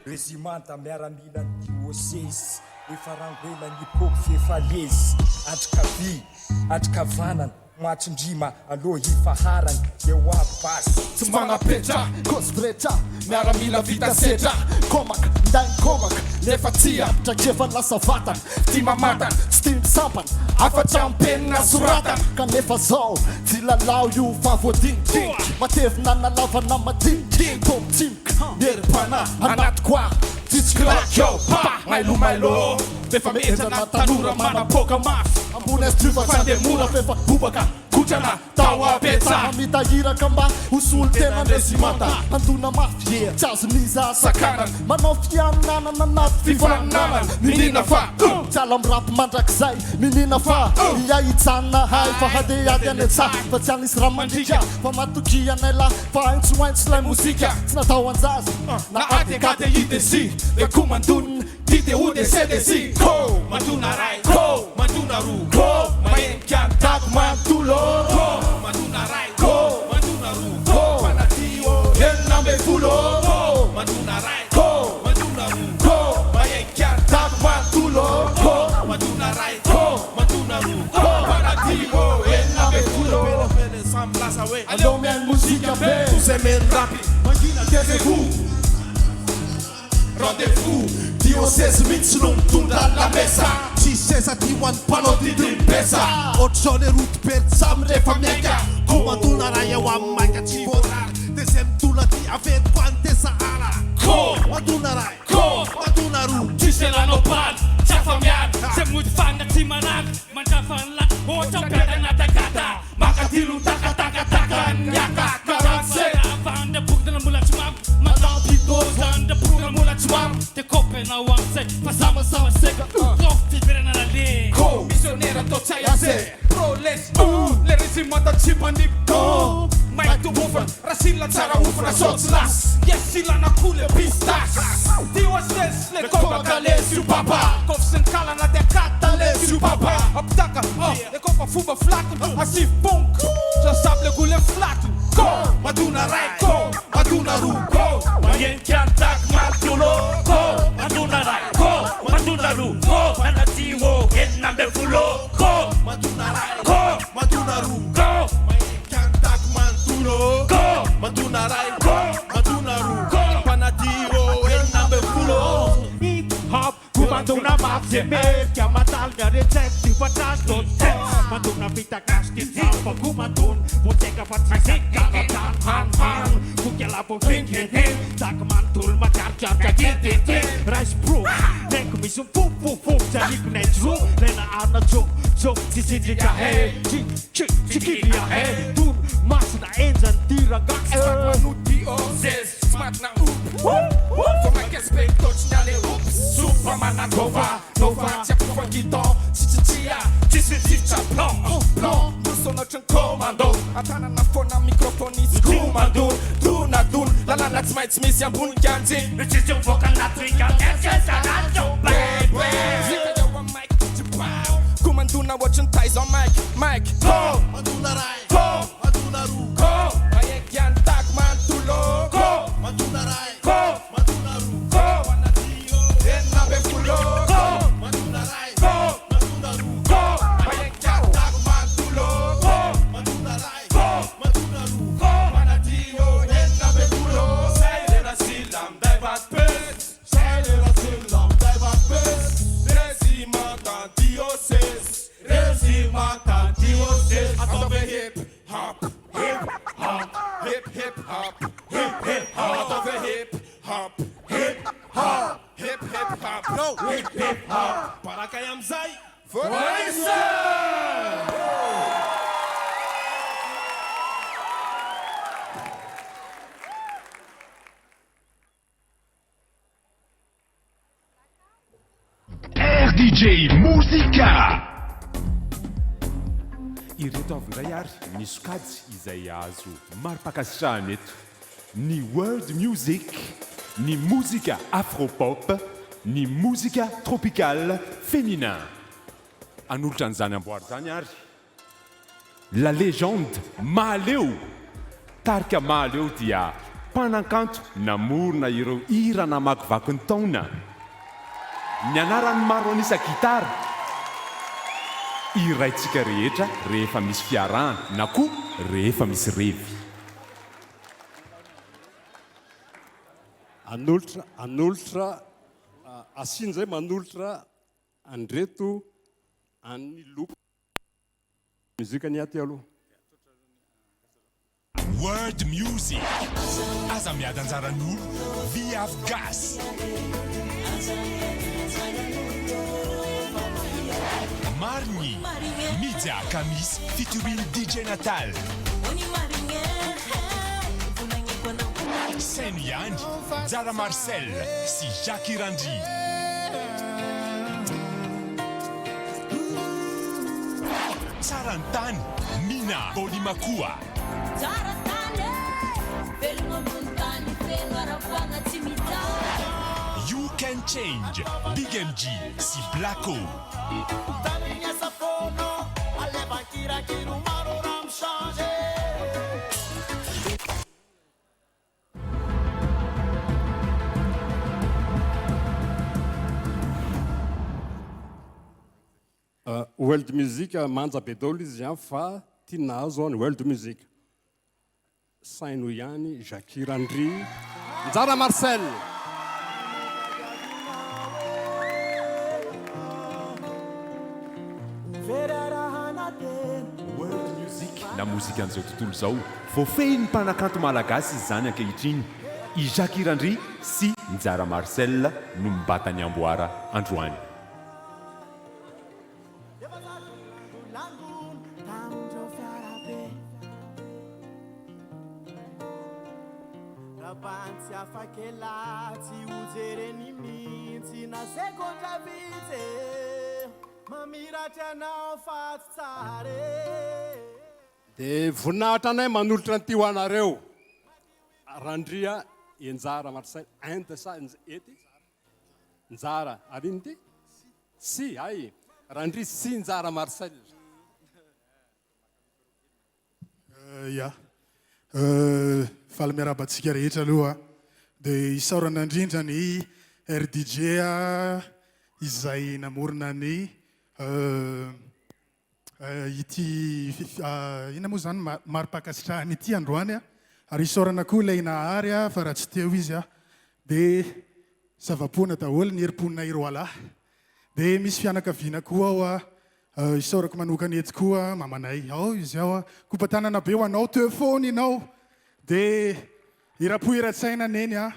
Rezimanta miaramilan'ny diosezy efa rangoela nipoky f'efa lezy Atrikavia, atrikavanana, matsindrima aloha hifaharany eo aby basy. Tsy manapetra, kôsy miaramila vita sedra, Kômaka, nday nikômaka, nefa tsy ampy traikefa lasa vatana, Tia mamantana, tsy tia misampana, afa-tsy am-penina soratana. Kanefa zao, tsy lalao io fa voadinidinika, Matevina na lava na madinika, Toa mitsimoka, ny herim-panahy anatiko aho, Tsisy kilaky ao, pa! Mailo mailo, f'efa mihenjana ny tanora manapoaka mafy, Ambony azy fa tsy handeha mora f'efa bobaka, kotrana. Tao Abetsa. Hamita iraka mba ho solontenan'ny rezimanta. Handona mafy, tsy azon'iza sakanana. Manao fianinanana anaty fifaninanana. Minina fa tsy ala mirapy mandrakizay. Minina fa iay hijanona hay fa handeha hiady any an-tsaha. Fa tsy hanisy rà mandriaka fa matokia anay lahy fa haintsohaintso ilay mozika. Tsy natao an-jaza na ADKDIDC. Dia koa mandonina. D D O D C D C Ko mandona ray Ko mandona roa Ko mahenika ny dago manontolo Ko mandona ray Ko mandona roa Ko mpanadio 16 Ko mandona ray Ko mandona roa Ko mahenika ny dago manontolo Ko mandona ray Ko mandona roa Ko mpanadio 16 Samy milaza hoe Aleo mihaino mozika be Toy izay mihaino rapy Mangina taisez-vous. Rendez-vous, Diocèse mihitsy no mitondra lamesa. Tsisy seza aty ho an'ny mpanao didy mibesa. Ohatr'izao le route perte samy rehefa miainga. Komandona ray ao amin'ny maika tsy voarara. Dia zay mitolona aty averiko any dia sahala. Ko Mandona ray. Ko Mandona roa. Tsisy ilanao bala, tsy afa-miala. Zay mody fanina tsy manala, mandrava ny laka. Ohatra mpiadana takata, maka dilo taka taka taka ny aka. 47. Andra-bokona mbola tsy mamo, mandampidôza andra-bokona mbola tsy mamo. Dia kôpy anao amin'izay fa sama-sama seka. Ko fiverenana le. Ko missionnaire atao tsy hay ase. Pro lesy oh, le régiment tsy manipy oh. Maika tohofana, racine tsara hofana sao tsy lasa. Yes ilana koa le pistache. Diocèse le kobaka lesy io papa. Kôfy sy ny kalana dia akata lesy io papa. Ampitaka oh, le kôfa fomba filatiny. Asivy bonk, sasabo le goa le filatiny. Ko mandona ray, ko mandona roa, ko mahenika ny dago manontolo. Ko mandona ray, ko mandona roa, ko manadio 16. Ko mandona ray, ko mandona roa, ko mahenika ny dago manontolo. Ko mandona ray, ko mandona roa, ko mpanadio 16. Hip hop Komandona mafy zay merika Mandalina retsaiko ty fa trasy dot Mandona vita gasy ty tsapa komandona Voatsaika fa tsy zeka Han han han Boky lavo heng heng heng Dago manontolo matsiarotsiarotra ty ty ty Rice pro Neniko misy mifofofofo Tsy ariko naitso roa Lena arina tsoko tsoko Tsy tsindrika he Tsy tsy tsy kivia he Toro masina enjany ty rangahy Tsy maty manody diocèse Tsy maty na omby Vao mainka specto tsy niala oops Sopa managova Nova tsy akofa-gitan Tsy tsy tsia Tsisy rivotra blanc Blanc Miroso ohatry ny commando An-tanana foana microphone izy komando Donadona Lalàna tsy maintsy misy ambony kanjy Ny tsisy mivoaka anaty riaka Bebe Vita eo amin'ny mic Jibao Komandona ohatry ny Tyson Mike Mike Ko Mandona ray Ko Mandona roa Ko hip hop, hip hip hop. Ataovy hoe hip hop, hip hop, hip hip hop, hip hip hop. Barakay amin'izay. Voraisa! RDJ Mozika! Ireto avy indray ary ny sokajy izay azo mari-pankasitrahana eto, ny World Music, ny mozika Afro-pop, ny mozika Tropical Féminin. Hanolotra an'izany amboara izany ary La Légende Mahaleo! Tarika Mahaleo dia mpanakanto namorona ireo hira namakivaky ny taona. Ny anaran'ny maro an'isa gitara hiraintsika rehetra rehefa misy fiarahana na koa rehefa misy revy. Hanolotra, hanolotra, asiana izay manolotra an'ireto an'ny loka. Mozika ny aty aloha. World Music, Aza miady anjaran'olo, Viavy Gasy. Marigny, Media Kamis featuring DJ Natal. Saino ihany, Njara Marcel sy Jacques Randria. Tsara ny tany, Mina Bolimakoa. Tsara tany e! Velogno ambony tany feno haravoagna tsy mijaly. You can change, Big MJ sy Blacko. World music manja be daholo izy an fa ty nahazo an world music. Saino ihany Jackie Randria. Njara Marcel. World music na mozikan'izao tontolo izao. Voafehin'ny mpanakanto malagasy izany ankehitriny. I Jackie Randria sy Njara Marcel no mibata ny amboara androany. Dia voninahitra anay manolotra an'ity ho anareo. Randria Enjara Marcel, Inde sa ety? Njara, ary inona ity? Sy, hay! Randria sy Njara Marcel. Ya. Faly miarahaba antsika rehetra aloha. Dia isaorana indrindra ny RDJ izay namorona ny ity inona moa izany mari-pankasitrahana ity androany ary isaorana koa ilay Nahary fa raha tsy teo izy dia zava-poana daholo ny herim-ponay roalahy. Dia misy fianakaviana koa ao isaorako manokana eto koa mamanay ao izy ao kopa-tanana be ho anao teo foana ianao dia hiram-po hiran-tsaina neny a.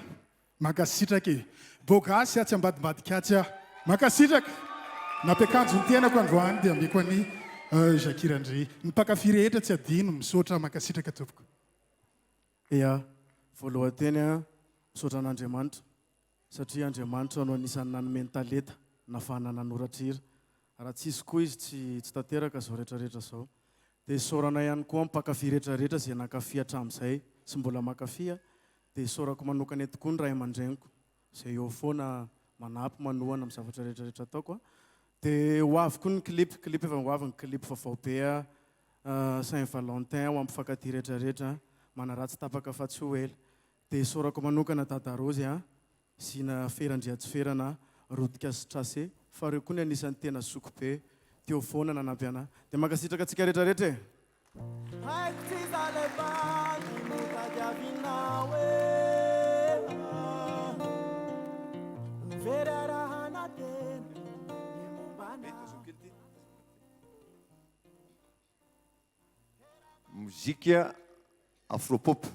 Mankasitraka e! Beau gasy atsy ambadimbadika atsy aho. Mankasitraka! Nampiakanjo ny tenako androany dia ameko an'i Jackie Randria. Ny mpankafy rehetra tsy adino, misaotra, mankasitraka tompoko. Ea, voalohan-teny a, misaotra an'Andriamanitra satria Andriamanitra no anisan'ny nanome ny talenta nahafahana nanoratra hira. Raha tsisy koa izy tsy tsy tanteraka izao rehetra rehetra izao. Dia isaorana ihany koa ny mpankafy rehetra rehetra izay nankafy hatramin'izay sy mbola mankafy a. Dia isaorako manokana eto koa ny ray aman-dreniko izay eo foana manampy manohana amin'ny zavatra rehetra rehetra ataoko a. Dia ho avy koa ny clip, clip efa ho avy ny clip vaovao be a, Saint Valentin ho an'ny mpifankatia rehetra rehetra, manaratsy tapaka fa tsy ho ela. Dia isaorako manokana Dada Raozy a, Zina Fera Andriatsiferana, Rotika sy Tracé fa ireo koa ny anisan'ny tena zoky be teo foana nanampy anah. Dia mankasitraka antsika rehetra rehetra e! Haiko tsy za lay bandy no tadiavinao e Very arahana tena ny momba anao. Mozika afro-pop.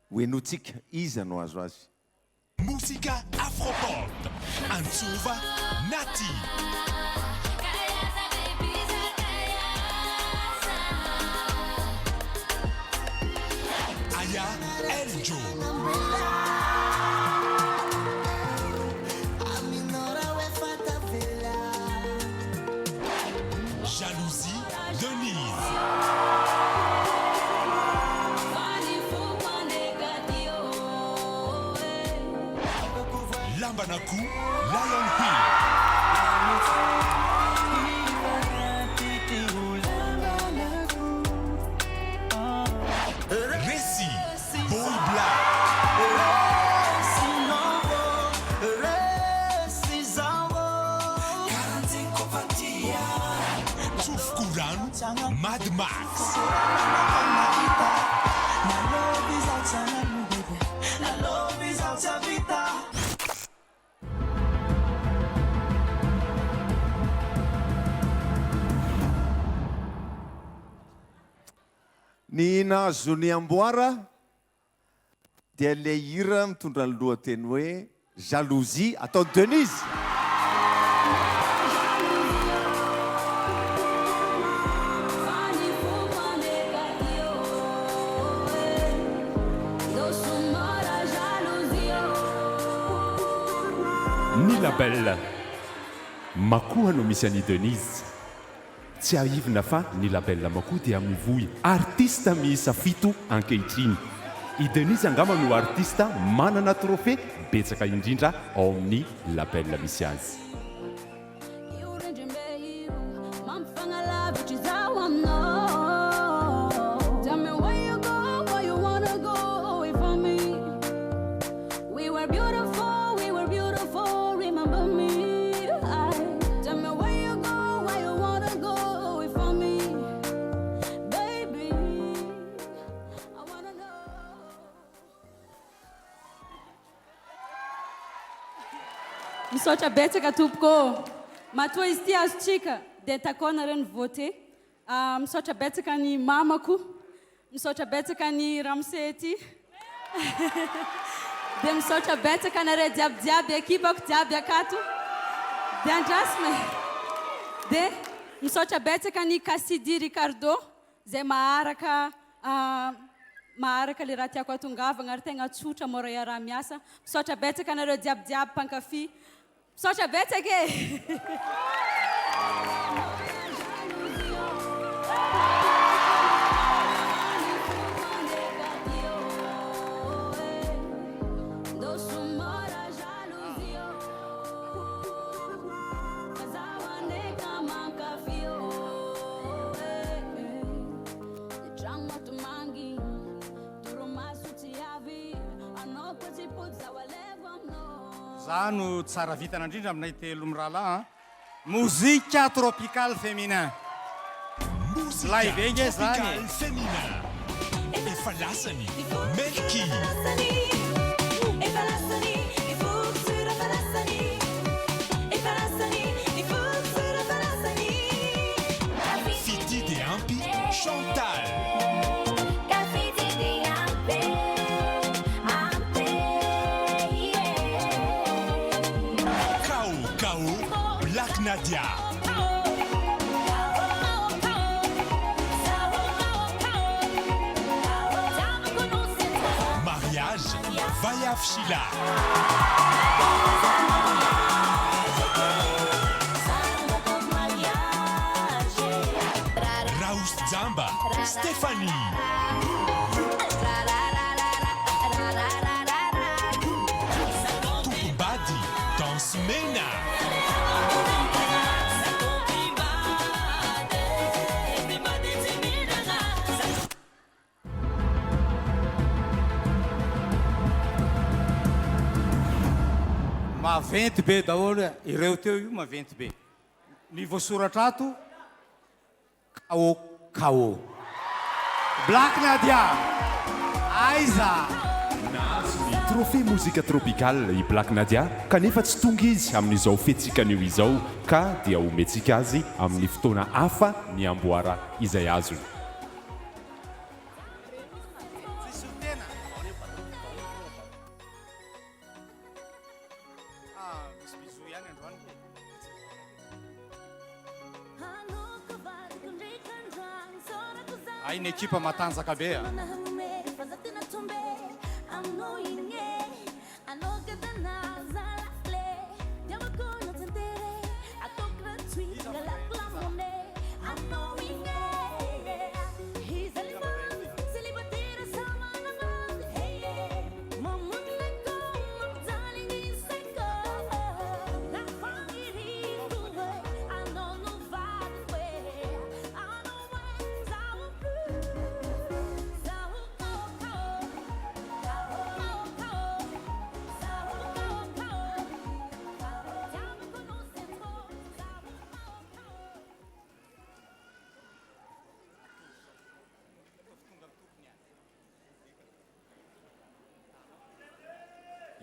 Ho henointsika, iza no azo azy? Mozika Afropop, Antsova, Natty. Aya, Eljo. Jalousie, Denise. Lambanakoho, Lion Hill. Resy, Boy Black. Tsofiko rano, Mad Max. Ny nahazo ny amboara dia ilay hira mitondra ny lohateny hoe Jalousie ataon'i Denise. Ny label Makoa no misy an'i Denise. Tsiahivina fa ny label Makoa dia mivoy artista miisa fito ankehitriny. I Denise angamba no artista manana trophée betsaka indrindra ao amin'ny label misy azy. Misaotra betsaka tompoko ô. Matoa izy ity azontsika dia takao nareo ny vote. Misaotra betsaka ny mamako, misaotra betsaka ny ramose ety. Dia misaotra betsaka anareo jiaby jiaby ekipako jiaby akato. Dia andrasina e. Dia misaotra betsaka an'i Cassidy Ricardo izay maharaka maharaka le raha tiako hatongavagna ary tegna tsotra mora iaraha-miasa. Misaotra betsaka anareo jiaby jiaby mpankafy. Misaotra betsaka e! Za no tsara vintana indrindra aminay telo mirahalahy an! Mozika tropical féminin. Milay be nge zany e! Tropical féminin. Efa lasany Melky. Fitia dia ampy Chantal. Kao Kao Black Nadia. Mariage Vaiavy Sheila. Raosy Jamba Stéphanie. Tompom-bady Danse Mena. Maventy be daholo ireo teo io maventy be. Ny voasoratra ato KO KO. Black Nadia! Aiza? Nahazo ny Trophée Mozika Tropical i Black Nadia kanefa tsy tonga izy amin'izao fihetsika anio izao ka dia omentsika azy amin'ny fotoana hafa ny amboara izay azony. Hay ny ekipa matanjaka be a.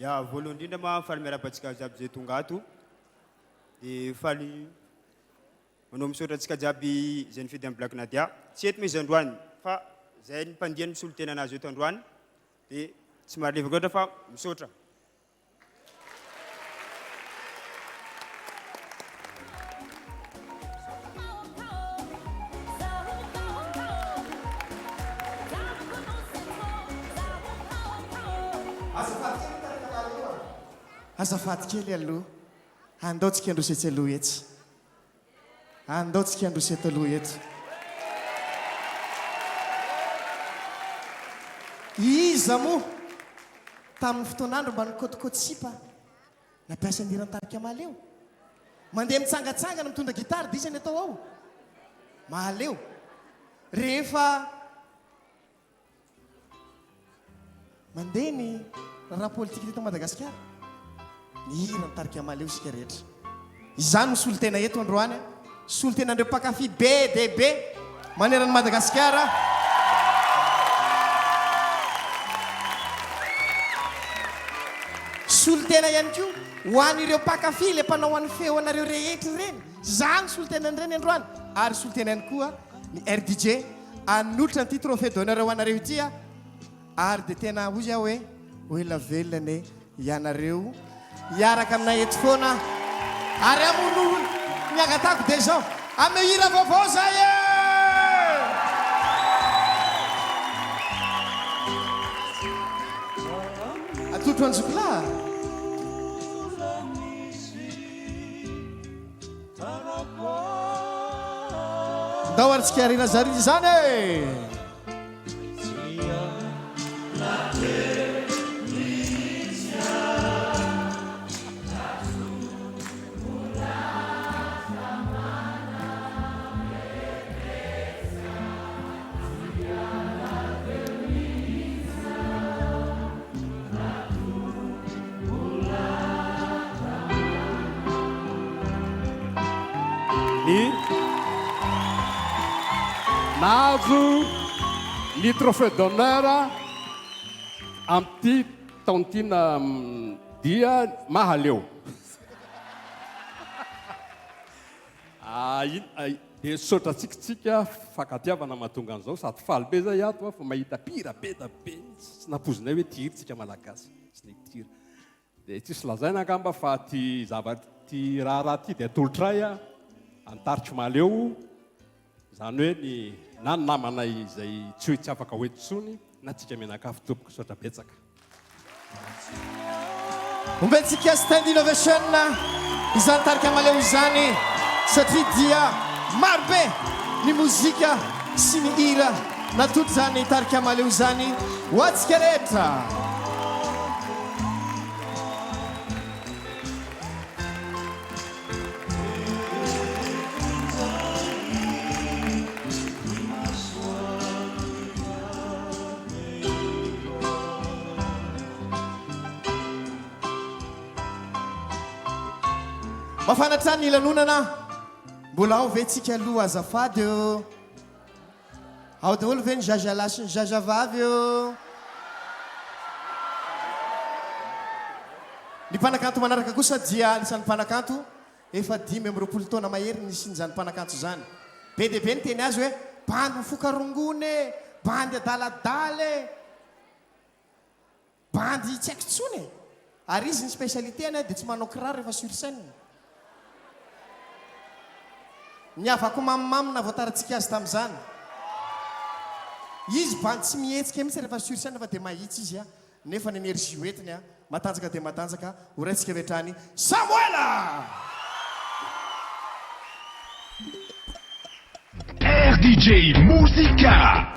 Ya, voalohany indrindra ma faly miarahaba antsika jiaby izay tonga ato. Dia faly manao misaotra antsika jiaby izay nifidy an'i Black Nadia. Tsy eto moa izy androany fa izay ny mpandihy no misolo tena anazy eto androany. Dia tsy mahalevaka loatra fa misaotra. Azafady kely aloha. Andao tsika handroso etsy aloha etsy. Andao tsika handroso eto aloha eto. Iza moa tamin'ny fotoan'andro mba nikôtikôty sipa nampiasa ny hiran'ny tarika Mahaleo? Mandeha mitsangatsangana mitondra gitara dia iza ny atao ao? Mahaleo. Rehefa Mandeha ny raharaha politika teto Madagasikara. Nihira ny tarika Mahaleo isika rehetra. Izaho no solontena eto androany, solontenan'ireo mpankafy be dia be manerana an'i Madagasikara. Solontena ihany koa ho an'ireo mpankafy ilay mpanao an'ny feo anareo rehetra ireny. Izaho no solontenan'ireny androany ary solontena ihany koa ny RDJ Hanolotra an'ity trophée d'honneur ho anareo ity aho ary dia tena hoy aho hoe ho ela velona anie ianareo hiaraka aminay eto foana ary hamono ny angatahako dia izao ameo hira vaovao zay e! Atolotro an'i Zokilahy. Ndao ary tsika arina zary izany e! Ny nahazo ny trophée d'honneur amin'ity taona ity na dia Mahaleo. Dia misaotra antsika tsika fankatiavana mahatonga an'izao sady faly be zay ato fa mahita mpihira be da be mihitsy tsy nampoizinay hoe tia hira tsika malagasy tsy tia hira dia tsisy lazaina angamba fa ty zavatra ty raharaha ty dia atolotray a antariko mahaleo izany hoe ny na ny namanay izay tsy hoe tsy afaka ho eto intsony na tsika mianakavy tompoko saotra betsaka. Ombentsika Stand Innovation izany tarika Mahaleo izany satria dia maro be ny mozika sy ny hira natolotra izany tarika Mahaleo izany ho antsika rehetra. Mafana hatrany ny lanonana. Mbola ao ve tsika aloha azafady ô? Ao daholo ve ny zazalahy sy ny zazavavy ô? Ny mpanakanto manaraka kosa dia anisan'ny mpanakanto efa 25 taona mahery ny nisian'izany mpanakanto izany. Be dia be ny teny azy hoe bandy mifoka rongony e, bandy adaladala e. Bandy tsy haiko intsony e! Ary izy ny spécialité-ny dia tsy manao kiraro rehefa sur scène. Ny havako mamimamy nahavoatarantsika azy tamin'izany. Izy bandy tsy mihetsika mihitsy rehefa sur scène fa dia mahitsy izy a, nefa ny énergie hoentiny a, matanjaka dia matanjaka, ho raisika avy hatrany Samoela! RDJ Mozika!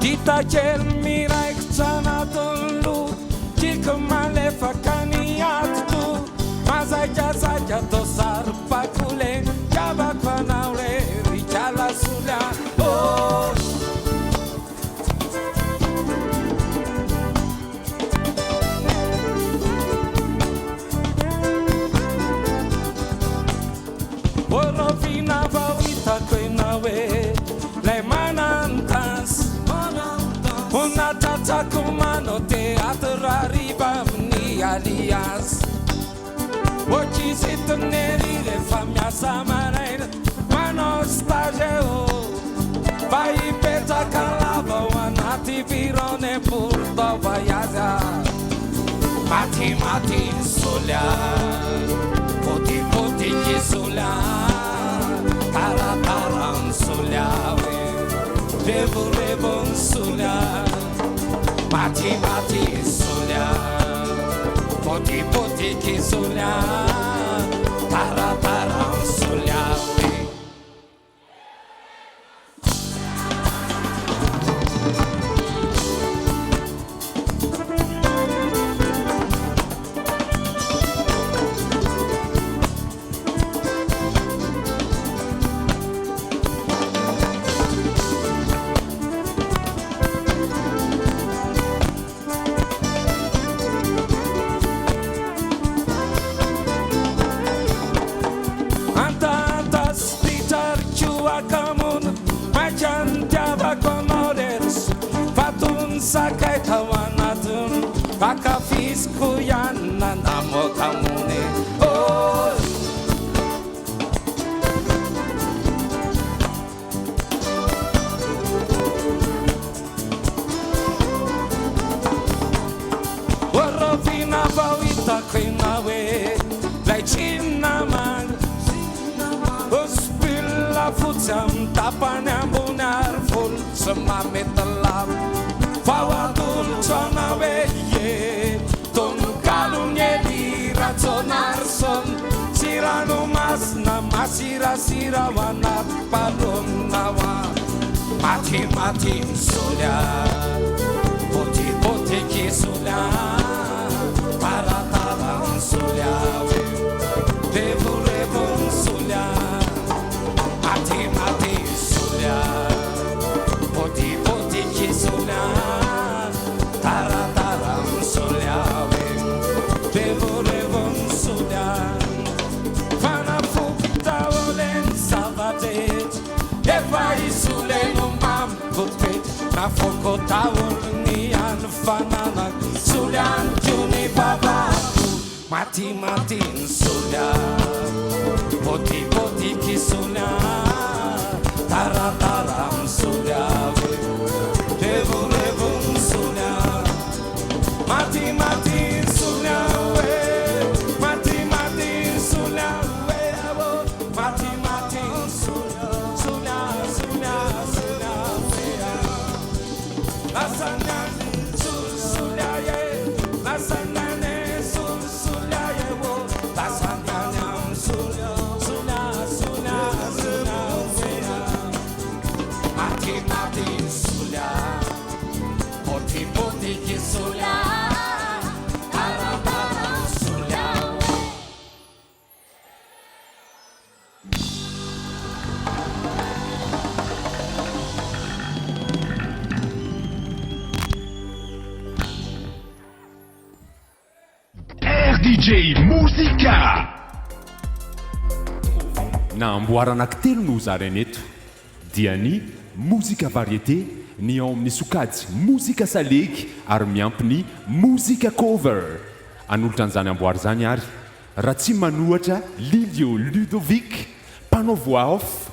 Dita kely miraikitra anatin'ny loha Tiako malefaka ny atidoha Mazaikazaika toa saribakoly Tiavako anao re ry kala soly a Oh. Ô rahoviana vao hitako ianao e Lay manantasy Ho natratrako manao théâtre hariva amin'ny alias Okizitina ery rehefa miasa maraina Manao stage ô Fa hipetraka lava ao anaty bureau n'importe voyage a Matimaty ny soly a Potipotiky soly a Taratara ny soly a hoe Revorevo ny soly a Matimaty ny soly a Potipotiky soly a Taratara ny soly a hoe. Antahanta sy ditra ary koa hakamoana Maika nitiavako anao re ry soa Fa toy ny sakay tao anatin'ny Ankafiziko ihany na namoaka mony e Oh. Ô rahoviana vao hitako ianao e Lay tsy namana Ô sy pull fotsy amin'ny tapany ambony ary volo tsy mamety lava Vao atolotro anao e ie Tononkalon'i Elie Rajaonarison Tsy ranomasina masirasira ao anaty balonina ao an Matimaty ny soly a Potipotiky soly a Taratara ny soly a hoe Revorevo ny soly a Matimaty ny soly a Potipotiky soly a Taratara ny soly a hoe Revorevo ny soly a Fanafody daholo e ny zava-drehetra Efa isoly e no mamiko toetra Nafoko daholo ny any fananako Soly ihany koa ny vavako Matimaty ny soly a Potipotiky soly a Taratara ny soly a Revorevo ny soly a Matimaty ny soly a oe Matimaty ny soly a oe oh Matimaty ny soly a Soly a soly a soly a oe a Lasa ny any soly soly a e Lasa ny any e soly soly a e oh Lasa ny any am soly soly a soly a soly a oe a. RDJ Mozika. Na amboara anankitelo no hozaraina eto, dia ny Mozika Variété, ny ao amin'ny sokajy Mozika Salegy ary miampy ny Mozika Cover. Hanolotra an'izany amboara izany ary Ratsimanohatra Lilio Ludovic, mpanao voix off,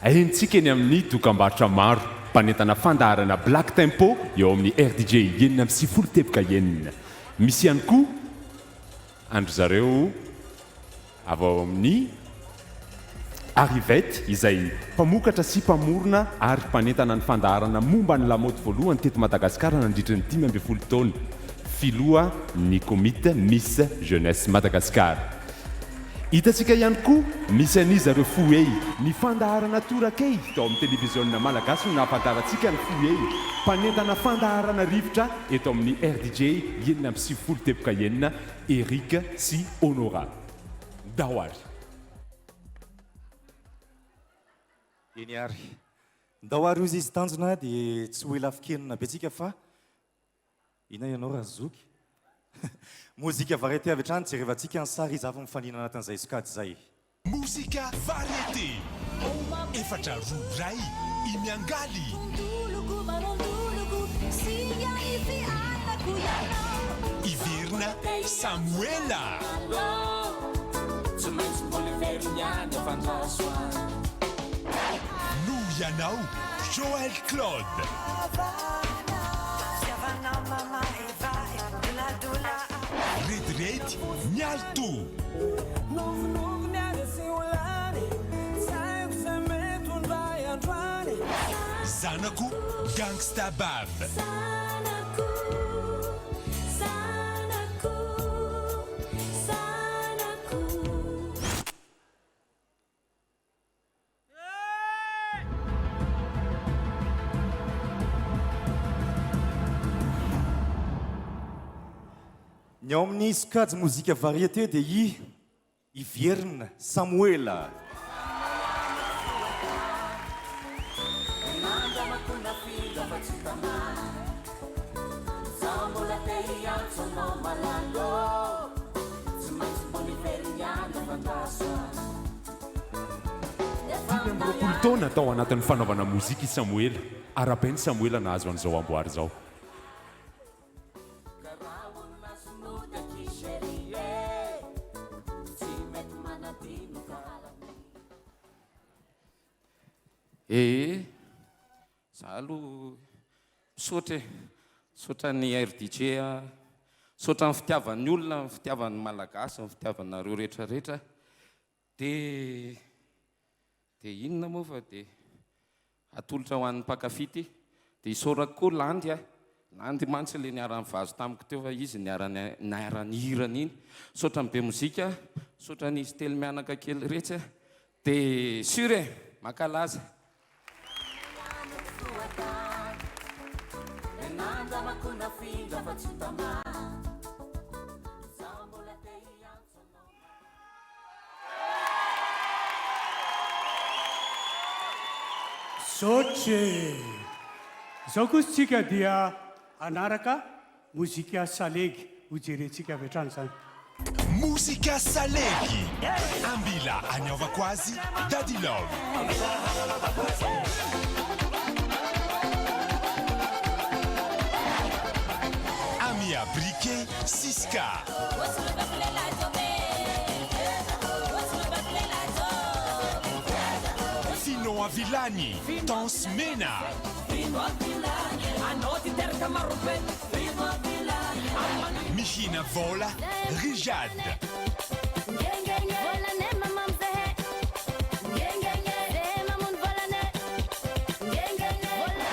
henontsika eny amin'ny dokambarotra maro, mpanentana fandaharana Black Tempo eo amin'ny RDJ 96.6. Misy ihany koa an-dry zareo avy ao amin'ny Arivette izay mpamokatra sy mpamorona ary mpanentana ny fandaharana momba ny lamaody voalohany teto Madagasikara nandritry ny 15 taona, filoha ny komity Miss Jeunesse Madagascar. Hitantsika ihany koa misy an'iza ireo Fohehy. Ny fandaharana Torakey tao amin'ny televiziona malagasy no nahafantarantsika ny Fohehy, mpanentana fandaharana rivotra eto amin'ny RDJ 96.6, Eric sy Honorat. Ndao ary. Eny ary. Ndao ary hozy izy tanjona dia tsy ho ela fikenina be tsika fa Inona ianao razoky? Mozika variété avy hatrany jerevantsika ny sary iza avy mifanina anatin'izay sokajy izay. Mozika variété. Efatra roa iray i Miangaly. Hiverina Samoela. Noho ianao Joël Claude. Rediredy Mialto. Zanako Gangsta Bab. Ny ao amin'ny sokajy mozika variété dia i Ivierina Samoela. 25 taona tao anatin'ny fanaovana mozika i Samoela. Arahabaina i Samoela nahazo an'izao amboara izao. Ee, za aloha misaotra e, misaotra ny RDJ a, misaotra ny fitiavan'ny olona, ny fitiavan'ny Malagasy, ny fitiavanareo rehetra rehetra, dia dia inona moa fa dia atolotra ho an'ny mpankafy ity, dia isaorako koa Landy a, Landy mantsy ilay niara-nivazo tamiko teo fa izy niara-nihira an'iny, misaotra ny Bemozika, misaotra an'izy telo mianaka kely iretsy a, dia sûr e, mankalaza. Misaotra e! Izao kosa isika dia hanaraka mozika salegy, hojerentsika avy hatrany izany. Mozika salegy, Ambila anaovako azy, Daddy Love. Amia Briquet, Siska. Finoa Vilany, Tence Mena. Mihina Vola, Rijade.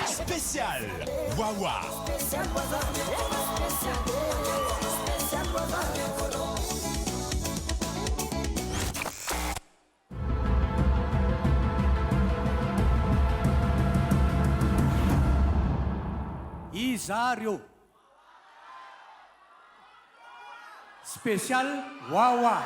Spécial Wawa. Iza ary ô? Spécial Wawa.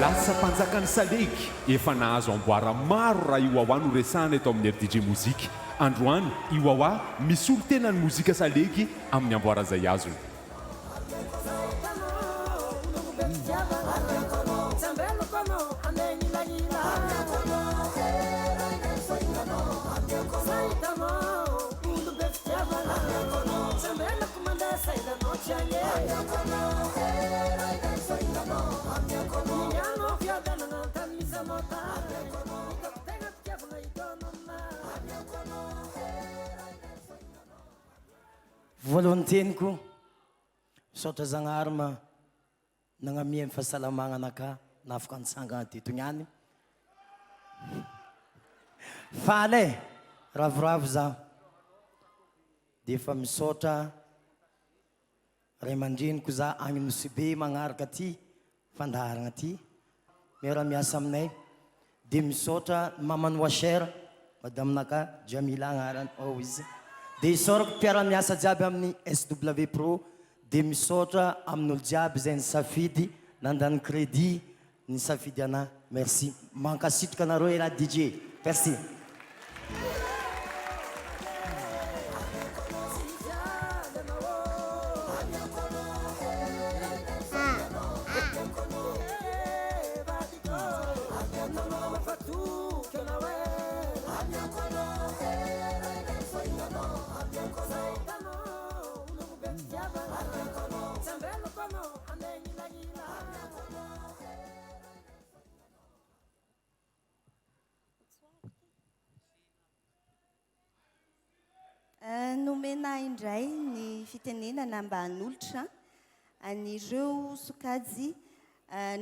Lasa mpanjakan'ny salegy, efa nahazo amboara maro raha i Wawa no resahana eto amin'ny RDJ Mozika. Androany, i Wawa misolo tena ny mozika salegy amin'ny amboara izay azony. Voalohany teniko, misaotra Zagnahary ma nagnamia ny fahasalamagna anakahy nahafaka nitsangana teto niany. Faly e, ravoravo zaho. Dia efa misaotra ray aman-dreniko za agny Nosy Be magnaraka ty fandaharagna ty, miara miasa aminay. Dia misaotra ny maman'i Washer, madame naka Jamila agnarany ao izy. Dia isaorako mpiara miasa jiaby amin'ny SW Pro, dia misaotra amin'olo jiaby izay nisafidy nandany crédit Nisafidy anah merci. Mankasitraka anareo elah DJ. Merci. Nomena ahy indray ny fitenenana mba hanolotra an'ireo sokajy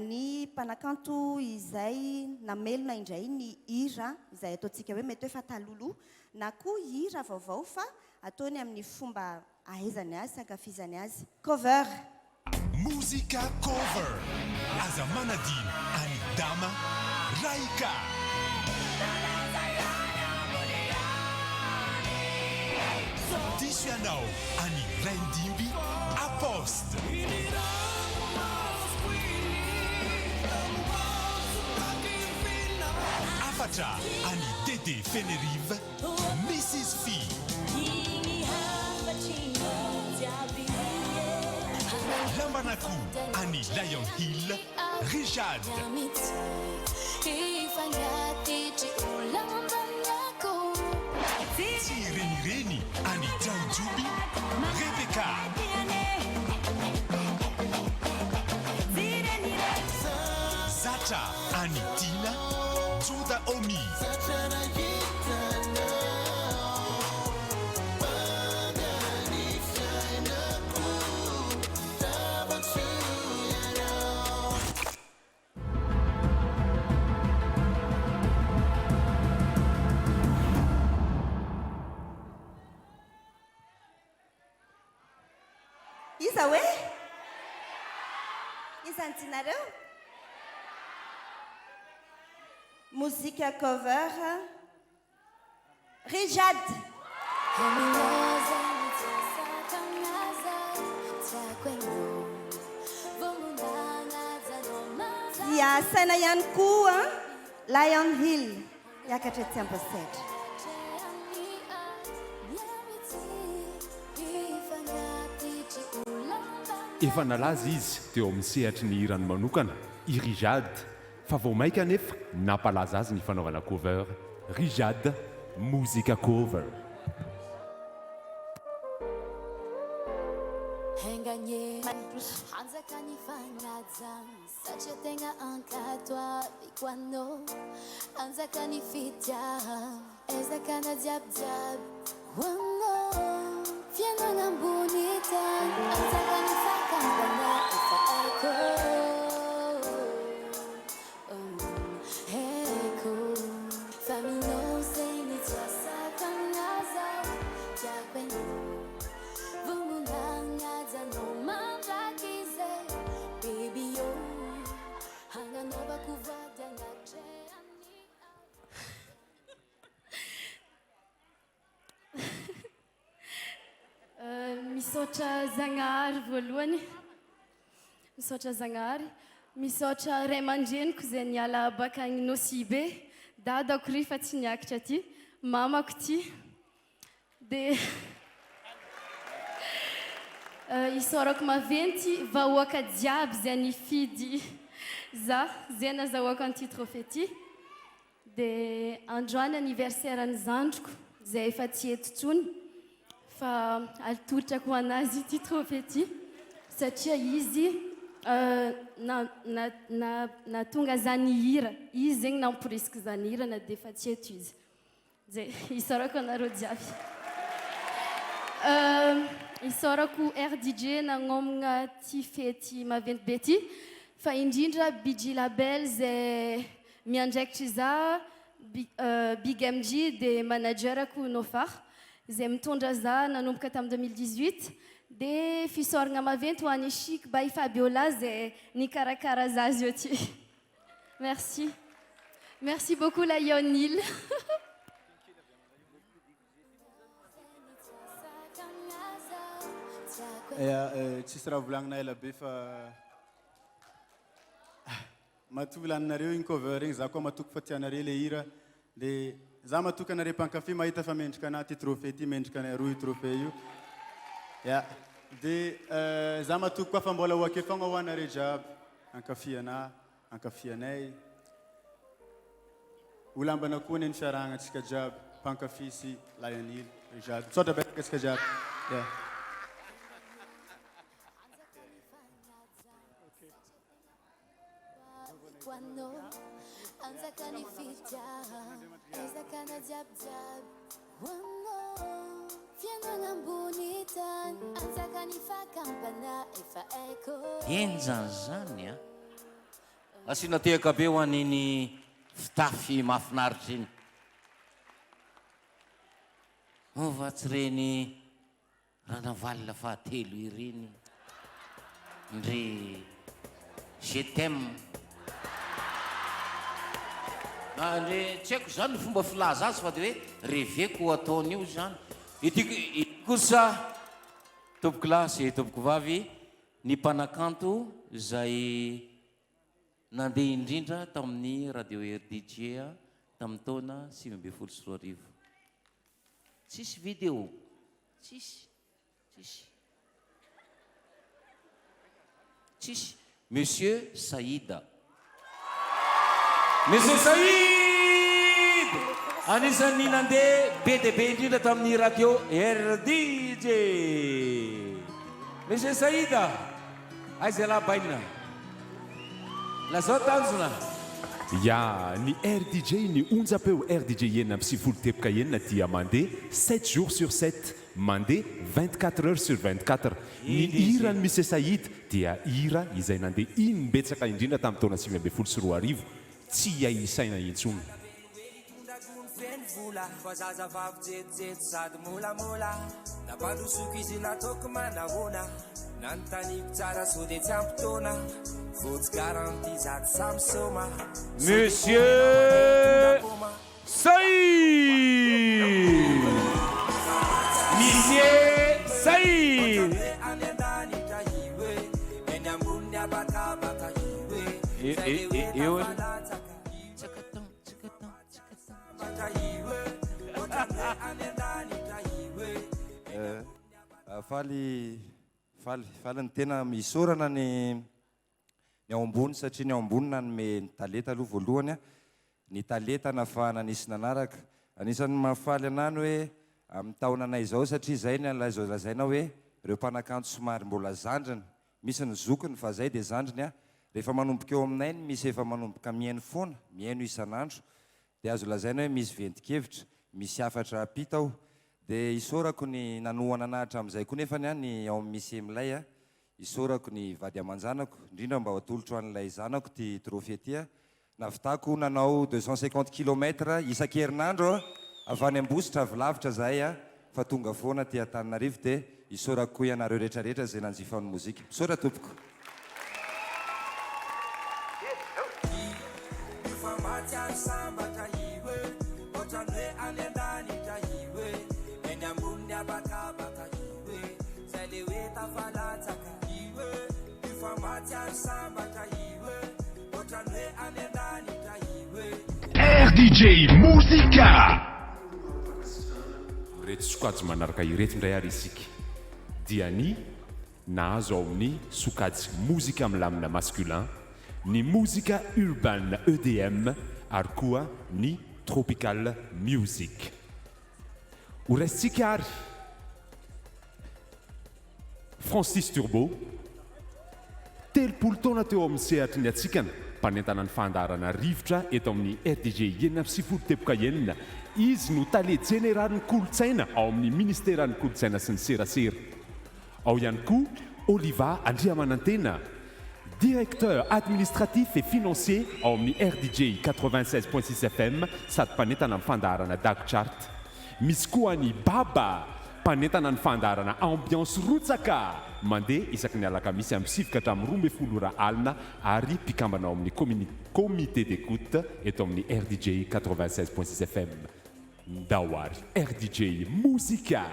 ny mpanakanto izay namelona indray ny hira izay ataontsika hoe mety hoe efa talohaloha na koa hira vaovao fa ataony amin'ny fomba ahaizany azy sy ankafizany azy. Cover. Mozika cover, aza manadino an'i Dama Raika. Diso ianao an'i Rainidimby Apost. Hafatra an'i Dede Fenerive. Mrs Fy. Lamban'akoho an'i Lion Hill, Rijade. Tsy renireny an'i Jaojoby, Rebecca. Zatra an'i Tiana, Joda Omi. Iza hoe? Iza ny tianareo? Mozika cover Rijade. Dia asaina ihany koa Lion Hill hiakatra etsy Amboasehatra. Efa nalaza izy teo amin'ny sehatry ny hirany manokana i Rijade Fa vao maika anefa nampalaza azy ny fanaovana cover, Rijade mozika cover. Misaotra Zagnahary voalohany. Misaotra Zagnahary. Misaotra ray aman-dreniko izay niala bakany Nosy Be, dadako ry fa tsy niakitra aty, mamako ty. Dia isaorako maventy vahoaka jiaby izay nifidy za, izay nazahoako an'ity trophée ty. Dia androany anniversaire ny zandriko izay efa tsy eto intsony fa atolotrako ho an'azy ity trophée ity satria izy na na na nahatonga za nihira, izy zegny namporisika za nihira na dia efa tsy eto izy. Zay, isaorako anareo jiaby. Isaorako RDJ nagnomagna ty fety maventy be ty, fa indrindra BG Label zay miandraikitry za, Big MJ de manager-ko Nofar zay mitondra za nanomboka tam 2018, de fisaoragna maventy ho an'i Chic by Fabiola zay nikarakara za zio ty. Merci. Merci beaucoup Lionel. Ya, tsisy raha volagnina ela be fa matoa laninareo igny cover igny, za koa matoky fa tianareo le hira, de za matoky anareo mpankafy mahita fa mendrika anah ty trophée ty, mendrika anay aroa io trophée io. Ya, de za matoky koa fa mbola ho akeo fogna ho anareo jiaby. Hankafy anah, hankafy anay. Ho lambana koa anie ny fiarahagna antsika jiaby, mpankafy sy Lionel jiaby. Misaotra betsaka antsika jiaby. Yeah. Henjana izany an! Asiana tehaka be ho an'iny fitafy mahafinaritra iny. Moa va tsy ireny Ranavalona fahatelo ireny ndry je t'aime na ndry tsy haiko izany ny fomba filaza azy fa dia hoe reveko ataon'io izany. Ity kosa tompokolahy sy tompokovavy ny mpanakanto izay nandeha indrindra tamin'ny radio RDJ tamin'ny taona 2019. Tsisy vidéo. Tsisy. Tsisy. Tsisy. Monsieur Saïd. Monsieur Saïd! Anisan'ny nandeha be dia be indrindra tamin'ny radio RDJ. Monsieur Saïd, aiza ialahy bainina? Lazao tanjona. Ya, ny RDJ, ny onjam-peo RDJ 96.6 dia mandeha sept jours sur sept, mandeha 24 heures sur 24. Ny hiran'i Monsieur Saïd dia hira izay nandeha im-betsaka indrindra tamin'ny taona 2019, tsy hay isaina intsony. Mitondra gony feno vola fa zaza vavy jetijety sady molamola Nampandrosoiko izy nataoko manahoana Nanontaniako tsara sao dia tsy ampy taona Vao tsy garanti za tsy samy soma Monsieur Saïd! Monsieur Saïd! Eo Faly, faly, faly ny tena misaorana ny ny ao ambony satria ny ao ambony nanome ny talenta aloha voalohany a, ny talenta nafahana nisy nanaraka. Anisan'ny mahafaly anah ny hoe amin'ny taonanay izao satria izay ny azo lazaina hoe ireo mpanakanto somary mbola zandriny Misy ny zokiny fa zay dia zandriny a! Rehefa manomboka eo aminay ny misy efa manomboka mihaino foana, mihaino isan'andro, dia azo lazaina hoe misy ventin-kevitra, misy hafatra ampita ao. Dia isaorako ny nanohana anah hatramin'izay koa nefany a ny ao amin'ny Mise Milay a! Isaorako ny vady aman-janako, indrindra mba ho atolotro an'ilay zanako ity trophée ity a! Navitako nanao 250 kilomètres isan-kerinandro avy any Ambositra avy lavitra zahay a fa tonga foana aty Antananarivo dia isaorako koa ianareo rehetra rehetra izay nanjifa ny mozika. Misaotra tompoko. RDJ Mozika! Ireto sokajy manaraka ireto indray ary isika dia ny nahazo ao amin'ny sokajy mozika milamina masculin, ny mozika urban EDM ary koa ny tropical music. Ho raisintsika ary Francis Turbo, 30 taona teo amin'ny sehatry ny hatsikana, mpanentana ny fandaharana Rivotra eto amin'ny RDJ 96.6. Izy no tale jeneralin'ny kolontsaina ao amin'ny ministeran'ny kolontsaina sy ny serasera. Ao ihany koa Oliva Andriamanantena, Directeur administratif et financier ao amin'ny RDJ 96.6 FM sady mpanentana amin'ny fandaharana Dago Chart. Misy koa an'i Baba, mpanentana ny fandaharana Ambiance Rotsaka, mandeha isaky ny alakamisy amin'ny sivy ka hatramin'ny 12 ora alina ary mpikambana ao amin'ny Comité d'écoute eto amin'ny RDJ 96.6 FM. Ndao ary RDJ Mozika!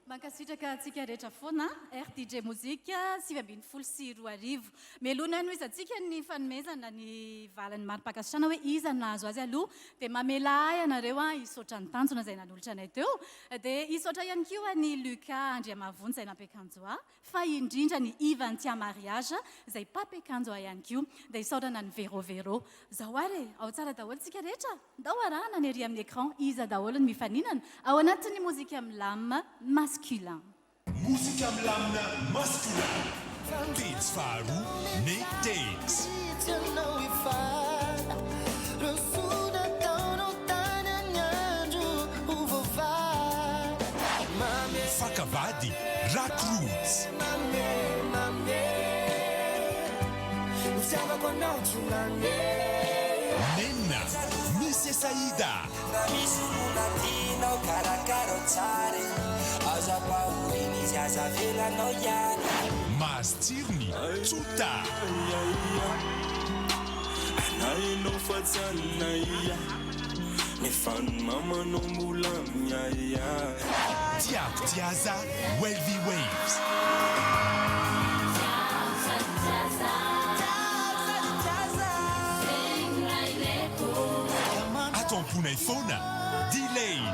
Mankasitraka antsika rehetra foana RDJ Mozika 2019. Mialoha ny hanohizantsika ny fanomezana ny valin'ny mari-pankasitrahana hoe iza no nahazo azy aloha dia mamelà ahy ianareo hisaotra ny tanjona izay nanolotra anay teo. Dia hisaotra ihany koa an'i Lucas Andriamahavonjy izay nampiakanjo ahy. Fa indrindra ny Ivan Tia Mariage izay mpampiakanjo ahy ihany koa. Dia isaorana an'i Vero Vero. Zao ary e! Ao tsara daholo tsika rehetra? Ndao arahana ny ery amin'ny écran iza daholo ny mifaninana ao anatin'ny mozika milamina masculin. Mozika milamina masculin. Pejy faharoa ny Takes. Faka vady, Rack Roots. Nenina, Miss Esaida. Mahazo tsirony, Tsota. Tiako Tiaza, Wavy Waves. Ato am-ponay foana, D-Lane.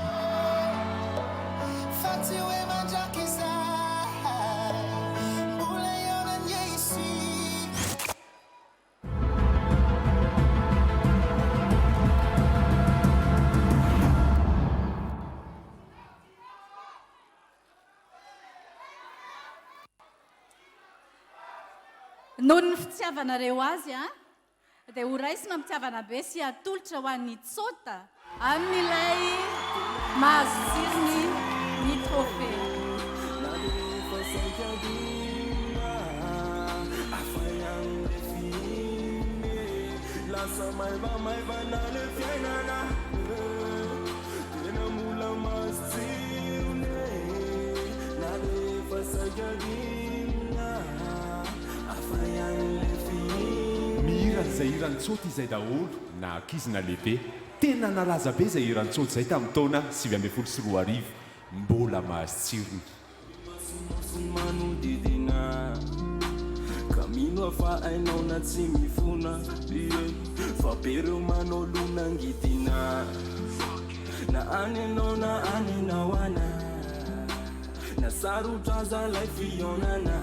Noho ny fitiavanareo azy an, dia ho raisina am-pitiavana be sy atolotra ho an'ny Tsota amin'ilay mahazo tsirony ny trophée. Mihira an'izay hiran'i Tsota izay daholo na ankizy na lehibe. Tena nalaza be izay hiran'i Tsota izay tamin'ny taona 2019. Mbola mahazo tsirony. Masony manodidina Ka mino aho fa hainao na tsy mifona yeah. Fa be reo manao lona angidina Na any ianao na any ianao ana Na sarotra aza lay fihaonana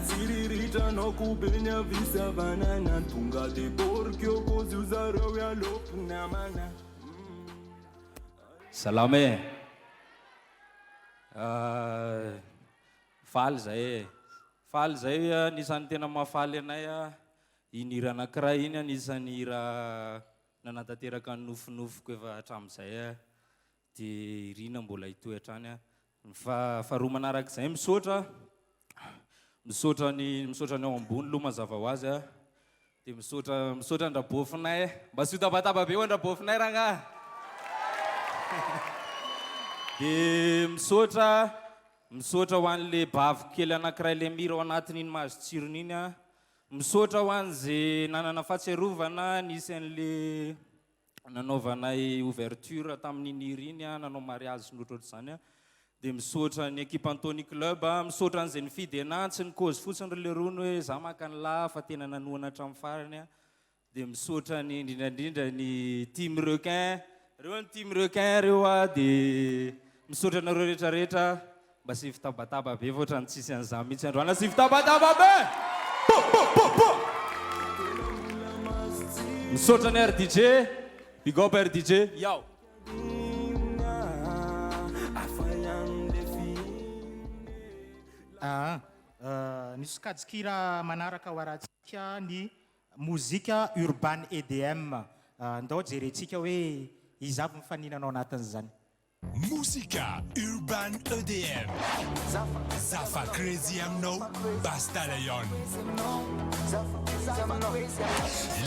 Mitsiriritra anao ko be ny havia sy havanana Tonga de boriko eo kôzy io zareo ialôpy namana. Salama e! Faly zay e! Faly zay, anisan'ny tena mahafaly anay iny hira anankiray iny, anisan'ny hira nanatanteraka ny nofinofiko efa hatramin'izay dia irina mbola hitohy hatrany. Ny faharoa manarak'izay misaotra, misaotra ny misaotra ny ao ambony aloha mazava ho azy Dia misaotra misaotra an-dRabofinay. Mba asio tabataba be ho an-dRabofinay rangahy. Dia misaotra misaotra ho an'le baviko kely anankiray le mira ao anatin'iny mahazo tsirony iny an. Misaotra ho an'ze nanana fahatsiarovana nisy an'le nanaovanay ouverture tamin'iny hira iny an, nanao mariage sy ny ohatrohatr'izany an. Dia misaotra ny ekipa Antony Club, misaotra an'izay nifidy anah, tsy nikaozy fotsiny ry lerony hoe za maka an'lah fa tena nanohana hatramin'ny farany an. Dia misaotra ny indrindra indrindra ny team requin, reo ny team requin reo a, dia misaotra anareo rehetra rehetra, mba asivo tabataba be fa ohatran'ny tsisy an'izany mihitsy androany, asivo tabataba be! Po po po po! Misaotra ny RDJ, big up RDJ, yao! Aa Ny sokajin-kira manaraka ho arahantsika ny Mozika Urban EDM. Ndao jerentsika hoe iza avy mifaninana ao anatin'izany. Mozika Urban EDM. Zafa crazy aminao Basta Lion.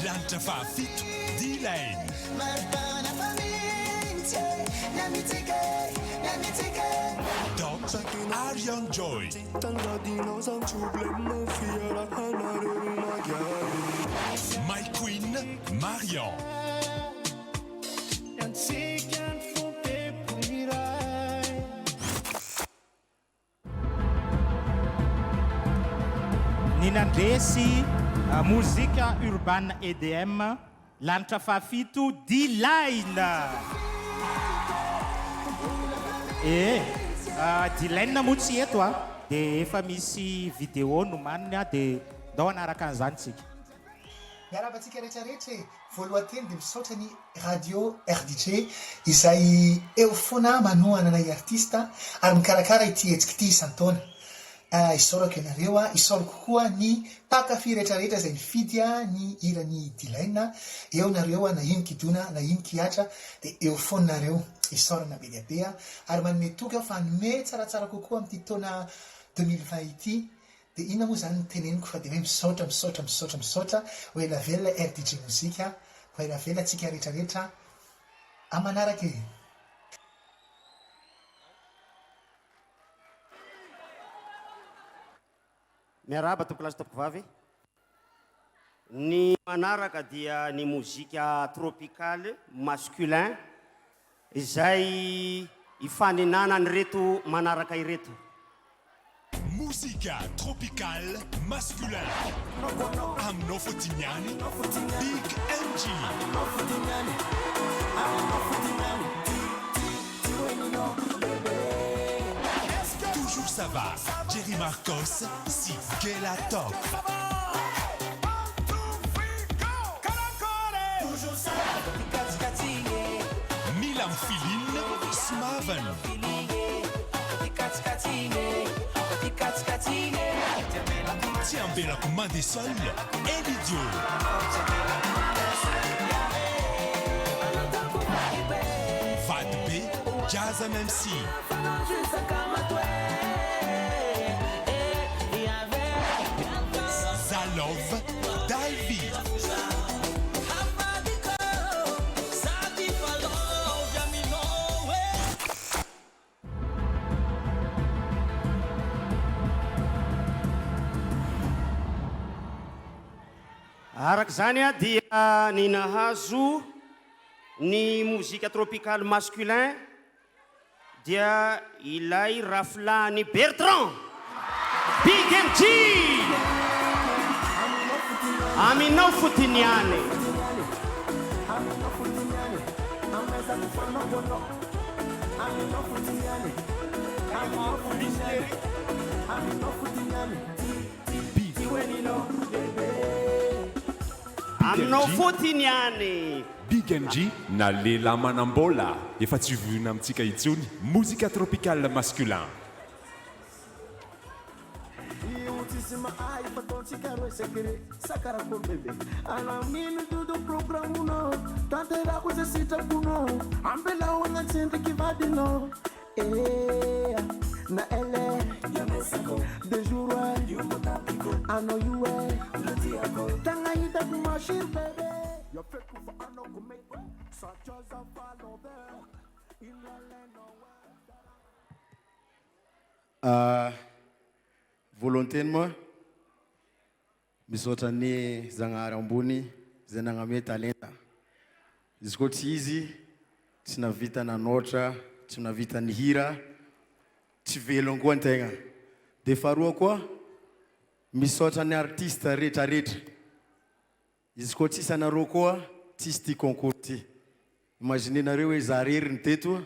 Lanitra fahafito D-Lane. Top Arion Joy. My Queen Marion. Ny nandresy mozika Urban EDM Lanitra fahafito D-Line! Ee, D-Line moa tsy eto a, dia efa misy vidéo nomaniny a, dia ndao hanaraka an'izany tsika. Miarahaba antsika rehetra rehetra e! Voalohan-teny dia misaotra ny Radio RDJ izay eo foana manohana anay artista ary mikarakara ity hetsika ity isan-taona. Isaorako ianareo, isaorako koa ny mpankafy rehetra rehetra izay nifidy ny hiran'i D-Lain, eo nareo na ino kidona na ino kihatra dia eo foana nareo, isaorana be dia be ary manome toky aho fa hanome tsaratsara kokoa amin'ity taona 2020 ity dia inona moa izany no teneniko fa dia hoe misaotra misaotra misaotra misaotra ho ela velona RDJ Mozika, ho ela velona tsika rehetra rehetra amin'ny manaraka e! Miarahaba tompokolahy sy tompokovavy. Ny manaraka dia ny mozika tropical masculin izay ifaninanan'ireto manaraka ireto. Mozika tropical masculin aminao fotiny ihany Big MJ. Toujours ça va, Jerry Marcos sy Gela Top. Mila mifiline Smaven. Tsy ambelako mandeha seul, Elidiot. Vady be, Jazz MMC. Zalove, Dalvy. Araka izany dia ny nahazo ny mozika tropical masculin dia ilay rafilahin'i Bertrand, Big MG! Aminao fotiny ihany. Aminao fotiny ihany. Big MJ na lehilahy manam-bola efa tsy vohina amintsika intsony, mozika tropical masculin. Voalohanteny moa, misaotra an'i Zagnahary ambony izay nagname talenta. Izy koa tsy izy, tsy navita nanoatra, tsy navita nihira, tsy velogno koa antegna. Dia faharoa koa, misaotra ny artiste retraretra. Izy koa tsisy anareo koa tsisy ty concours ty. Imaginez-nareo hoe za rery no teto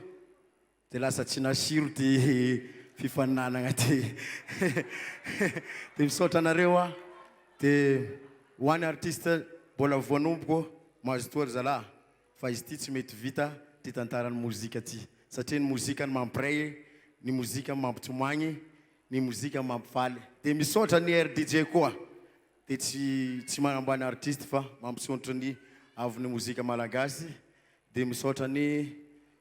de lasa tsy nasiro ty fifaninanagna ty. De misaotra anareo aho. De ho an'ny artiste mbola voanomboko mazotoa ry zalahy fa izy ty tsy mety vita ty tantaran'ny mozika ty satria ny mozika no mampiray, ny mozika mampitomagny, ny mozika mampifaly. De misaotra ny RDJ koa. Dia tsy tsy manambany artiste fa mampisondrotra ny avon'ny mozika malagasy dia misaotra ny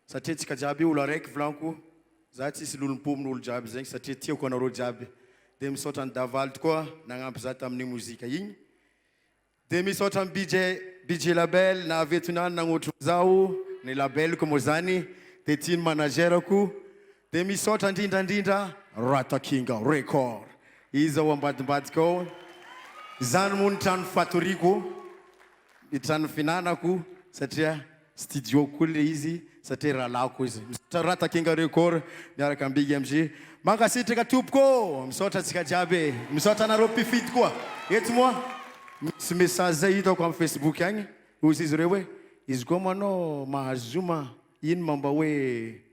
satria tsika jiaby io olo araiky volaniko za tsisy lolompo amin'ny olo jiaby zegny satria tiako anareo jiaby dia misaotra an'i Davaly tokoa nagnampy za tamin'ny mozika igny dia misaotra an'i BJ BJ Label na avy eto niany nagnotro zaho ny label-ko moa zany dia ty ny manager-ko Dia misaotra indrindra indrindra Ratakinga Record. Izy ao ambadimbadika ao. Izany moa ny trano fatoriako, ny trano fihinanako satria studio koa ilay izy satria rahalahiko izy. Misaotra Ratakinga Record miaraka amin'ny Big MJ. Mankasitraka tompoko ô! Misaotra antsika jiaby e! Misaotra anareo mpifidy koa. Eto moa misy message zay hitako amin'ny Facebook agny, hozy izy ireo hoe izy koa moa anao mahazo zoma ino ma mba hoe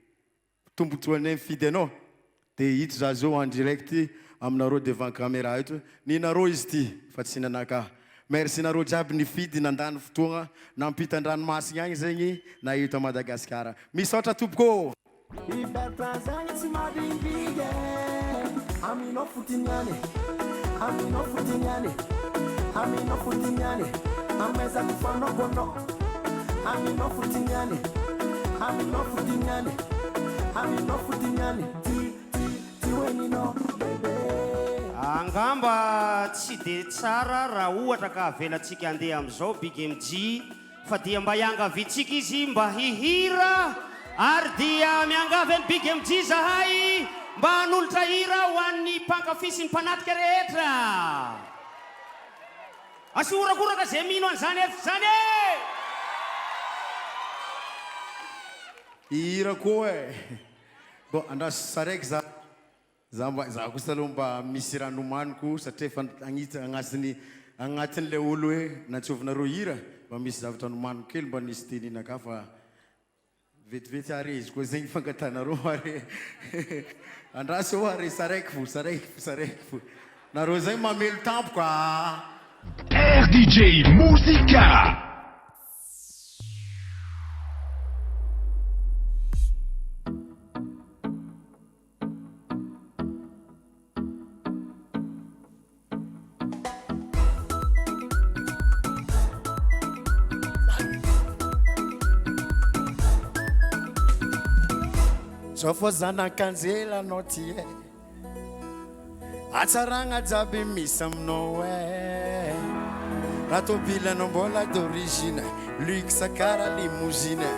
Tombotsoanay mifidy anao de ito za zao en direct aminareo devant camera eto ninareo izy ty fa tsy nanakahy merci nareo jiaby nifidy nandany fotoagna nampita andranomasigna agny zegny na eto a Madagascar misaotra tompoko ô! I Bertrand zagny tsy mahabibiby eh Aminao fotiny ihany Aminao fotiny ihany Aminao fotiny ihany Amezako fanaoko anao Aminao fotiny ihany Aminao fotiny ihany Aminao fotiny ihany Ty ty ty hoe ninao bebe. Angamba tsy dia tsara raha ohatra ka avelantsika handeha amin'izao Big MJ fa dia mba iangaviantsika izy mba hihira ary dia miangavy an'i Big MJ izahay mba hanolotra hira ho an'ny mpankafy sy ny mpanatrika rehetra. Asio horakoraka izay mino an'izany hevitra izany e! Hihira koa e! Bon, andraso saraiky za. Za mba, za kosa aloha mba misy raha nomaniko satria efa agnit- agnatiny agnatin'ilay olo hoe nantsovinareo hira, mba misy zavatra nomaniko kely mba nisy teninakahy fa Vetivety ary izy koa zegny fankatanareo ary andraso eo ary saraiky fo saraiky fo saraiky fo nareo zegny mamelo tampoka aa. RDJ Mozika. Zao fô zanak'anjely anao ty e Hatsaragna jiaby misy aminao e Raha tôbilanao mbola d'origine Luxe kara limousine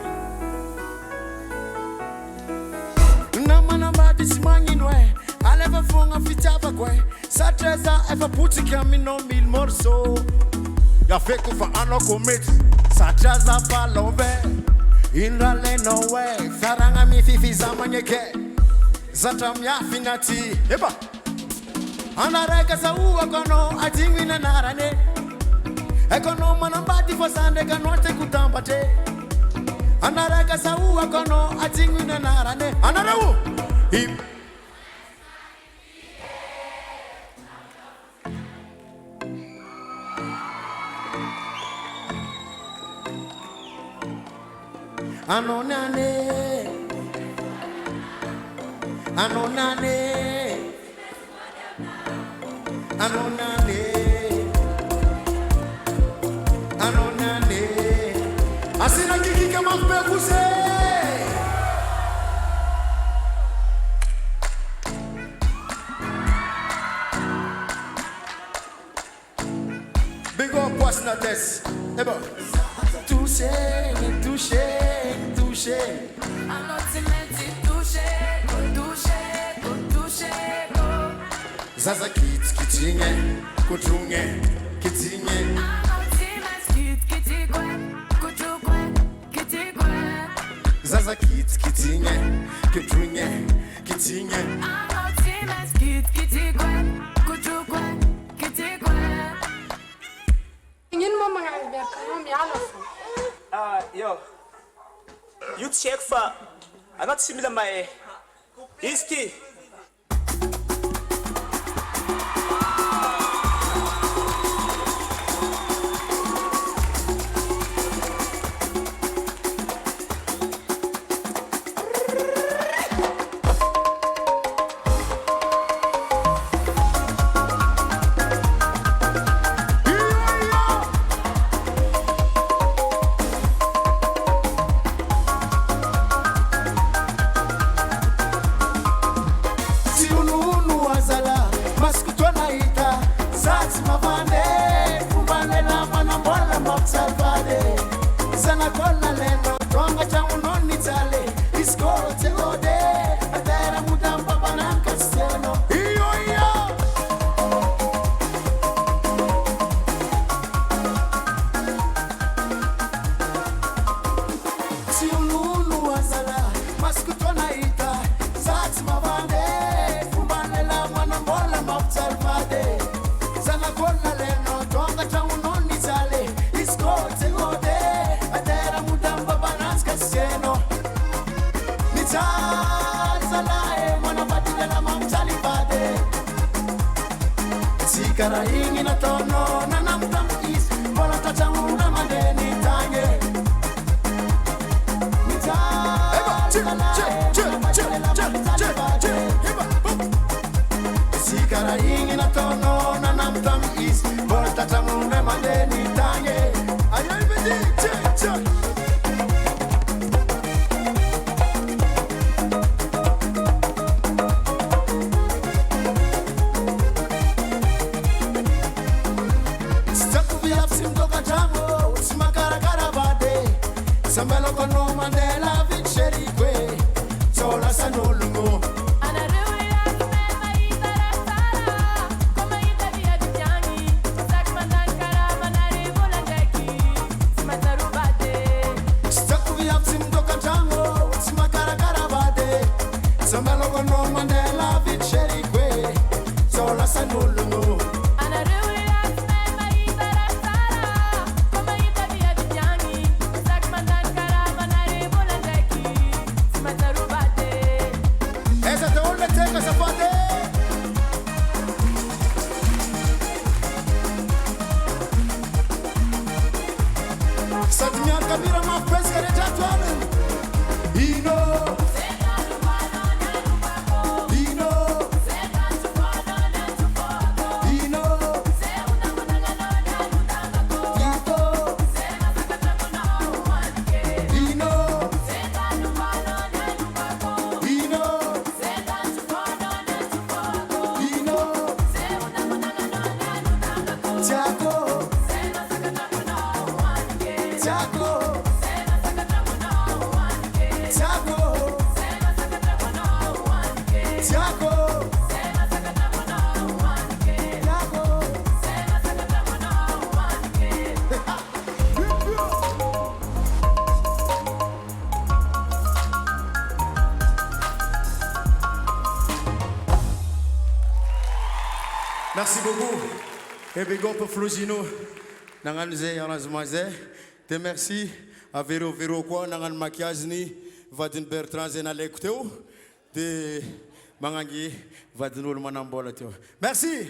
Na manambady tsy magnino e Alefa fogna fitiavako e Satria za efa potsika aminao mille morceaux Yaveko fa anao ko mety Satria za fa love Ino raha alainao e Fiarahagna mifify za magneke Zatra miafina aty Eba Anaraka zahoako anao Adigno iny anarany e Haiko anao manambady fa za ndraiky anao tiako tambatra e Anaraka zahoako anao Adigno iny anarany e Anareo I Anao niany e Anao niany e Anao niany e Anao niany e Asiana kikika mafy be kosa e Big up Boss Nates. Eh bon. Touché, touché, touché. Zaza kitsikitsigny, kotrogny, kitsigny. Zaza kitsikitsigny, kotrogny, kitsigny. Ino moa magnano. miala fo. Ah, yo. Io tsy haiko fa anao tsy mila mahay. Izy ty. Tsy honohono azala masoko toa nahita za tsy mavande e fomba lehilahy manambola mampijaly vady e zanak'olona leno tonga tragnonao nijaly izy ko tsy hody e atera mody am babanany ka tsy tianao io io. Tsy honohono azala masoko toa nahita za tsy mavande e fomba lehilahy manambola mampijaly vady e zanak'olona leno tonga tragnonao nijaly izy ko tsy hody e atera mody am babananjy ka tsy tianao mijaly zalahy e manambady lehilahy mampijaly vady e tsy karaha igny nataonao nanambitamby izy mbola tratragn'olo aman-dreny tagny e mijaly zalahy e manambady lehilahy mampijaly vady e tsy karaha igny nataonao nanambitamby izy mbola tratragn'olo aman-dreny tagny e ayo ibedy tse tse. Tsy tiako viavy tsy mitoka an-tragno, tsy makarakara vady e. Tsy ambelako anao mandeha lavitry chérie-ko e, sao lasan'ologno. Anareo hilaza mahay mahita raha tsara, koa mahita viavy agny, saky mandany karama nare vola ndraiky, tsy mahatsiaro vady e. Tsy tiako viavy tsy mitoka an-tragno, tsy makarakara vady e. Tsy ambelako anao mandeha lavitry chérie-ko e, sao lasan'ologno. Anareo hilaza mahay mahita raha tsara, koa mahita viavy agny, saky mandany karama nare vola ndraiky, tsy mahatsiaro vady e. Aiza daholo le tseka azafady e? Sady miaraka mihira mafy be isika rehetra ato any. Ino. Ino. Ino. Ito. Ino. Ino. Ino. Tiako. Tiako. Tiako. Tiako. Tiako. Merci beaucoup. Et big up Flozino. Nagnano zay arrangement zay. De merci à Vero Vero koa nagnano maquillage ny vadin'i Bertrand zay nalaiko teo. De magnangy vadin'olo manambola teo. Merci.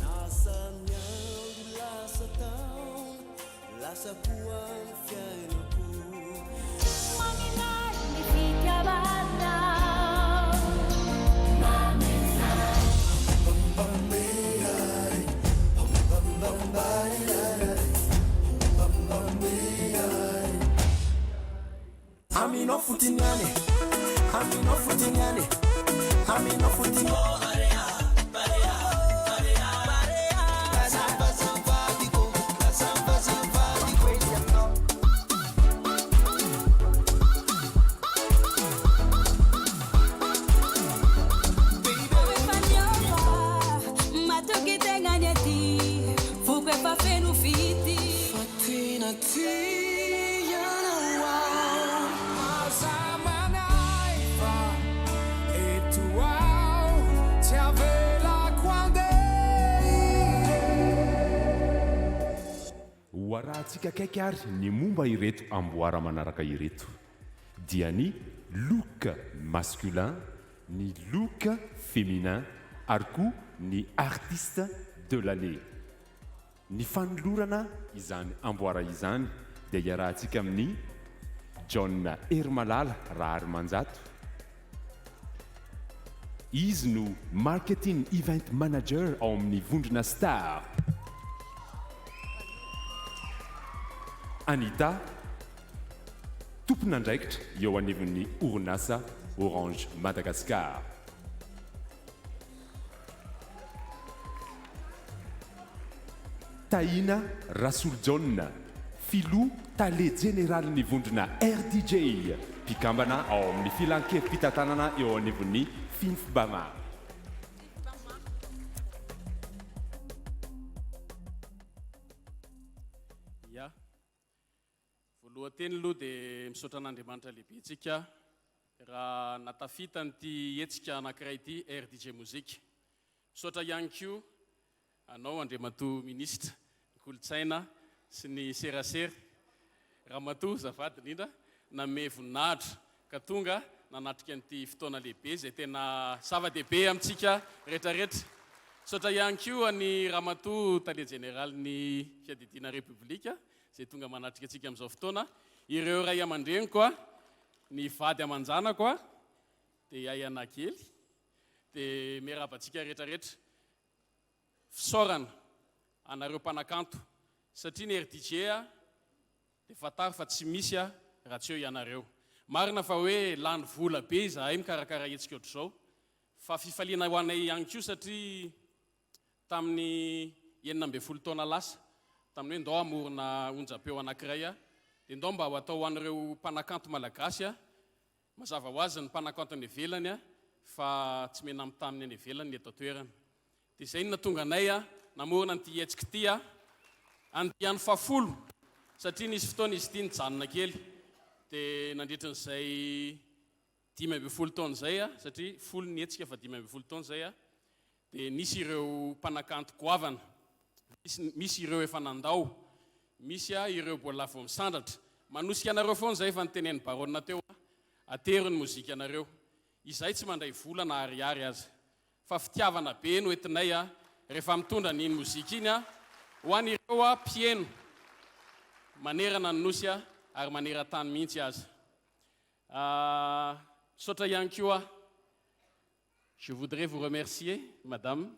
Lasa ny andro, lasa taona, lasa koa ny fiainako. Maminay ny fitiavana. Maminay. Aminao fotiny ihany, aminao fotiny ihany, aminao fotiny. arahantsika akaiky ary ny momba ireto amboara manaraka ireto dia ny look masculin, ny look féminin ary koa ny artiste de l'année. Ny fanolorana izany amboara izany dia iarahantsika amin'i John Herimalala Raharimanjato. Izy no Marketing Event Manager ao amin'ny vondrona Star. Anita, tompon'andraikitra eo anivon'ny orinasa Orange Madagascar. Tahina Rasolojaona, Filoha Tale Jeneralin'ny vondrona RDJ, mpikambana ao amin'ny Filankevi-pitantanana eo anivon'ny Fimfbama. Ya. Voalohan-teny aloha dia misaotra an'Andriamanitra lehibe antsika raha natafita an'ity hetsika anankiray ity RDJ Mozika. Misaotra ihany koa anao Andriamatoa Minisitra ny Kolontsaina sy ny Serasera, Ramatoa azafady indrindra, nanome voninahitra ka tonga nanatrika an'ity fotoana lehibe izay tena zava-dehibe amintsika rehetrarehetra. Misaotra ihany koa an'i Ramatoa Tale Jeneralin'ny Fiadidiana Repoblika izay tonga manatrika antsika amin'izao fotoana, ireo ray aman-dreniko, ny vady aman-janako, dia i Ayana kely, dia miarahaba antsika rehetrarehetra. Fisaorana anareo mpanakanto satria ny RDJ dia fantaro fa tsy misy raha tsy eo ianareo. Marina fa hoe lany vola be izahay mikarakara hetsika ohatr'izao fa fifaliana ho anay ihany koa satria tamin'ny 16 taona lasa tamin'ny hoe ndao hamorona onjam-peo anankiray dia ndao mba ho atao ho an'ireo mpanakanto malagasy Mazava ho azy ny mpanakanto any ivelany fa tsy mena-mitaha amin'ny any ivelany ny eto an-toerana. Dia izay no nahatonga anay namorona an'ity hetsika ity andiany fahafolo satria nisy fotoana izy ity nijanona kely dia nandritra an'izay 15 taona izay satria folo ny hetsika fa 15 taona izay dia nisy ireo mpanakanto goavana, misy misy ireo efa nandao, misy ireo mbola vao misandratra. Manosika anareo foana izay efa notenenin'i Baronne teo, atero ny mozikanareo. Izahay tsy mandray vola na ariary aza. Fa fitiavana be no entinay rehefa mitondra an'iny mozika iny ho an'ireo mpieno manerana ny Nosy ary maneran-tany mihitsy aza. Misaotra ihany koa Je voudrais vous remercier, madame,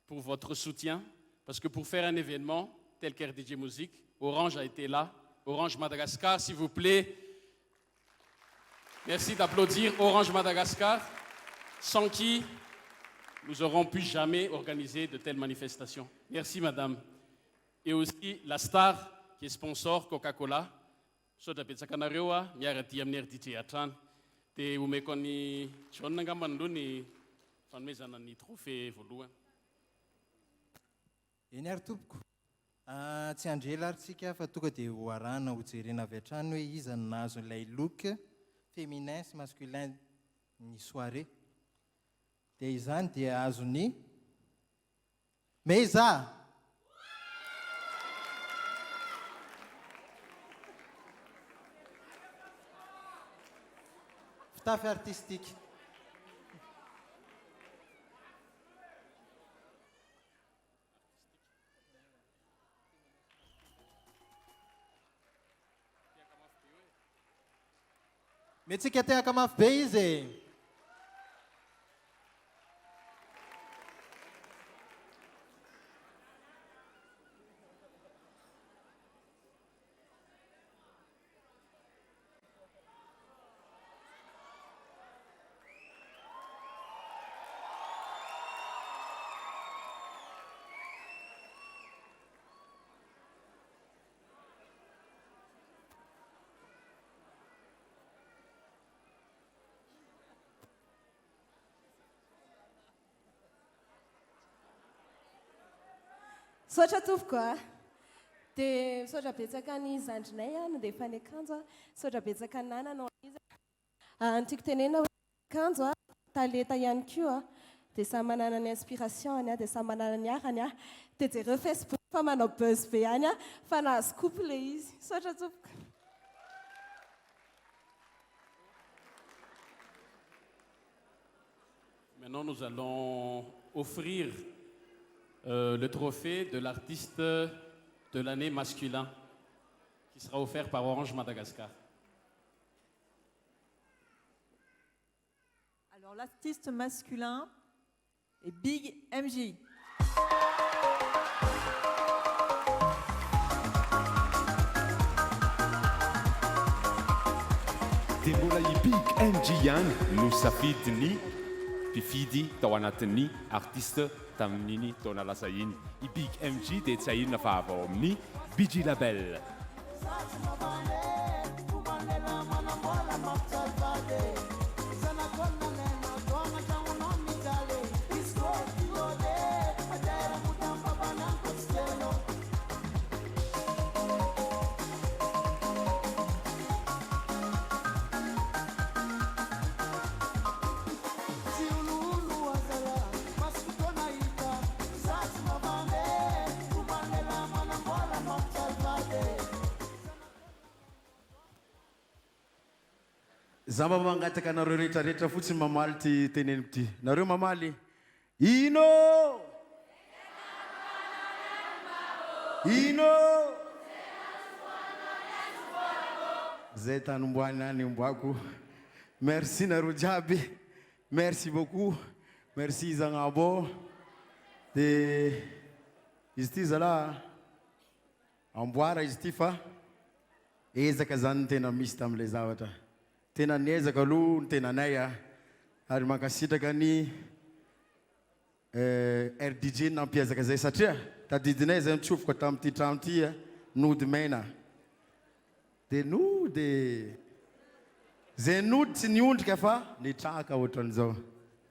pour votre soutien, parce que pour faire un événement tel qu'RDJ Music, Orange a été là. Orange Madagascar, s'il vous plaît. Merci d'applaudir Orange Madagascar, sans qui nous n'aurons pu jamais organiser de telles manifestations. Merci, madame. Et aussi la star qui est sponsor Coca-Cola, Misaotra betsaka anareo a, miara-dia amin'ny RDJ hatrany. Dia omeko an'i John angambany aloha ny fanomezana ny trophée voalohany. Eny ary tompoko. Tsy handry ela ary tsika fa tonga dia ho arahana ho jerena avy hatrany hoe iza no nahazo ilay look féminin sy masculin ny soirée. Dia izany dia azon'i Meiza! Fitafy artistique. Mihetsika tehaka mafy be izy e! Misaotra tompoko a! Dia misaotra betsaka ny zandrinay a, nandefa ny akanjo a, misaotra betsaka anà nanao an'izy a. Ny tiako tenenina hoe akanjo a, talenta ihany koa a, dia samy manana ny inspiration-ny a, dia samy manana ny arany a. Dia jereo Facebook. Fa manao buzz be ihany aho fa nahazo coupe ilay izy. Misaotra tompoko. Maintenant nous allons offrir euh, le trophée de l'artiste de l'année masculin qui sera offert par Orange Madagascar. Alors l'artiste masculin est Big MJ. Dia mbola i Big MJ ihany no safidin'ny mpifidy tao anatin'ny artiste tamin'iny taona lasa iny. I Big MJ dia tsy ahinona fa avy ao amin'ny BG Label. Za mba mangataka anareo rehetra rehetra fotsiny mamaly ty teneniko ty. Nareo mamaly? Ino? Ino? Zay tany omboany any omboako. Merci nareo jiaby. Merci beaucoup. Merci Zagnabo. De izy ty zalahy amboara izy ty fa ezaka zany no tena misy tamin'ilay zavatra. Tena niezaka aloha ny tenanay a! Ary mankasitraka ny RDJ nampiezaka zay satria tadidinay zay nitsofoka tamin'ity trano ity a, nody maina de nody e! Zay nody tsy niondrika fa nitraka ohatran'izao.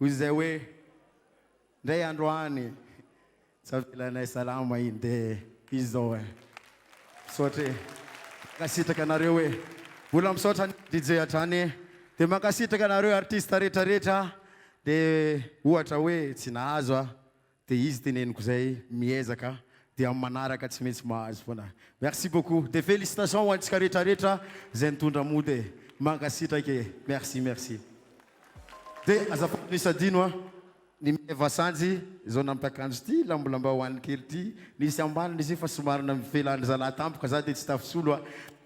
Hoy zay hoe Ndray andro any tsy avelanay salama iny de izy zao eh. Misaotra e. Mankasitraka anareo e. Mbola misaotra an'i DJ hatrany e. De mankasitraka anareo artiste rehetra rehetra de ohatra hoe tsy nahazo aho de izy teneniko zay miezaka de amin'ny manaraka tsy maintsy mahazo foana. Merci beaucoup. De félicitations ho antsika rehetra rehetra zay nitondra mody e. Mankasitraka e. Merci merci. De azafady misy adino a. Ny Meva Sanjy zao nampiakanjo ty lambolambahoany kely ty, nisy ambaniny izy io fa somary nampivelan'ny zalahy tampoka za de tsy tafisolo a!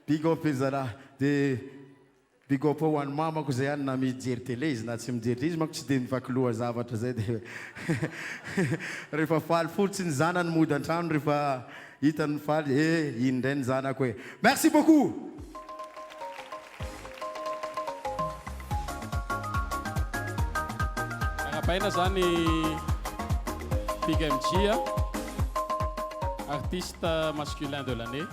Big up e zalahy! De big up ho an'i mamako zay any na mijery télé izy na tsy mijery, izy manko tsy de mivaky loha zavatra zay de rehefa faly fotsiny zanany mody antrano rehefa hitany faly eh iny ndray ny zanako e! Merci beaucoup! Arahabaina zany Big MJ a, artiste masculin de l'année.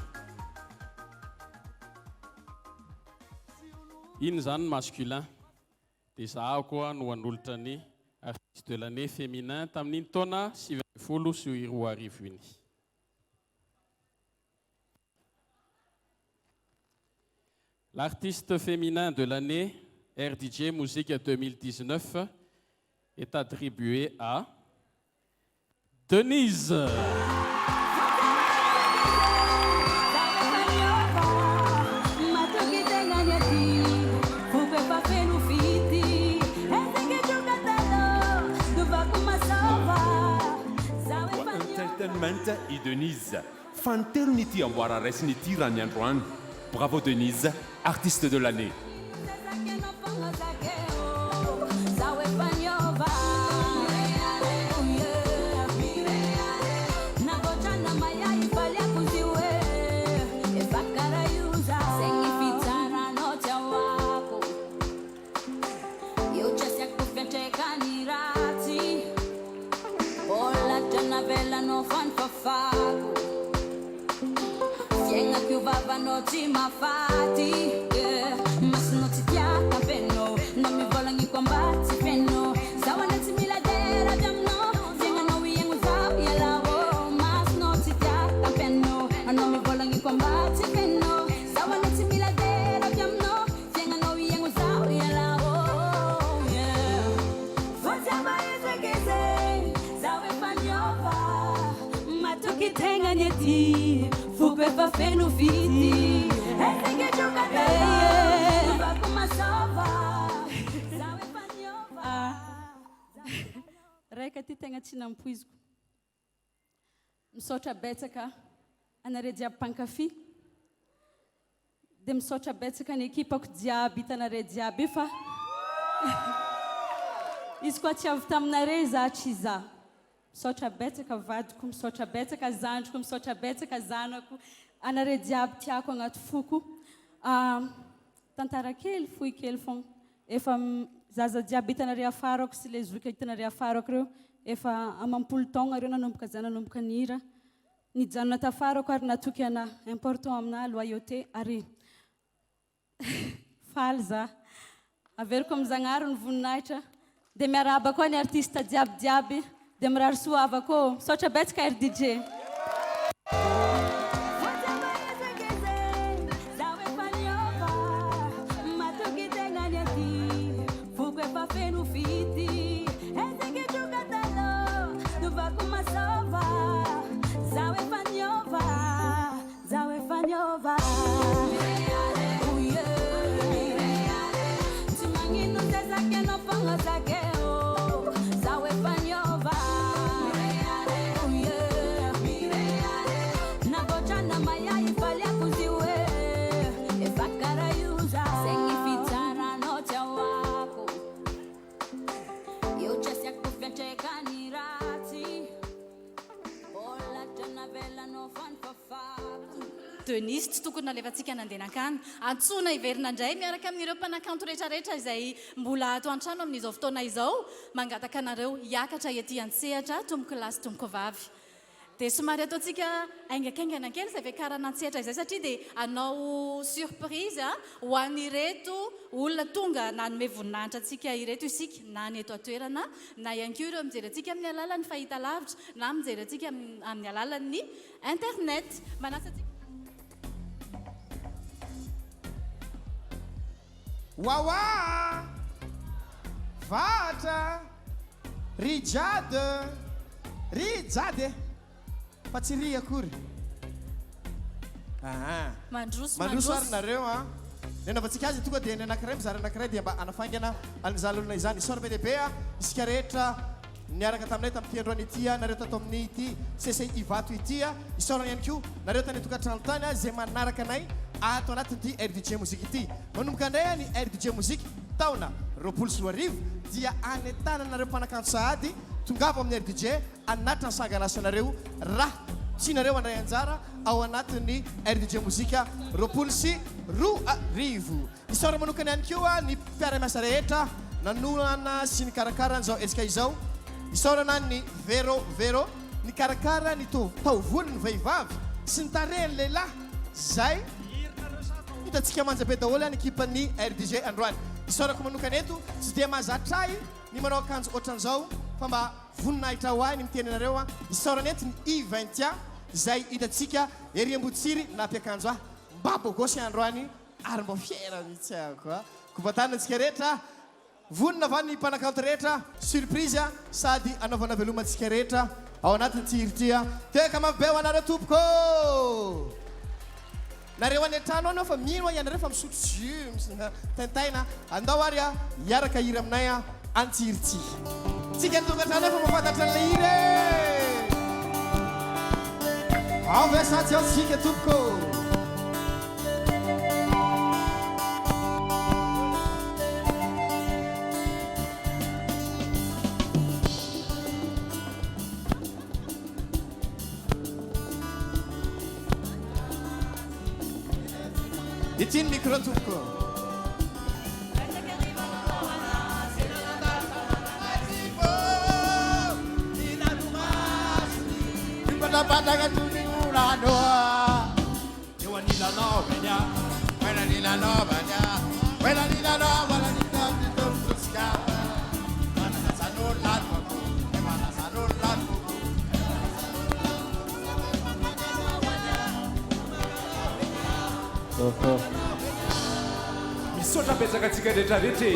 Iny zany masculin, dia izaho koa no hanolotra ny artiste de l'année féminin tamin'iny taona 2019 iny. L'artiste féminin de l'année RDJ Musique 2019 est attribué à Denise. Entertainment i Denise. Fanintelony ity amboara raisiny ity raha ny androany. Bravo Denise, artiste de l'année. tegnany aty foko efa feno vity Raika ty tegna tsy nampoiziko. Misaotra betsaka anare jiaby mpankafy. Dia misaotra betsaka ny ekipako jiaby hitanare jiaby io fa izy koa tsy avy taminare za tsy za. Misaotra betsaka vadiko, misaotra betsaka zandriko, misaotra betsaka zanako, anare jiaby tiako agnaty foko. Tantara kely fohy kely fogna. Efa zaza jiaby hitanare afarako sy le zoky hitanare afarako reo efa amam-polo taogna reo nanomboka za nanomboka nihira. Nijanona tafarako ary natoky anah. Important aminah loyauté ary faly za. Averiko am Zagnahary ny voninahitra. Dia miarahaba koa ny artiste jiaby jiaby. Dia mirary soa havako ô. Misaotra betsaka RDJ. Denise, tsy tokony nalefantsika nandeha nankany. Antsoina hiverina indray miaraka amin'ireo mpanakanto rehetrarehetra izay mbola ato an-trano amin'izao fotoana izao. Mangataka anareo hiakatra ety an-tsehatra, tompokolahy sy tompokovavy. Dia somary ataontsika haingankaingana kely izay fiakarana an-tsehatra izay satria dia hanao surprise ho an'ireto olona tonga nanome voninahitra antsika ireto isika, na ny eto an-toerana na ihany koa ireo mijery antsika amin'ny alalan'ny fahitalavitra na mijery antsika amin'ny alalan'ny internet. Manasa antsika. Wawa a! Vahatra! Ry Jade! Ry Jade e! Fa tsy ry akory. Aa. Mandroso, Mandroso ary mandroso. nareo an! Ny anaovantsika azy tonga dia ny anankiray mizara anankiray dia mba hanafaingana an'izany olona izany. Isaorana be dia be a! Isika rehetra niaraka taminay tamin'ity androany ity a! Nareo tato amin'ny ity CCI Ivato ity a! Isaorana ihany koa nareo tany an-tokantrano tany a! Izay manaraka anay ato anatin'ity RDJ Mozika ity. Manomboka indray ny RDJ Mozika taona 2020 dia anentanana anareo mpanakanto sahady tongava ao amin'ny RDJ hanatitra ny sanganasanareo raha tianareo handray anjara ao anatin'ny RDJ Mozika 2020. Isaorana manokana ihany koa ny mpiara-miasa rehetra nanohana sy nikarakara an'izao hetsika izao. Isaorana ny Vero Vero nikarakara ny taovolon'ny vehivavy sy ny tarehin'ny lehilahy izay hitantsika manja be daholo ny ekipan'ny RDJ androany. Isaorako manokana eto, tsy dia mahazatra ahy ny manao akanjo ohatran'izao fa mba voninahitra ho ahy ny miteny anareo. Isaorana eto ny Yves izay hitantsika ery Ambohitsiry nampiakanjo ahy. Mba bogosy androany Ary mba fier mihitsy aho koa. Kobatana antsika rehetra. Vonona va ny mpanakanto rehetra? Surprise sady anaovana veloma antsika rehetra ao anatin'ity hira ity. Tehaka mafy be ho anareo tompoko ô! Nareo any an-trano any fa mino aho ianareo fa misotro jus, mitaintaina. Andao ary hiaraka hira aminay an'ity hira ity. Tsika any tokantrano efa mahafantatra an'ilay hira e! Ao ve sa tsy ao tsika tompoko ô? Ity ny micro tompoko. Misaotra betsaka antsika rehetra rehetra e!